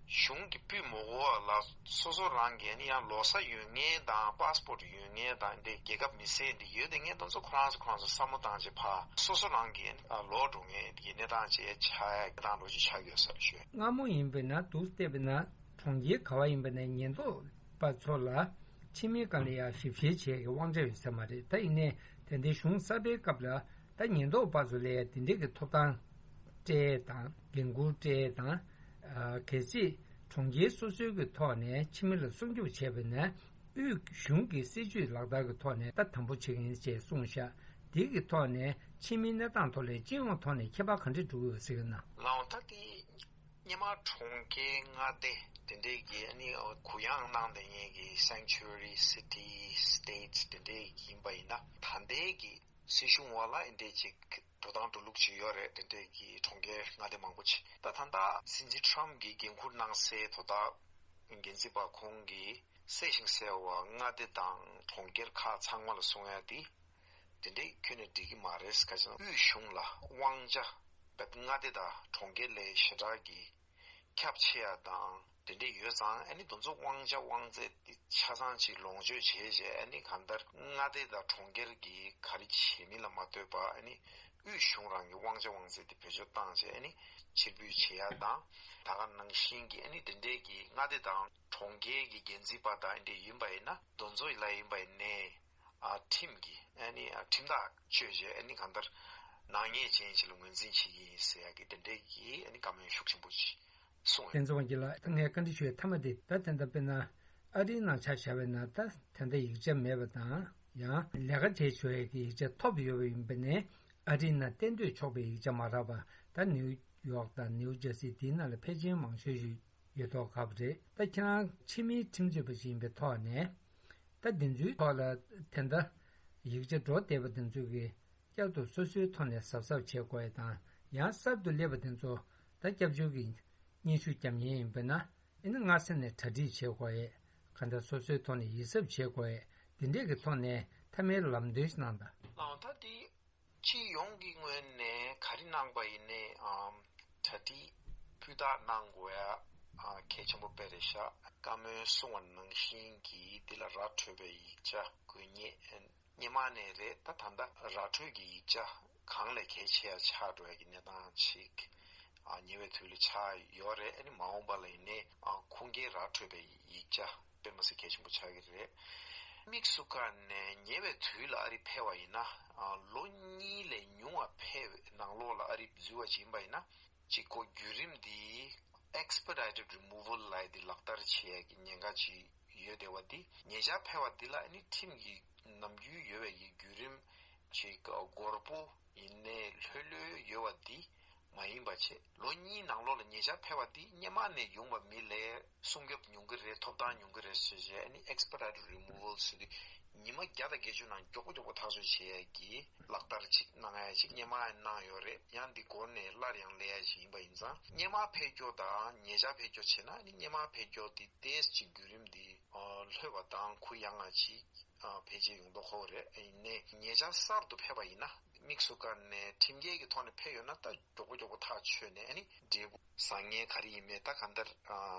གཞུང་གིས་ཕུད་མ་དགོས་པ་ལ་སོ་སོ་རང་གིས་ནི་ཡང་ལོ་གསར་ཡོད་མཁན་དང་པཱ་སི་པོར་ཊི་ཡོད་མཁན་དང་འདི་རྒྱལ་ཁབ་མི་སེར་འདི་ཡོད་དེ་མཁན་དེ་ཚོ་ཁོ་རང་ཚོ་ཁོ་རང་ཚོ་བསམ་བློ་བཏང་བྱས་ཕར་སོ་སོ་རང་གིས་ལོག་འགྲོ་མཁན་གྱི་གནས་སྟངས་ཅིག་ཆགས་ཡ་གནས་སྟངས་འདྲ་ཅིག་ཆགས་ཡོད་ས་རེད་ཤོད། སྔ་མོ་ཡིན་པས་ན་འདུག་བལྟས་པས་ན་གྲོང་ཁྱེར་ག་བ་ཡིན་པ་ནས་ཉེན་རྟོག་པ་ཚོ་ལ་ཕྱི་མིའི་སྒང་ལ་ཡང་ཞིབ་བཤེར་བྱེད་ཡ་གི་དབང་ཆ་ཡོད་ས་མ་རེད། ད་ཡིན་ནའི་དེ་འདྲའི་གཞུང་གསར་པའི་སྐབས་ལ་ད་ཉེན་རྟོག་པ་ཚོ་ལ་ཡང་དེ་འདྲའི་གི་ཐོབ་ཐང་སྤྲད་དང་འགན་འཁུར་སྤྲད་དང་། ཨ་གལ་སྲིད་གྲོང་ཁྱེར་སོ་སོའི་གི་ཐོག་ནས་ཕྱི་མི་ལ་སྲུང་སྐྱོབ་བྱས་པ་ན་དབུས་གཞུང་གི་སྲིད་ཇུས་ལག་བསྟར་གི་ཐོག་ནས་ད་དམ་པོ་བྱེད་ཀྱི་ཡིན་ཅེས་གསུངས་ཤག་འདི་གི་ཐོག་ནས་ཕྱི་མིའི་གནས་སྟངས་ཐོག་ལ་སྤྱི་ཡོངས་ཐོག་ནས་ཁྱད་པར་ག་འདྲ་འགྲོ་གི་ཡོད་ཟེར་གི་ན། ལའོ་ད་དེ་སྙེ་མ་གྲོང་ཁྱེར་མངའ་སྡེ་དེ་འདྲའི་གི་ཨ་ནི་གུ་ཡངས་གནང་བསྡད་མཁན་གི་སེང་ཅུ་རི་སི་ཊི་སི་ཊེ་ཊི་སི་དེ་འདྲའི་གི་ཡིན་པ་ཡིན་ན་ད་ལྟའི་གི་སྲིད་གཞུང་འོག་ལ་ཨེ་འདྲས་ཅིག་འགྲོ་སྟངས་འགྲོ་ལུགས་ཅིག་ཡོད་རེད། དེ་འདྲས་ཀྱི་གྲོང་ཁྱེར་མངའ་སྡེ་མང་པོ་ཅིག་ད་ད་ལྟ་སྲིད་འཛིན་ཊམ་གྱིས་འགན་འཁུར་གནང་སའི་དོ་བདག་འགན་འཛིན་པ་ཁོང་གིས་གསལ་ཞིང་གསལ་བ་མངའ་སྡེ་དང་གྲོང་ཁྱེར་ཁག་ཚང་མ་ལ་གསུང་ཡ་དེ་དེ་འདྲས་ཁྱོན་ནས་འགྲིག་གི་མ་རེད། ག་ཅི་ན་དབུས་གཞུང་ལ་དབང་ཆ་བབ་མངའ་སྡེ་དང་གྲོང་ཁྱེར་ལས་ཞེ་དྲག་གི་ཁྱབ་ཆེ་ཡ་དང་དེ་འདྲ་ཡོད་ཙང་ཨ་ནི་དེ་ཚོ་དབང་ཆ་དབང་ཚད་དེ་ཆ་ཚང་ཅིག་ལོངས་སྤྱོད་བྱས་རྗེས་ཨ་ནི་གང་ལྟར་མངའ་སྡེ་དང་གྲོང་ཁྱེར་གྱི་ག་རེ་བྱེད་མིན་ལ་མ་ལྟོས་པ་ཨ་ནི་དབུས་གཞུང་རང་གི་དབང་ཆ་དབང་ཚད་དེ་བེད་སྤྱོད་བཏང་རྗེས་ཨ་ནི་ཕྱིར་འབུད་བྱེད་ཡ་དང་ད་ག་ནང་བཞིན་གྱི་ཨ་ནི་དེ་འདྲའི་གི་མངའ་སྡེ་དང་གྲོང་ཁྱེར་གྱི་འགན་འཛིན་པ་དང་ཨ་འདྲ་ཡིན་པ་ཡིན་ན་དེ་ཚོ་ལ་ཡིན་པ་ཡིན་ནའི། ཨ་ཁྲིམས་ཀྱི་ཨ་ནི་ཨ་ཁྲིམས་ཐག་གཅོད་རྗེས་ཨ་ནི་གང་ལྟར་ནག་ཉེས་ཅན་ཞིག་ལ་ངོས་འཛིན་བྱེད་ཀྱི་ཡིན་ཟེར་ཡ་གི་དེ་འདྲའི་གི་ཨ་ནི་བཀའ་མོལ་ཤུགས་ཆེན་པོ་ཅིག་གསུངས་ཡོད། བསྟན་འཛིན་དབང་རྒྱལ་ལགས་ད་ངས་བཀའ་འདྲི་ཞུ་ཡའི་མཐའ་མ་དེ་ད་དེ་འདྲ་དཔེར་ན་ཨ་རིའི་ནང་ཆ་བཞག་པ་ཡིན་ན་ད་དེ་འདྲ་ཡིག་ཆ་མེད་པ་དང་ཡང་ལས་ཀ་བྱེད་ཆོག་ཡ་གི་ཡིག་ཆ་ཐོབ་ཡོད་པ་ཡིན་པ་ནས་ཨ་རིའི་ནང་གཏན་སྡོད་ཆོག་པའི་ཡིག་ཆ་མ་རག་པ་ད་ནིའུ་ཡོག་དང་ནིའུ་ཇར་སི་དེའི་ནང་ལ་ཕལ་ཆེར་མང་ཤོས་ཤིག་ཡོད་མདོག་ཁ་པོ་རེད། ད་ཁྱེད་རང་ཕྱི་མིའི་ཁྲིམས་རྩོད་པ་ཞིག་ཡིན་པའི་ཐོག་ནས་ད་འདི་ཚོའི་ཐོག་ལ་དེ་འདྲ་ཡིག་ཆ་འགྲོ་བསྡད་པ་འདི་ཚོ་གི་བསྐྱར་དུ་སོ་སོའི་ཐོག་ནས་གཟབ་གཟབ་བྱེད་དགོས་ཡ་དང་ཡང་གསར་དུ་སླེབས་པ་འདི་ཚོ་ད་སྐྱབས་བཅོལ་གྱི་སྙན་ཞུ་རྒྱབ་མཁན་ཡིན་པས་ན་ཨེ་ནི་སྔ་ས་ནས་གྲ་སྒྲིག་བྱེད་དགོས་ཡ་ག་འདྲ་སོ་སོའི་ཐོག་ནས་ཡིད་གཟབ་བྱེད་དགོས་ཡ་འདི་འདྲས་ཀྱི་ཐོག་ནས་མཐའ་མའི་ལམ་སྟོན་ཞིག་གནང་དང་། ལའོ་ད་འདི། སྤྱི་ཡོངས་ཀྱི་ངོས་ནས་ག་རེ་གནང་པ་ཡིན་ནའི་ཨམ་གྲ་སྒྲིག་སྤུས་དག་གནང་དགོས་ཡ་ཨ་གལ་ཆེན་པོ་དཔེ་རེད་ཤག་བཀའ་མོལ་གསུངས་པ་ནང་བཞིན་གྱིས་འདི་ལ་ར་འཕྲོད་པའི་ཡིག་ཆ་དགོས་ངེས་སྔོན་མ་ནས་རེད། ད་ད་ལྟ་ར་འཕྲོད་ཀྱི་ཡིག་ཆ་གང་ལས་གལ་ཆེ་ཡ་ཆགས་འགྲོ་ཡ་གི་གནས་སྟངས་ཅིག་ཨ་ཉེ་བའི་དུས་ལ་ཆགས་ཡོད་རེད། ཨ་ནི་མ་འོངས་པ་ལ་ཡིན་ནའི་ཨ་ཁུངས་སྐྱེལ་ར་འཕྲོད་པའི་ཡིག་ཆ། དཔེ་མི་སྲིད་གལ་ཆེན་པོ་ཆགས་ཀྱི་རེད། དམིགས་སུ་བཀར་ནས་ཉེ་བའི་དུས་ལ་ཨ་རི་ཕེབས་པ་ཡིན་ན་ཨ་ལོ་གཉིས་ལས་ཉུང་བ་ཕེབས་ནང་ལོགས་ལ་ཨ་རི་འཛུལ་བ་ཅིག་ཡིན་པ་ཡིན་ན་གཅིག་ཁོ་བརྒྱུད་རིམ་འདི་Expedited Removal་ལབ་ཡ་འདི་ལག་བསྟར་བྱེད་ཡ་གི་ཉེན་ཁ་ཅིག་ཡོད་བསྡད་པ་འདི་ཉེ་ཆར་ཕེབས་པ་འདི་ལ་ཨ་ནི་ཁྲིམས་ཀྱི་ནམ་རྒྱུན་ཡོད་པའི་གི་བརྒྱུད་རིམ་ཅིག་སྒོར་པོ། ཡིན་ནའི་ལྷོད་ལྷོད་ཡོད་པ་འདི་མ་ཡིན་པ་བྱས། ལོ་གཉིས་ནང་ལོགས་ལ་ཉེ་ཆར་ཕེབས་པ་འདི་སྔོན་མ་ནས་ཡོང་བ་མི་ལ་སྲུང་སྐྱོབ་ཉུང་གི་རེད། ཐོབ་ཐང་ཉུང་གི་རེད་ཟེར་བྱས་ཨ་ནི་Expedited Removal ཟེར་དུས་ཉི་མ་བརྒྱ་དང་བརྒྱད་ཅུ་ནང་མགྱོགས་པོ་མགྱོགས་པོ་ཐག་གཅོད་བྱེད་ཡས་ཀྱི་ལག་བསྟར་ཅིག་གནང་ཡས་ཅིག་སྔོན་མ་གནང་ཡོད་རེད། ཡང་འདི་འགོར་ནས་སླར་ཡང་སླེབས་ཡས་ཅིག་ཡིན་པ་ཡིན་ཙང་སྔོན་མ་ཕེབས་སྐྱོར་དང་ཉེ་ཆར་ཕེབས་སྐྱོར་བྱས་ན་ཨ་ནི་སྔོན་མ་ཕེབས་སྐྱོར་འདི་ཏོག་ཙམ་ཅིག་བརྒྱུད་རིམ་འདི་ལྷོད་པ་དང་གུ་ཡངས་པ་ཅིག་ཕལ་ཆེར་ཡོང་མདོག་ཁ་པོ་རེད། ཡིན་ནའི་ཉེ་ཆར་གསར་དུ་ཕེབས་པ་ཡིན་ན་དམིགས་སུ་བཀར་ནས་ཁྲིམས་འགལ་གྱི་ཐོག་ནས་ཕེབས་ཡོད་ན་ད་མགྱོགས་པོ་མགྱོགས་པོ་ཐག་ཆོད་ནས་ཨ་ནི་འབྲས་བུ་བཟང་ངན་ག་རེ་ཡིན་མིན་ད་ག་འདྲ་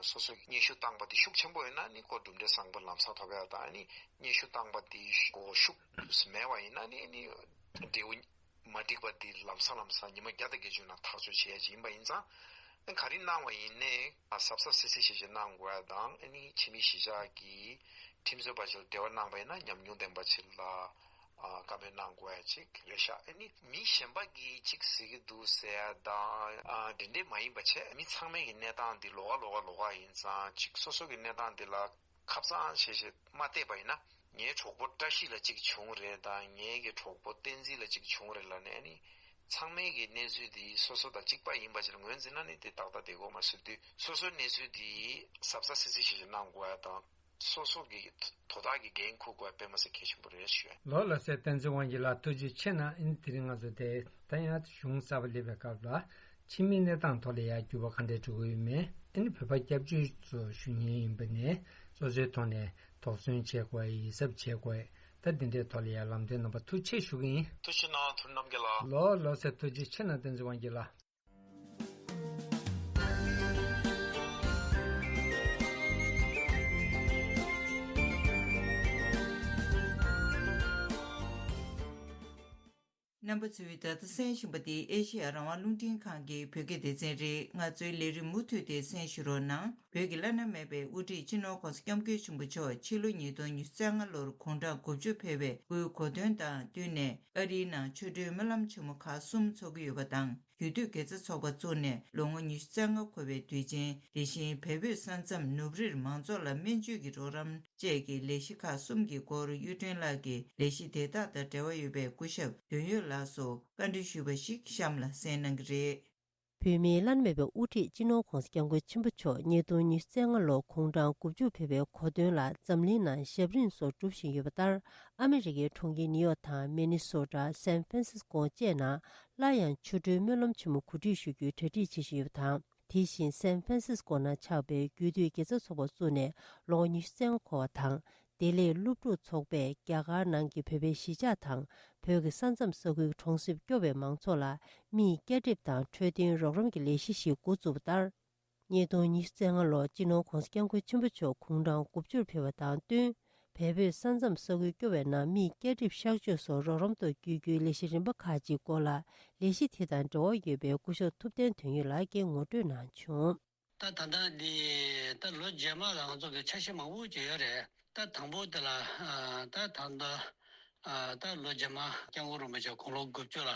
སོ་སོ་གིས་སྙན་ཞུ་བཏང་པ་དེ་ཤུགས་ཆེན་པོ་ཡོད་ན་ནི་ཁོ་གྲུབ་འབྲས་བཟང་པོ་ལམ་སང་ཐོབ་ཡ་དང་ཨ་ནི་སྙན་ཞུ་བཏང་པ་དེ་གོ་ཤུགས་མེད་པ་ཡིན་ན་ནི་ཨ་ནི་འབྲས་བུ་མ་འགྲིག་པ་འདི་ལམ་སང་ལམ་སང་ཉི་མ་བརྒྱ་དང་བརྒྱད་ཅུ་ནང་ཐག་གཅོད་བྱེད་ཡ་ཅིག་ཡིན་པ་ཡིན་ཙང་། ག་རེ་གནང་བ་ཡིན་ནའི་གཟབ་གཟབ་སིལ་སིལ་ཞིབ་ཞིབ་གནང་དགོས་ཡ་དང་ཨ་ནི་ཕྱི་མི་གཞིས་ཆགས་ཀྱི་ཁྲིམས་རྩོད་པ་ཞིག་ལ་འབྲེལ་བ་གནང་བ་ཡིན་ན་ཉམས་མྱོང་ལྡན་པ་ཅིག་ལ་བཀའ་མོལ་གནང་དགོས་ཡ་ཅིག་རེད་ཤག་ཨ་ནི་མི་གཞན་པ་གིས་ཅིག་ཟེར་གྱི་འདུག་ཟེར་ཡ་དང་དེ་འདྲས་མ་ཡིན་པ་བྱས་མི་ཚང་མའི་གི་གནས་སྟངས་འདི་ལོགས་ཀ་ལོགས་ཀ་ཡིན་ཙང་ཅིག་སོ་སོ་གི་གནས་སྟངས་འདི་ལ། ཁ་སང་བྱས་བྱས་མ་བལྟས་པ་ཡིན་ན་ངའི་གྲོགས་པོ་བཀྲ་ཤིས་ལ་གཅིག་བྱུང་རེད་དང་ངའི་གི་གྲོགས་པོ་བསྟན་འཛིན་ལ་གཅིག་བྱུང་རེད་ལབ་ནས་ཨ་ནི་ ཚང་མའི་གི་གནས་ཚུལ་དེ་སོ་སོ་དང་གཅིག་པ་ཡིན་པ་ཞིག་ལ་ངོས་འཛིན་ན་ནི་དེ་ཏག་ཏག་བསྡད་ཀྱི་ཡོད་མ་རེད་ཟེར་དུས། སོ་སོའི་གནས་ཚུལ་དེ་གཟབ་གཟབ་སིབ་སིབ་ཞིག་གནང་དགོས་ཡ་དང་། སོ་སོ་གི་དོ་བདག་གི་འགན་འཁུར་དགོས་ཡ་དཔེ་མ་སྲིད་གལ་ཆེན་པོ་རེད་ཞུ་ཡ། ལགས་ལགས་སེ། བསྟན་འཛིན་དབང་རྒྱལ་ལགས་ཐུགས་རྗེ་ཆེ་གནང་། ཨ་ནི་དེ་རིང་ང་ཚོ་དེ་ད་ཡང་གཞུང་གསར་པ་སླེབས་པའི་སྐབས་ལ་ཕྱི་མིའི་གནས་སྟངས་ཐོག་ལ་ཡང་འགྱུར་བ་ག་འདྲ་འགྲོ་གི་ཡོད་མེད། ཨ་ནི་བོད་པ་སྐྱབས་བཅོལ་ཚོ་ཞུ་མཁན་ཡིན་པ་ནས་སོ་སོའི་ཐོག་ནས་དོགས་ཟོན་བྱེད་དགོས་ཡ། ཡིད་གཟབ་བྱེད་དགོས་ཡ། ད་འདི་འདྲའི་ཐོག་ལ་ཡང་ལམ་སྟོན་རྣམ་པ་ཐུགས་རྗེ་ཆེ་ཞུ་གི་ཡིན། ཐུགས་རྗེ་གནང་། ཐུགས་རྣམ་རྒྱལ་ལགས། ལགས་ལགས་སེ། ཐུགས་རྗེ་ཆེ་གནང་། བསྟན་འཛིན་དབང་རྒྱལ་ལགས། རྣམ་པ་ཚོས་ད་ལྟ་གསན་བཞིན་པ་འདི་ཨེ་ཤེ་ཡ་རང་དབང་རླུང་འཕྲིན་ཁང་གི་བོད་སྐད་སྡེ་ཚན་རེད། ང་ཚོའི་ལས་རིམ་མུ་མཐུད་དེ་གསན་བཞུགས་རོགས་གནང་། བོད་ཀྱི་བླ་ན་མེད་པའི་དབུ་ཁྲིད་སྤྱི་ནོར་༧གོང་ས་༧སྐྱབས་མགོན་ཆེན་པོ་མཆོག་ཕྱི་ལོ་ཉིས་སྟོང་ཉི་ཤུ་རྩ་ལྔ་ལོར་དགུང་གྲངས་དགུ་བཅུ་ཕེབས་པའི་སྐུའི་གོ་སྟོན་དང་བསྟུན་ནས་ཨ་རིའི་ནང་ཆོ་འཕྲུལ་སྨོན་ལམ་ཆེན་མོ་ཁག་གསུམ་འཚོགས་ཀྱི་ཡོད་པ་དང་། རྒྱུད་སྟོད་དགེ་རྩ་ཚོགས་པ་བཙུགས་ནས་ལོ་ངོ་ཉི་ཤུ་རྩ་ལྔ་འཁོར་བའི་དུས་ཆེན། དེ་བཞིན་བལ་བོད་ས་མཚམས་ནུབ་རིར་མང་ཚོགས་ལ་སྨན་བཅོས་ཀྱི་རོགས་རམ་བཅས་ཀྱི་ལས་གཞི་ཁག་གསུམ་གྱི་སྐོར་གཡུ་སྒྲོན་ལགས་ཀྱིས་ལས་གཞི་དེ་དག་དང་འབྲེལ་བ་ཡོད་པའི་སྐུ་ཞབས་དོན་ཡོད་ལགས་སུ་བཀའ་འདྲི་ཞུས་པ་ཞིག་གཤམ་ལ་གསན་གནང་གི་རེད། བོད་མིའི་བླ་ན་མེད་པའི་དབུ་ཁྲིད་སྤྱི་ནོར་༧གོང་ས་༧སྐྱབས་མགོན་ཆེན་པོ་མཆོག་ཉིས་སྟོང་ཉི་ཤུ་རྩ་ལྔ་ལོར་དགུང་གྲངས་དགུ་བཅུ་ཕེབས་པའི་གོ་སྟོན་ལ་འཛམ་གླིང་ནང་ཞབས་རིམ་སོགས་སྒྲུབ་བཞིན་ཡོད་པ་ལྟར། ཨ་མི་རི་ཀའི་གྲོང་ཁྱེར་ནིའུ་ཡོག་དང་མི་ནི་སོ་ཊ། སན་ཧྥ་རན་སིས་ཀོ་བཅས་ནང་སླར་ཡང་ཆོ་འཕྲུལ་སྨོན་ལམ་ཆེན་མོ་གོ་སྒྲིག་ཞུ་རྒྱུའི་གྲ་སྒྲིག་བྱེད་བཞིན་ཡོད་པ་དང་། དེ་བཞིན་སན་ཧྥ་རན་སིས་ཀོ་ནང་ཆགས་པའི་རྒྱུད་སྟོད་དགེ་རྩ་ཚོགས་པ་བཙུགས་ནས་ལོ་ངོ་ཉི་ཤུ་རྩ་ལྔ་འཁོར་བ་དང་། བདེ་ལེགས་སློབ་ཕྲུག་ཚོགས་པས་རྒྱ་གར་ནང་གི་བོད་པའི་གཞིས་ཆགས་དང་བོད་ཀྱི་ས་མཚམས་ས་ཁུལ་གྱི་གྲོང་གསེབ་སྐྱོ་བའི་མང་ཚོགས་ལ་མིའི་སྐྱ་སྒྲིབ་དང་འཕྲོད་བསྟེན་རོགས་རམ་གྱི་ལས་གཞི་ཞིག་འགོ་བཙུགས་པ་ལྟར། ཉིས་སྟོང་ཉི་ཤུ་རྩ་ལྔ་ལོར་སྤྱི་ནོར་༧གོང་ས་༧སྐྱབས་མགོན་ཆེན་པོ་མཆོག་དགུང་གྲངས་དགུ་བཅུར་ཕེབས་པ་དང་བསྟུན། བལ་བོད་ས་མཚམས་ས་ཁུལ་སྐྱོ་བའི་ནང་མིའི་སྐྱ་སྒྲིབ་གཤག་བཅོས་སོགས་རོགས་རམ་དང་བསྐྱོད་རྒྱུའི་ལས་གཞི་རིམ་པ་ཁག་ཅིག་སྐོར་ལ་ལས་གཞི་དེ་དང་འབྲེལ་བ་ཡོད་པའི་སྐུ་ཞབས་ཐུབ་བསྟན་དོན་ཡོད་ལགས་ཀྱིས་ངོ་སྤྲོད་གནང་བྱུང་། ད་ད་ལྟ་འདི་ད་ལོ་རྗེས་མ་ལ་ང་ཚོ་གི་འཆར་གཞི་མང་པོ་ཅིག་ཡོད་རེད། ད་དང་པོ་དེ་ལ་ད་ད་ལྟ་ད་ལོ་རྗེས་མ་སྐྱབས་མགོན་རིན་པོ་ཆེ་དགུང་ལོ་དགུ་བཅུ་ལ་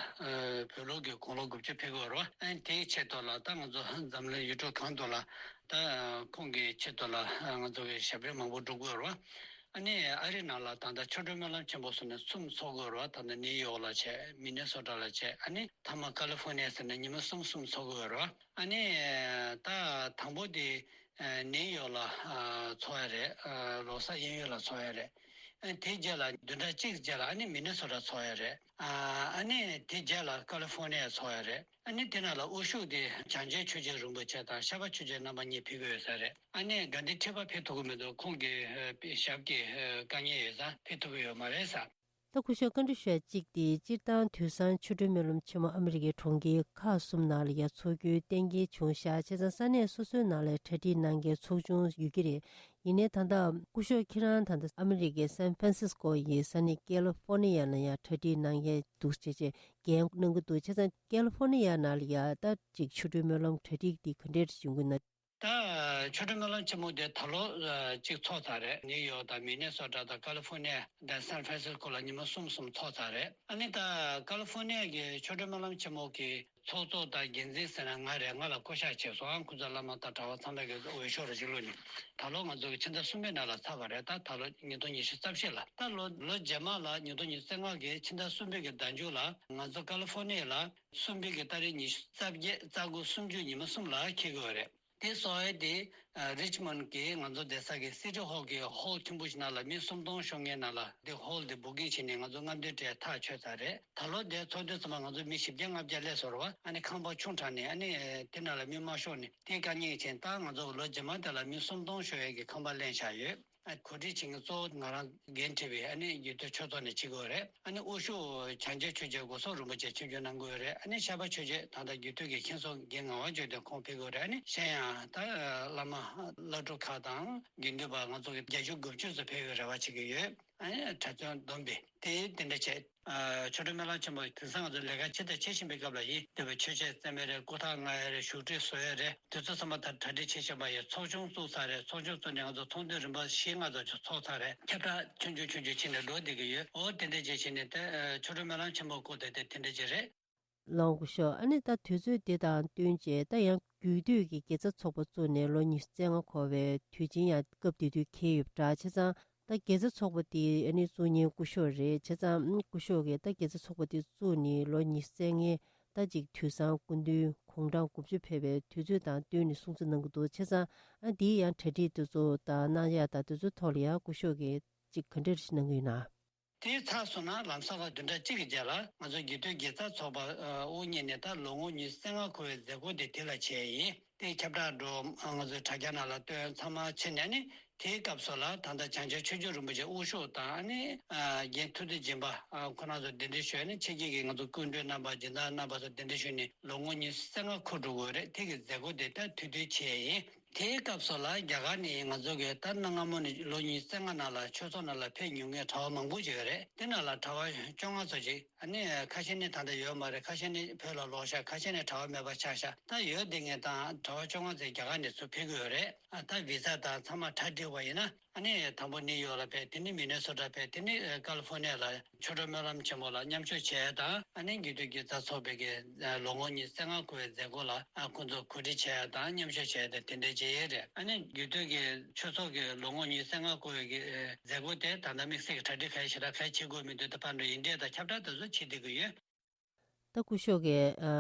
བོད་ལུགས་ཀྱི་དགུང་ལོ་དགུ་བཅུ་ཕེབས་ཀྱི་ཡོད་རེད་བ། ཨ་ནི་དེའི་ཆེད་དུ་ལ་ད་ང་ཚོ་འཛམ་གླིང་ཡུལ་གྲུ་གང་དུ་ལ་ད་ཁོང་གི་ཆེད་དུ་ལ་ང་ཚོ་གི་ཞབས་འདྲེན་མང་པོ་སྒྲུབ་ཀྱི་ཡོད་རེད་བ། ཨ་ནི་ཨ་རི་ནང་ལ་ད་ལྟ་ཆོ་འཕྲུལ་སྨོན་ལམ་ཆེན་པོ་ཟེར་ནས་གསུམ་ཚོགས་ཀྱི་ཡོད་རེད་བ། ད་ལྟ་ནིའུ་ཡོག་ལ་བྱས། མི་ནི་སོ་ཊ་ལ་བྱས། ཨ་ནི་མཐའ་མ་ཀ་ལི་ཧྥོ་ནི་ཡ་ཟེར་ནས་ཉི་མ་གསུམ་གསུམ་ཚོགས་ཀྱི་ཡོད་རེད་བ། ཨ་ནི་ད་དང་པོ་དེ་ནིའུ་ཡོག་ལ་ཚོགས་ཡ་རེད། ལོ་གསར་གཡས་གཡོན་ལ་ཚོགས་ཡ་རེད། ཨ་དེ་རྗེས་ལ་བདུན་ཕྲག་གཅིག་རྗེས་ལ་ཨ་ནི་མི་ནི་སོ་ཊ་ཚོགས་ཡ་རེད། ཨ་ནི་དེ་རྗེས་ལ་ཀ་ལི་ཧྥོ་ནི་ཡ་ཚོགས་ཡ་རེད། ཨ་ནི་དེ་ནང་ལ་དབུ་བཞུགས་དེ་བྱང་ཆེན་ཆོས་རྗེ་རིན་པོ་ཆེ་དང་ཤར་པ་ཆོས་རྗེ་རྣམ་པ་གཉིས་ཕེབས་ཀྱི་ཡོད་ས་རེད། ཨ་ནི་དགའ་ལྡན་ཁྲི་པ་ཕེབས་ཐུབ་ཀྱི་མི་འདུག་ཁོང་གི་ཞབས་ཀྱི་དཀའ་ངལ་ཡོད་ཙང་ཕེབས་ཐུབ་ཀྱི་ཡོད་མ་རེད་ས། ད་སྐུ་ཞབས་བཀའ་འདྲི་ཞུ་ཡ་གཅིག་དེ་སྤྱིར་བཏང་དུས་སང་ཆོ་འཕྲུལ་སྨོན་ལམ་ཆེན་མོ་ཨ་མི་རི་ཀའི་གྲོང་ཁྱེར་ཁག་གསུམ་ནང་ལ་ཡ་ཚོགས་རྒྱུའི་གཏན་འཁེལ་བྱུང་ཤག་བྱས་ཙང་ས་གནས་སོ་སོའི་ནང་ལ་གྲ་སྒྲིག་གནང་མཁན་ཚོགས་ཆུང་ཡོད་ཀྱི་རེད། ཡིན་ནའི་ད་ལྟ་སྐུ་ཞབས་ཁྱེད་རང་ད་ལྟ་ཨ་མི་རི་ཀའི་སན་ཧྥ་རན་སིས་ཀོ་ཡི་ས་གནས་ཀེ་ལི་ཧྥོ་ནི་ཡ་ནང་ཡ་གྲ་སྒྲིག་གནང་མཁན་འདུག་ཅེས་ཅེས་འགན་གནང་གི་འདུག་བྱས་ཙང་ཀེ་ལི་ཧྥོ་ནི་ཡ་ནང་ལ་ཡ་ད་ཅིག་ཆོ་འཕྲུལ་སྨོན་ལམ་གྲ་སྒྲིག་འདི་ག་འདྲས་བྱུང་གི་ན། ད་ཆོ་འཕྲུལ་སྨོན་ལམ་ཆེན་མོ་དེ་ད་ལོ་ཨ་གཅིག་ཚོགས་ཚར་རེད། ནིའུ་ཡོག་དང་མི་ནི་སོ་ཊ་དང་ཀ་ལི་ཧྥོ་ནི་ཡ་དང་སན་ཧྥ་རན་སིས་ཀོ་ལ་ཉི་མ་གསུམ་གསུམ་ཚོགས་ཚར་རེད། ཨ་ནི་ད་ཀ་ལི་ཧྥོ་ནི་ཡ་གི་ཆོ་འཕྲུལ་སྨོན་ལམ་ཆེན་མོ་གི་ཚོགས་གཙོ་དང་འགན་འཛིན་ཟེར་ན་ང་རེད། ང་ལ་བསྐོ་གཞག་བྱས་སོང་། ཨང་ཁུ་ཚ་བླ་མ་དང་གྲྭ་པ་ཚང་མས་གི་འོས་ཤོག་རེ་ཅིག་བླུགས་ནས་ད་ལོ་ང་ཚོ་གི་ཕྱི་ཟླ་གསུམ་པའི་ནང་ལ་ཚར་བ་རེད། ད་ད་ལོ་ཉིས་སྟོང་ཉི་ཤུ་རྩ་བཞི་ལ་ད་ལོ་ལོ་རྗེས་མ་ལ་ཉིས་སྟོང་ཉི་ཤུ་རྩ་ལྔ་གི་ཕྱི་ཟླ་གསུམ་པའི་གི་ཟླ་མཇུག་ལ་ང་ཚོ་ཀ་ལི་ཧྥོ་ནི་ཡ་ལ་གསུམ་པའི་གི་ཏ་རིག་ཉི་ཤུ་རྩ་བརྒྱད་རྩ་དགུ་གསུམ་བཅུ་ཉི་མ་གསུམ་ལ་འཁེལ་གི་ཡོད་རེད། དེ་གསོ་བའི་དེ་རིཆ་མོན་གྱི་ང་ཚོ་བསྡད་ས་གི་སི་ཊི་ཧོལ་གྱི་ཧོལ་ཆེན་པོ་ཞིག་ནང་ལ་མི་སུམ་སྟོང་ཤོང་མཁན་ནང་ལ་དེ་ཧོལ་དེ་བུ་ཀིང་བྱས་ནས་ང་ཚོ་རྔམ་སྟོན་གྲས་ཐག་ཆོད་ཚར་རེད། ད་ལོ་དེ་ཚོགས་དུས་ཙམ་པ་ང་ཚོ་མི་བཞི་བརྒྱ་ལྔ་བརྒྱ་སླེབས་སོང་རེད་བ། ཨ་ནི་ཁང་པ་ཆུང་དྲགས་ནས་ཨ་ནི་དེ་ནང་ལ་མི་མ་ཤོང་ནས་དེ་དཀའ་ངལ་ཆེན། ད་ང་ཚོ་ལོ་རྗེས་མ་དེ་ལ་མི་སུམ་སྟོང་ཤོང་ཡས་ཀྱི་ཁང་པ་ལེན་བཞག་ཡོད། ཨ་གོ་སྒྲིག་བྱེད་མཁན་གཙོ་བོ་ང་རང་འགན་འཁྲི་བའི་ཨ་ནི་རྒྱུད་སྟོད་ཆོས་ཚོགས་ནས་བྱེད་དགོས་རེད། ཨ་ནི་དབུ་བཞུགས་བྱང་ཆེན་ཆོས་རྗེ་སྒོ་གསུམ་རིན་པོ་ཆེ་ཆིབས་བསྒྱུར་གནང་དགོས་རེད། ཨ་ནི་ཤར་པ་ཆོས་རྗེ་ད་ལྟ་རྒྱུད་སྟོད་ཀྱི་མཁན་ཟུར་རྒན་ངག་དབང་ཆོས་ལྡན་ཁོང་ཕེབས་དགོས་རེད། ཨ་ནི་གཞན་ཡང་ད་བླ་མ་བླ་སྤྲུལ་ཁག་དང་དགེ་འདུན་པ་ང་ཚོ་གི་བརྒྱད་ཅུ་དགུ་བཅུ་ཙམ་ཕེབས་ཡོད་རེ་བ་བྱེད་ཀྱི་ཡོད། ཨ་ནི་གྲྭ་བཙུན་བསྡོམས་པས་དེ་དེ་འདྲ་བྱས། ཨ་ཆོ་འཕྲུལ་སྨོན་ལམ་ཆེན་མོ་དེང་སང་ང་ཚོ་ལས་ཀ་ཇི་ལྟར་བྱེད་བཞིན་པའི་སྐབས་ལ་ཡིན། འདི་བའི་མཆོད་ཆས་རྩེད་མོ་རེད། སྐུ་ཐག་ང་ཡ་རེད། བཞུགས་ཁྲི་བཟོ་ཡ་རེད། དེ་ཚོ་ཚང་མ་ད་གྲ་སྒྲིག་བྱེད་བཞིན་པ་ཡིན། ཚོགས་ཆུང་བཙུགས་ཚར་རེད། ཚོགས་ཆུང་བཙུགས་ནས་ང་ཚོ་ཚོགས་འདུ་རིམ་པ་བཞི་ལྔ་ཙམ་ཅིག་ཚོགས་ཚར་རེད། ཁྱབ་བསྒྲགས་ཆུང་ཆུང་ཆུང་ཆུང་བྱས་ནས་འགྲོ་བསྡད་ཀྱི་ཡོད། འོ་དེ་འདྲ་བྱས་བྱས་ནས་ད་ཨ་ཆོ་འཕྲུལ་སྨོན་ལམ་ཆེན་མོ་སྐོར་དེ་དེ་དེ་འདྲ་ཅིག་རེད། ལགས་སོ། ཨ་ནི་ད་དུས་ཚོད་འདི་དང་བསྟུན་བྱས་ད་ཡང་རྒྱུད་སྟོད་ཀྱི་དགེ་རྩ་ཚོགས་པ་བཙུགས་ནས་ལོ་ཉི་ཤུ་རྩ་ལྔ་འཁོར་བའི་དུས་ཆེན་ཡང་སྐབས་དེ་དུས་འཁེལ་ཡོད་པ་འདྲ། བྱས་ཙང་ད་དགེ་རྩ་ཚོགས་པ་དེ་ཨ་ནི་བཙུགས་མཁན་སྐུ་ཞབས་རེད། བྱས་ཙང་སྐུ་ཞབས་ཀྱིས་ད་དགེ་རྩ་ཚོགས་པ་དེ་བཙུགས་ནས་ལོ་ཉི་ཤུ་རྩ་ལྔའི་ ད་ཅིག་དུས་སང་སྐུ་མདུན་དགུང་གྲངས་དགུ་བཅུ་ཕེབས་པའི་དུས་ཚོད་དང་བསྟུན་ནས་གསུང་ཚུལ་གནང་གི་འདུག་བྱས་ཙང་ཨ་འདིའི་ཡང་གྲ་སྒྲིག་དེ་ཚོ་དང་གནང་ཡག་དང་དེ་ཚོའི་ཐོག་ལ་ཡང་སྐུ་ཞབས་ཀྱིས་ཅིག་ག་འདྲ་ཞིག་གནང་གི་ཡོད་ན། དེའི་ཚར་སོང་ན་ལམ་སང་ལ་བདུན་ཕྲག་གཅིག་གི་རྗེས་ལ་ང་ཚོ་དགེ་ཐོན་དགེ་རྩ་ཚོགས་པ་དབུ་བརྙེས་ནས་ད་ལོ་ངོ་ཉི་ཤུ་རྩ་ལྔ་འཁོར་བའི་མཛད་སྒོ་དེ་དེ་ལ་བྱས་ཡིན། དེ་ཁྱབ་བསྒྲགས་འགྲོ་ང་ཚོའི་དྲ་རྒྱ་ནང་ལ་བཏོན་ཚང་མ་བྱས་ནས་ནི། དེའི་སྐབས་སུ་ལ་ད་ལྟ་བྱང་ཆུབ་མཆོག་སྤྲུལ་རིན་པོ་ཆེ་དབུ་བཞུགས་དང་ཨ་ནི་རྒན་ཐུབ་བསྟན་སྦྱིན་པ་ཁོ་རང་ཚོ་གདན་འདྲེན་ཞུས་ནས་ཕྱི་རྒྱལ་གྱི་ང་ཚོ་སྐུ་མགྲོན་རྣམ་པ་སྦྱིན་བདག་རྣམ་པ་ཚོ་གདན་འདྲེན་ཞུས་ནས་ལོ་ངོ་ཉི་ཤུ་རྩ་ལྔ་འཁོར་འགྲོ་དགོས་རེད། དེ་གི་མཛད་སྒོ་དེ་ད་དུས་དུས་བྱས་ཡིན། དེའི་སྐབས་སུ་ལ་རྒྱ་གར་ནས་ང་ཚོ་གི་ད་གནའ་སྔ་མོ་ནས་ལོ་ཉི་ཤུ་རྩ་ལྔ་ནང་ལ་ཆོས་ཚོགས་ནང་ལ་ཕེབས་མྱོང་མཁན་གྲྭ་བ་མང་པོ་ཅིག་ཡོད་རེད། དེ་ནང་ལ་གྲྭ་བ་བཅོ་ལྔ་ཙམ་ཅིག་ཨ་ནི་ཁ་ཤས་ནི་ད་ལྟ་ཡོད་མ་རེད། ཁ་ཤས་ནི་བོད་ལ་ལོག་ཤག་ཁ་ཤས་ནི་གྲྭ་བ་མེད་པ་ཆགས་ཤག་ད་ཡོད་དེ་ངས་དང་གྲྭ་བ་བཅོ་ལྔ་ཙམ་རྒྱ་གར་ནས་ཚུར་ཕེབས་ཀྱི་ཡོད་རེད། ཨ་ད་བི་ཟ་དང་ཚང་མ་གྲ་སྒྲིག་པ་ཡིན་ན་ཨ་ནི་དང་པོ་ནིའུ་ཡོག་ལ་ཕེབས། དེ་ནི་མི་ནེ་སོ་ཊ་ཕེབས། དེ་ནི་ཀ་ལི་ཧྥོ་ནི་ཡ་ལ་ཆོ་འཕྲུལ་སྨོན་ལམ་ཆེན་མོ་ལ་མཉམ་ཞུགས་བྱས་དང་ཨ་ནི་དགེ་ཐོན་དགེ་རྩ་ཚོགས་པའི་གི་ལོ་ངོ་ཉི་ཤུ་རྩ་ལྔ་འཁོར་བའི་མཛད་སྒོ་ལ་ཁོང་ཚོ་གོ་སྒྲིག་བྱས་དང་མཉམ་ཞུགས་བྱས་ཏེ་དེ་འདྲ་བྱས་ཡོད་རེད། ཨ་ནི་དགེ་ཐོན་གྱི་ཆོས་ཚོགས་ཀྱི་ལོ་ངོ་ཉི་ཤུ་རྩ་ལྔ་འཁོར་བའི་གི་མཛད་སྒོ་དེ་ད་ལྟ་དམིགས་བསལ་གྱི་གྲ་སྒྲིག་ག་རེ་ཞེ་དྲག་ག་རེ་བྱེད་དགོས་མི་འདུག་ད་ཕར་འགྲོ་ཡིན་འདྲས་དང་ཁྱབ་བསྒྲགས་དེ་ཚོ་བྱེད་བསྡད་ཀྱི་ཡོད། ད་སྐུ་ཞབས་ཀྱིས་ཨ་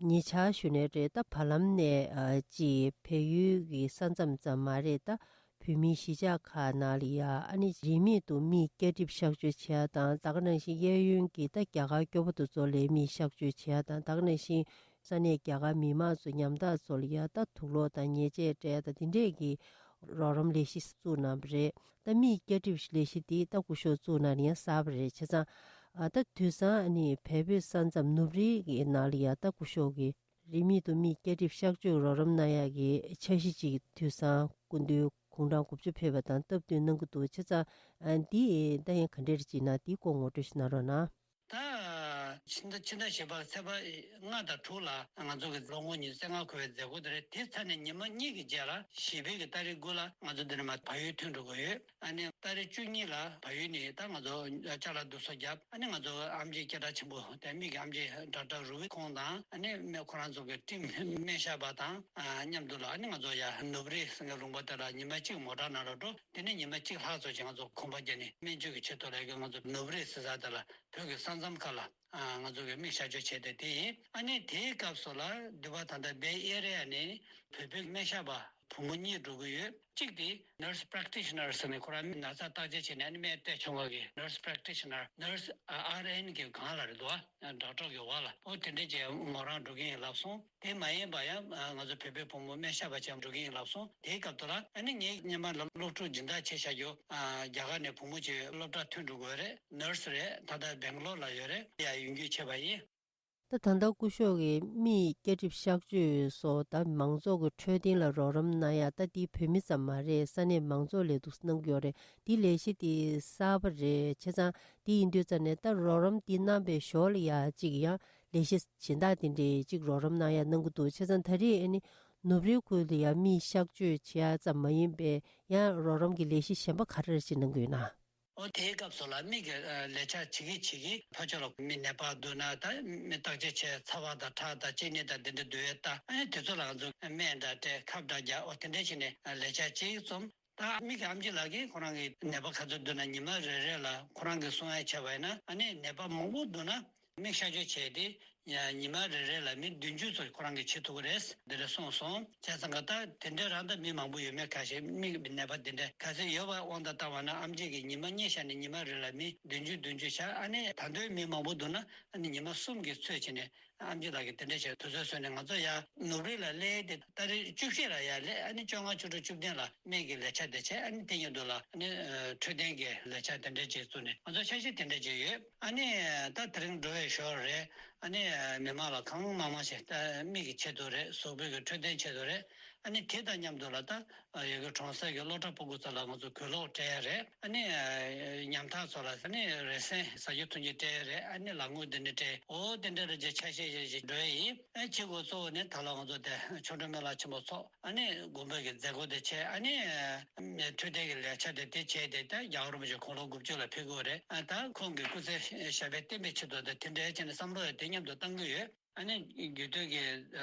ཉེ་ཆར་ཞུས་ནའི་རེད། ད་བར་ལམ་ནས་ཨ་ཅིག་བལ་ཡུལ་གྱི་ས་མཚམས་ཙམ་མ་རེད། ད་བོད་མིའི་གཞིས་ཆགས་ཁག་ནང་ལ་ཡ་ཨ་ནི་རིན་མེད་དུ་མིའི་སྐྱ་གྲིབ་གཤག་བཅོས་བྱེད་ཡ་དང་ད་ག་ནང་བཞིན་གཡས་གཡོན་གྱི་ད་རྒྱ་གར་སྐྱོ་པོ་དེ་ཚོ་ལ་མིའི་གཤག་བཅོས་བྱེད་ཡ་དང་ད་ག་ནང་བཞིན་ས་གནས་རྒྱ་གར་མི་མང་ཚོ་ཉམ་ཐག་ཚོ་ལ་ཡ་ད་དུག་སློག་དང་ཉེས་ཆད་སྤྲད་ཡ་དང་དེ་འདྲས་ཀྱི་རོགས་རམ་ལས་གཞི་བཙུགས་གནང་བ་རེད། ད་མིའི་སྐྱ་གྲིབ་ལས་གཞི་འདི་ད་སྐུ་ཞབས་བཙུགས་གནང་ནས་ཡང་གསར་པ་རེད། བྱས་ཙང་ཨ་ད་དུས་སང་ཨ་ནི་བལ་བོད་ས་མཚམས་ནུབ་རི་གི་ནང་ལ་ཡ་ད་སྐུ་ཞབས་ཀྱིས་རིན་མེད་དུ་མིའི་སྐྱ་གྲིབ་གཤག་བཅོས་རོགས་རམ་གནང་ཡག་གི་འཆར་གཞི་ཅིག་དུས་སང་སྐུ་མདུན་དགུང་གྲངས་དགུ་བཅུ་ཕེབས་པ་དང་སྟབས་བསྟུན་གནང་གི་འདུག་བྱས་ཙང་ཨ་འདི་ད་ཡང་ག་འདྲས་ཅིག་ན་འདིའི་སྐོར་ངོ་སྤྲོད་ཞིག་གནང་རོགས་གནང་། ད་ཕྱི་ཟླ་ཕྱི་ཟླ་བཞི་པ་ཚེས་པ་ལྔ་དང་དྲུག་ལ་ང་ཚོ་གི་ལོ་ངོ་ཉི་ཤུ་རྩ་ལྔ་འཁོར་བའི་མཛད་སྒོ་དེ་རེད། དེ་ཚར་ནས་ཉི་མ་གཉིས་ཀྱི་རྗེས་ལ་བཞི་པའི་གི་ཏ་རིག་དགུ་ལ་ང་ཚོ་འདི་ནས་མར་བལ་ཡུལ་ཐོན་འགྲོ་གི་ཡོད། ཨ་ནི་ཏ་རིག་བཅུ་གཉིས་ལ་བལ་ཡུལ་ནས་ད་ང་ཚོ་ཅ་ལག་བསྡུ་གསོག་བརྒྱབ། ཨ་ནི་ང་ཚོ་ཨེམ་ཆི་སྐད་གྲགས་ཆེན་པོ་དེ་མིག་གི་ཨེམ་ཆི་ཌོག་ཊར་རུ་བི་ཁོང་དང་ཨ་ནི་ཁོ་རང་ཚོ་གི་ཊིམ་སྨན་ཞབས་པ་དང་མཉམ་དུ་ལ་ཨ་ནི་ང་ཚོ་ཡར་ནུབ་རི་ཟེར་མཁན་ལུང་པ་དེ་ལ་ཉི་མ་གཅིག་མོ་ཊ་ནང་ལ་འགྲོ། དེ་ནས་ཉི་མ་གཅིག་ལྷག་ཙམ་ཅིག་ང་ཚོ་གོམ་པ་བརྒྱབ་ནས་སྨན་བཅོས་ཀྱི་ཆེད་དུ་ལ་ང་ཚོ་ནུབ་རི་ཟེར་ས་དེ་ལ་བོད་ཀྱི་ས་མཚམས་ཁག་ལ། ང་ཚོ་གི་མིག་གཤག་བཅོས་བྱས་ཏེ་དེ་ཡིན། ཨ་ནི་དེའི་སྐབས་སུ་ལ་འདི་པ་ད་ལྟ་Bay Area ནས་བོད་པའི་སྨན་ཞབས་པ་བུ་མོ་གཉིས་འགྲོ་གི་ཡོད། གཅིག་དེ་nurse practitioner ཟེར་ནས་ཁོ་རང་ན་ཚ་བརྟག་དཔྱད་བྱས་ནས་ཨ་ནི་སྨན་སྟེར་ཆོག་གི་nurse practitioner nurse ཨ་ཨར་ཨེན་གི་སྒང་ལ་རེད་འདུག་ཨ་ཌོག་ཊར་གི་འོག་ལ་ཨོ་དེ་འདྲས་ཀྱི་མོ་རང་འགྲོ་གི་ཡིན་ལབ་སོང་། དེ་མ་ཡིན་པ་ཡང་ང་ཚོ་བོད་པའི་བུ་མོ་སྨན་ཞབས་པ་ཅིག་འགྲོ་གི་ཡིན་ལབ་སོང་། དེའི་སྐབས་དུ་ལ་ཨ་ནི་ངའི་སྔོན་མ་ལ་སློབ་ཕྲུག་སྦྱིན་བདག་བྱས་བཞག་རྒྱུ་རྒྱ་གར་ནས་བུ་མོ་ཅིག་སློབ་གྲྭར་ཐོན་འགྲོ་དགོས་རེད། ནར་སི་རེད། ད་ལྟ་སྦེང་ལོར་ལ་ཡོད་རེད། ཡར་ཡོང་རྒྱུ་བྱས་པ་ཡིན། ད་ད་ལྟ་སྐུ་ཞབས་ཀྱིས་མིའི་སྐྱ་གྲིབ་གཤག་བཅོས་སོགས་ད་མང་ཚོགས་ཀྱི་འཕྲོད་བསྟེན་ལ་རོགས་རམ་གནང་ཡ་ད་འདི་བོད་མི་ཙམ་མ་རེད། ས་གནས་མང་ཚོགས་ལས་འདུག་གནང་གི་ཡོད་རེད། འདི་ལས་གཞི་དེ་གསར་པ་རེད། བྱས་ཙང་འདི་ཡིན་དུས་ཙམ་ནས་ད་རོགས་རམ་འདི་གནང་པའི་ཞོར་ལ་ཡ་གཅིག་ཡང་ལས་གཞི་གཞན་དག་དེ་འདྲའི་གཅིག་རོགས་རམ་གནང་ཡ་གནང་གི་འདུག་བྱས་ཙང་ད་རེས་ཨ་ནི་ནུབ་རིའི་ཁུལ་དུ་ཡང་མིའི་གཤག་བཅོས་བྱེད་ཡ་ཙམ་མ་ཡིན་པའི་ཡང་རོགས་རམ་གྱི་ལས་གཞི་གཞན་པ་ག་རེ་ཞིག་གནང་གི་ཡོད་ན། ཨོ་དེའི་སྐབས་སུ་ལ་མིག་གི་ལས་འཆར་བྱེད་ཀྱི་བྱེད་ཀྱི་ཕར་ཕྱོགས་ལ་མི་ནད་པ་འདུག་ན་ད་མི་བརྟག་དཔྱད་བྱས་ཚ་བ་དང་ཁྲག་དང་གཅིན་སྙི་དང་དེ་འདྲ་འདུག་ཡོད་ད་ཨ་ནི་དེ་ཚོ་ལ་ང་ཚོ་སྨན་འདྲ་སྤྲད་ཁབ་འདྲ་རྒྱག་ཨོ་དེ་འདྲ་བྱས་ནས་ལས་འཆར་གཅིག་རྩོམ། ད་མིག་གི་ཨེམ་ཆི་ལགས་ཀྱིས་ཁོ་རང་གི་ནད་པ་ག་ཚོད་འདུག་ན་ཉི་མ་རེ་རེ་ལ་ཁོ་རང་གིས་གསུང་ཡ་བྱས་པ་ཡིན་ན་ཨ་ནི་ནད་པ་མང་པོ་འདུག་ན་མིག་གཤག་བཅོས་བྱས་ཏེ་ཉི་མ་རེ་རེ་ལ་མི་བདུན་ཅུ་ཙམ་ཁོ་རང་གིས་བྱེད་ཐུབ་ཀྱི་རེད་འདི་འདྲ་གསུངས་སོང་། བྱས་ཙང་ག་ད་དེ་འདྲའི་རང་ད་མི་མང་པོ་ཡོད་མེད་ཁ་ཤས་མིག་ནད་པ་དེ་འདྲ་ག་ཚོད་ཡོད་པ་དབང་དུ་བཏང་བ་ན་ཨེམ་ཆི་གིས་ཉི་མ་གཉིས་བཞག་ནས་ཉི་མ་རེ་ལ་མི་བདུན་ཅུ་བདུན་ཅུ་བྱས་ཨ་ནི་ད་དུང་མི་མང་པོ་འདུག་ན་ཨ་ནི་ཉི་མ་གསུམ་གྱི་ཚོད་བྱས་ནས། ཨེམ་ཆི་ལགས་ཀྱིས་དེ་འདྲ་བྱས་དུས་ཚོད་བཟོས་ནས་ང་ཚོ་ཡར་ནུབ་རི་ལ་སླེབས་ཏེ་ཏ་རིག་བཅུ་བཞི་ལ་ཡར་སླེབས་ཨ་ནི་བཅོ་ལྔ་བཅུ་དྲུག་བཅུ་བདུན་ལ་སྨན་གྱི་ལས་འཆར་དེ་བྱས་ཨ་ནི་དེ་མཉམ་དུ་ལ་ཨ་ནི་འཕྲོད་བསྟེན་གྱི་ལས་འཆར་དེ་འདྲ་ཅིག་བཙུགས་ནས་ང་ཚོ་འཆར་གཞི་དེ་འདྲ་ཅིག་ཡོད། ཨ་ནི་ད་དེ་རིང་འགྲོ་བའི་ཞོར་རེད་ཨ་ནི་མི་མང་ལ་གང་མང་མང་ཞིག་ད་མིག་གི་ཆེད་དུ་རེད་གཟུགས་པོའི་གི་འཕྲོད་བསྟེན་ཆེད་དུ་རེད། ཨ་ནི་དེ་དང་མཉམ་དུ་ལ་ད་ཡ་གི་གྲོང་གསེབ་ཀྱི་སློབ་གྲྭ་ཕྲུ་གུ་ཚོ་ལ་ང་ཚོ་གོས་ལོག་སྤྲད་ཡ་རེད། ཨ་ནི་ཉམ་ཐག་ཚོ་ལ་ཨ་ནི་རེ་སེན་ཟ་རྒྱུ་འཐུང་རྒྱུ་སྤྲད་ཡ་རེད། ཨ་ནི་ལག་དངུལ་འདི་འདྲ་སྤྲད་འོ་དེ་འདྲ་རེ་ཅིག་ཆ་ཤས་ཤིག་འགྲོ་ཡ་ཡིན། ཨ་ནི་བྱེད་སྒོ་གཙོ་བོ་ནི་ད་ལོ་ང་ཚོ་དེ་ཆོ་འཕྲུལ་སྨོན་ལམ་ཆེན་མོ་ཚོགས་ཨ་ནི་དགོན་པའི་གི་མཛད་སྒོ་དེ་བྱས་ཨ་ནི་འཕྲོད་བསྟེན་གྱི་ལས་འཆར་དེ་དེ་བྱས་ཏེ་ད་རྒྱལ་བ་རིན་པོ་ཆེ་དགུང་ལོ་དགུ་བཅུ་ལ་ཕེབས་ཀྱི་ཡོད་རེད། ཨ་ད་ཁོང་གི་སྐུ་ཚེ་ཞབས་པད་བརྟན་པའི་ཆེད་དུ་ད་དེ་འདྲ་བྱས་ནས་བསམ་བློ་ཡང་དེ་མཉམ་དུ་བཏང་གི་ཡོད། ཨ་ནི་རྒྱུད་སྟོད་ཀྱི་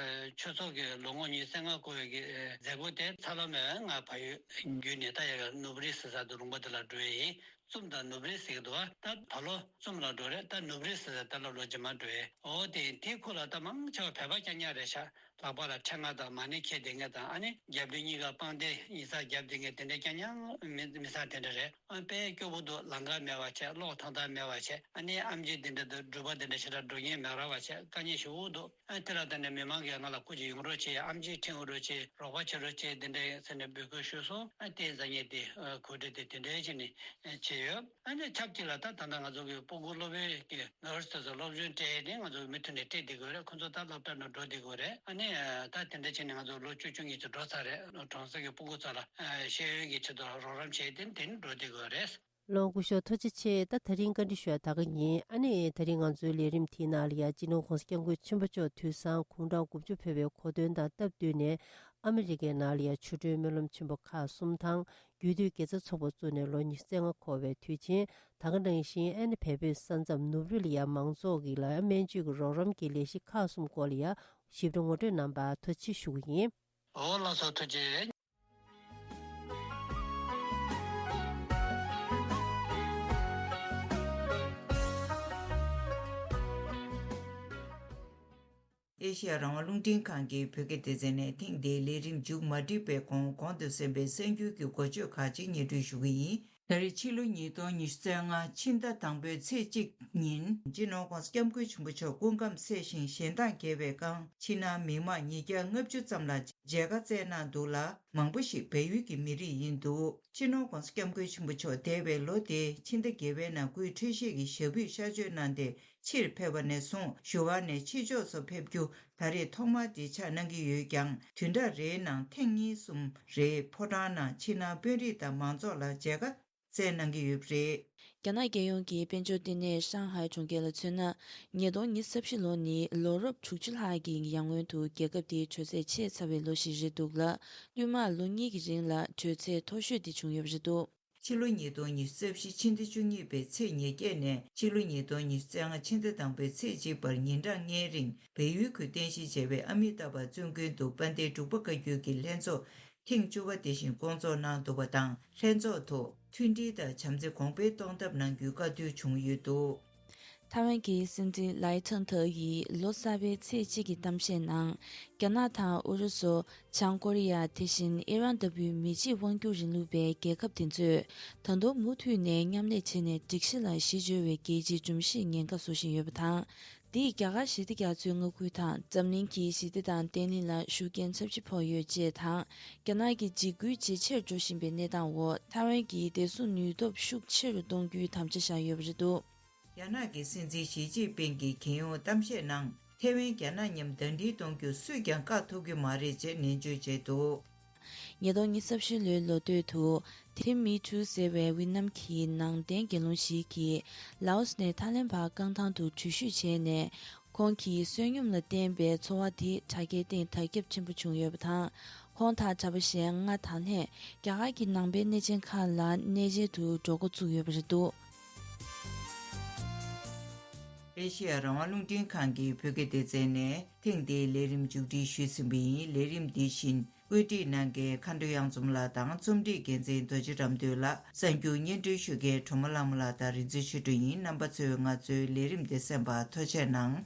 ཆོས་ཚོགས་ཀྱི་ལོ་ངོ་ཉི་ཤུ་རྩ་ལྔ་འཁོར་བའི་གི་མཛད་སྒོ་དེ་ཚ་ལོ་མེ་ང་ཕ་ཡུལ་བརྒྱུད་ནས་ད་ཡ་ག་ནུབ་རི་ཟེར་ས་དུ་ལུང་པ་དེ་ལ་འགྲོ་ཡི་ཡིན། ཙུམ་དང་ནུབ་རི་ཟེར་གྱི་འདུག་བ། ད་ད་ལོ་ཙུམ་ལ་འགྲོ་རེད། ད་ནུབ་རི་ཟེར་ད་ལོ་ལོ་རྗེས་མ་འགྲོ་ཡས། འོ་དེ་དེའི་ཁུལ་ལ་ད་མང་ཆེ་བ་བོད་པ་རྐྱང་རྐྱང་རེད་ཤག་ལག་པ་ལ་ཕྲེང་བ་དང་མ་ཎི་འཁྱེར་བསྡད་མཁན་དང་། ཨ་ནི་རྒྱབ་ལུས་གཉིས་ཀ་པང་གདན་ཡིག་ཚང་རྒྱབ་བསྡད་མཁན་དེ་འདྲ་རྐྱང་རྐྱང་མི་མི་ཚང་དེ་འདྲ་རེད། ཨ་དཔེ་སྐྱོ་པོ་འདུག་ལམ་ཁ་མེད་པ་བྱས། གློག་ཐང་ཐང་མེད་པ་བྱས། ཨ་ནི་ཨེམ་ཆི་དེ་འདྲ་འདུག་སྒྲུབ་པ་དེ་འདྲ་ཞེ་དྲག་སྒྲུབ་མཁན་མེད་ར་བ་བྱས། དཀའ་ངལ་ཞེ་པོ་འདུག་ཨ་དེ་ལ་ད་ནི་མི་མང་གིས་ང་ལ་སྐུ་མཁྱེན་ཡོང་རོགས་བྱེད། ཨེམ་ཆི་འཁྲིད་འོང་རོགས་བྱེད། རོགས་པ་བྱེད་རོགས་བྱེད། དེ་འདྲ་ཟེར་ནས་འབོད་སྐུལ་ཞུས་སོང་། ཨ་དེ་ཟ་ཉེ་དེ་གོ་སྒྲིག་དེ་དེ་འདྲ་བྱས་ནས་བྱས་ཡོད། ཨ་ནི་ཆབས་ཅིག་ལ་ད་ད་ལྟ་ང་ཚོ་གི་སྤུ་གུ་སློབ་ཡོན་གྱི་ནར་སི་དེ་ཚོ་སློབ་སྦྱོང་སྤྲད་ནས་ང་ཚོ་མུ་མཐུད་ནས་སྤྲད་བསྡད་དགོས་རེད། ཁོ་ཚོ་ད་སློབ་གྲྭ་ནང་འགྲོ་བསྡད་དགོས་རེད། ཨ་ནི་ད་དེ་འདྲ་བྱས་ནས་ང་ཚོ་ལོ་བཅུ་བཅུ་གཉིས་ཙམ་འགྲོ་ཚར་རེད། གྲོང་གསེབ་ཀྱི་སྤུ་གུ་ཚོ་ལ་ཤེས་ཡོན་གྱི་ཆེད་དུ་རོགས་རམ་བྱས་ཏེ་དེ་ནས་འགྲོ་བསྡད་དགོས་རེད། ལོ་སྐུ་ཞབས་ཐུགས་རྗེ་ཆེ། ད་དེ་རིང་བཀའ་འདྲི་ཞུ་ཡ་ད་ག་ཡིན། ཨ་ནི་དེ་རིང་ང་ཚོའི་ལས་རིམ་དེའི་ནང་ལ་ཡ་སྤྱི་ནོར་༸གོང་ས་༸སྐྱབས་མགོན་ཆེན་པོ་མཆོག་དུས་སང་དགུང་གྲངས་དགུ་བཅུ་ཕེབས་པའི་གོ་སྟོན་དང་སྟབས་བསྟུན་ནས། ཨ་མི་རི་ཀའི་ནང་ལ་ཡ་ཆོ་འཕྲུལ་སྨོན་ལམ་ཆེན་པོ་ཁག་གསུམ་དང་། རྒྱུད་སྟོད་དགེ་རྩ་ཚོགས་པ་བཙུགས་ནས་ལོ་ཉི་ཤུ་རྩ་ལྔ་འཁོར་བའི་དུས་ཆེན། ད་ག་ནང་བཞིན་ཨ་ནི་བལ་པོའི་ས་མཚམས་ནུབ་རི་ལ་ཡ་མང་ཚོགས་ཀྱི་ལ་ཡ་སྨན་བཅོས་ཀྱི་རོགས་རམ་གྱི་ལས་གཞི་ཁག་གསུམ་སྐོར་ལ་ཡ་ཞིབ་ཕྲ་ངོ་སྤྲོད་གནང་བར་ཐུགས་རྗེ་ཆེ་ཞུ་གི་ཡིན། འོ་ལགས་སོ། ཐུགས་རྗེ་ཆེ། ཨེ་ཤེ་ཡ་རང་དབང་རླུང་འཕྲིན་ཁང་གི་བོད་སྐད་སྡེ་ཚན་ནས་ཐེངས་འདིའི་ལས་རིམ་མཇུག་མ་སྒྲིལ་བའི་གོང་གོང་དུ་གསན་པའི་གསར་འགྱུར་གྱི་འགོ་བརྗོད་ཁག་ཅིག་སྙན་སྒྲོན་ཞུ་གི་ཡིན། ད་རེས་ཕྱི་ལོ་ཉིས་སྟོང་ཉི་ཤུ་རྩ་ལྔ་ཕྱི་ཟླ་དང་པོའི་ཚེས་གཅིག་ཉིན་སྤྱི་ནོར་༸གོང་ས་༸སྐྱབས་མགོན་ཆེན་པོ་མཆོག་སྐུ་ཁམས་བཟང་ཞིང་ཞལ་མདངས་རྒྱས་པའི་བསྒང་ཕྱི་ནང་མི་མང་ཉིས་བརྒྱ་ལྔ་བཅུ་ཙམ་ལ་མཇལ་ཁ་བསྩལ་གནང་འདུག་ལ། མང་པོ་ཞིག་བལ་ཡུལ་གྱི་མི་རིགས་ཡིན་འདུག་སྤྱི་ནོར་༸གོང་ས་༸སྐྱབས་མགོན་ཆེན་པོ་མཆོག་འདས་པའི་ལོ་དེའི་ཕྱི་ཟླ་བརྒྱད་པའི་ནང་སྐུའི་འཕྲོད་བཞེས་ཀྱི་ཞབས་པུས་གཤགས་བཅོས་གནང་སྟེ་ཕྱིར་ཕེབས་པ་ནས་བཟུང་ཞུ་བ་ནས་ཕྱི་ཕྱོགས་སུ་ཕེབས་རྒྱུ་ད་རེས་ཐོག་མ་དེ་ཆགས་གནང་གི་ཡོད་ཀྱང་། བདུན་ཕྲག་རེའི་ནང་ཐེངས་གཉིས་གསུམ་རེ་ཕོ་བྲང་ནང་ཕྱི་ནང་དཔོན་རིགས་དང་མང་ཚོགས་ལ་མཇལ་ཁ་བསྩལ་གནང་གི་ཡོད་པ་རེད། རྒྱ་ནག་རྒྱལ་ཡོངས་ཀྱི་དཔལ་འབྱོར་ལྟེ་གནས་ཧྲང་ཧའེ་གྲོང་ཁྱེར་ལ་མཚོན་ན། ཉིས་སྟོང་ཉི་ཤུ་རྩ་བཞི་ལོ་ནི་ལོ་རབས་དྲུག་ཅུ་ལྷག་གི་ཡར་སྔོན་དུ་རྒྱལ་ཁབ་དེའི་དྲོད་ཚད་ཆེས་ཚ་བའི་ལོ་ཞིག་རེད་འདུག་ལ། སྔོན་མ་ལོ་གཉིས་ཀྱི་རིང་ལ་དྲོད་ཚད་མཐོ་ཤོས་དེ་བྱུང་ཡོད་པ་རེད་འདུག་ཕྱི་ལོ་ཉིས་སྟོང་ཉི་ཤུ་རྩ་བཞི་ཕྱི་ཟླ་བཅུ་གཉིས་པའི་ཚེས་ཉེར་བརྒྱད་ནས་ཕྱི་ལོ་ཉིས་སྟོང་ཉི་ཤུ་རྩ་ལྔ་ཕྱི་ཟླ་དང་པོའི་ཚེས་གཅིག་བར་ཉིན་གྲངས་ལྔའི་རིང་བལ་ཡུལ་ཁུལ་རྟེན་གཞི་བྱས་པའི་ཨ་མི་ཏཱ་བ་བཙུན་དགོན་དུ་དཔལ་ལྡན་འབྲུག་པ་བཀའ་བརྒྱུད་ཀྱི་ལྷན་ཚོགས་ཐེངས་བཅུ་པ་དེ་བཞིན་སྐོང་ཚོགས་གནང་འདུག་པ་དང་། ལྷན་ཚོགས་ཐོག་མཐུན་སྒྲིལ་དང་བྱམས་བརྩེ་གོང་འཕེལ་གཏོང་ཐབས་གནང་རྒྱུའི་བཀའ་བསྡུར་བྱུང་ཡོད་འདུག་ཐའེ་ཝན་གྱི་སྲིད་འཛིན་ལའེ་ཁྲང་ཐའེ་ཡིས་ལོ་གསར་པའི་ཚེས་གཅིག་གི་གཏམ་བཤད་ནང་། རྒྱ་ནག་དང་ཨུ་རུ་སུ། བྱང་ཀོ་རི་ཡ། དེ་བཞིན་ཨི་རན་ལྟ་བུའི་མི་གཅིག་དབང་སྒྱུར་རིང་ལུགས་པའི་རྒྱལ་ཁབ་དེ་ཚོས་ད་དུང་མུ་མཐུད་ནས་མཉམ་ལས་བྱས་ནས་སྒྲིག་གཞི་ལ་གཞི་བཅོལ་བའི་རྒྱལ་སྤྱིའི་སྒྲོམ་གཞི་ཉེན་ཁ་བཟོ་བཞིན་ཡོད་པ་དང་། འདིས་རྒྱ་གར་ཞི་བདེ་རྒྱ་མཚོའི་མངའ་ཁུལ་དང་འཛམ་གླིང་གི་ཞི་བདེ་དང་བརྟན་ལྷིང་ལ་ཤུགས་རྐྱེན་ཚབས་ཆེ་ཕོག་ཡོད་ཅེས་དང་། རྒྱ་ནག་གི་འཇིགས་སྐུལ་ཇེ་ཆེར་འགྲོ་བཞིན་པའི་གནས་སྟངས་འོག་ཐའེ་ཝན་གྱི་བདེ་སྲུང་ནུས་སྟོབས་ཤུགས་ཆེ་རུ་གཏོང་རྒྱུའི་དམ་བཅའ་བཞག་ཡོད་པ་རེད་འདུག་རྒྱ་ནག་གི་སྲིད་འཛིན་ཞི་ཅིན་ཕིང་གིས་རྒྱལ་ཡོངས་གཏམ་བཤད་ནང་། ཐའེ་ཝན་རྒྱ་ནག་མཉམ་ཟླ་སྒྲིལ་གཏོང་རྒྱུ་སུས་ཀྱང་བཀག་ཐུབ་ཀྱི་མ་རེད་ཅེས་ནན་བརྗོད་བྱས་འདུག་ཉིས་སྟོང་ཉི་ཤུ་རྩ་བཞི་ལོའི་ལོ་སྟོད་དུ། ཐེམ་མི་ཁྲུ་ཟེར་བའི་ཝི་ནམ་གྱི་ནང་བསྟན་དགེ་སློང་ཞིག་གིས། ལའོ་སི་ནས་ཐའི་ལེན་བར་རྐང་ཐང་དུ་འགྲུལ་བཞུད་བྱས་ནས། ཁོང་གི་བསོད་སྙོམས་ལ་བརྟེན་པའི་འཚོ་བ་དེ་དྲ་རྒྱའི་སྟེང་དར་ཁྱབ་ཆེན་པོ་བྱུང་ཡོད་པ་དང་། ཁོང་དང་གྲྭ་པ་གཞན་ལྔ་དང་ལྷན་རྒྱ་གར་གྱི་ནང་པའི་གནས་ཆེན་ཁག་ལ་གནས་མཇལ་དུ་འགྲོ་འགོ་བཙུགས་ཡོད་པ་རེད་འདུག་ཨེ་ཤེ་ཡ་རང་དབང་རླུང་འཕྲིན་ཁང་གི་བོད་སྐད་སྡེ་ཚན་ནས་ཐེངས་འདིའི་ལས་རིམ་མཇུག་སྒྲིལ་ཞུས་ཟིན་པ་ཡིན། ལས་རིམ་འདི་བཞིན་བཀོད་སྒྲིག་གནང་མཁན་མཁའ་འགྲོ་གཡང་འཛོམས་ལགས་དང་རྩོམ་སྒྲིག་འགན་འཛིན་རྡོ་རྗེ་རབ་འདོད་ལགས། གསར་འགྱུར་སྙན་སྒྲོན་ཞུ་མཁན་གྲོ་མོ་ལྷ་མོ་ལགས་དང་རིག་འཛིན་ཆོས་སྒྲོན་ཡིན། རྣམ་པ་ཚོས་ང་ཚོའི་ལས་རིམ་འདི་གསན་པར་ཐུགས་རྗེ་གནང་།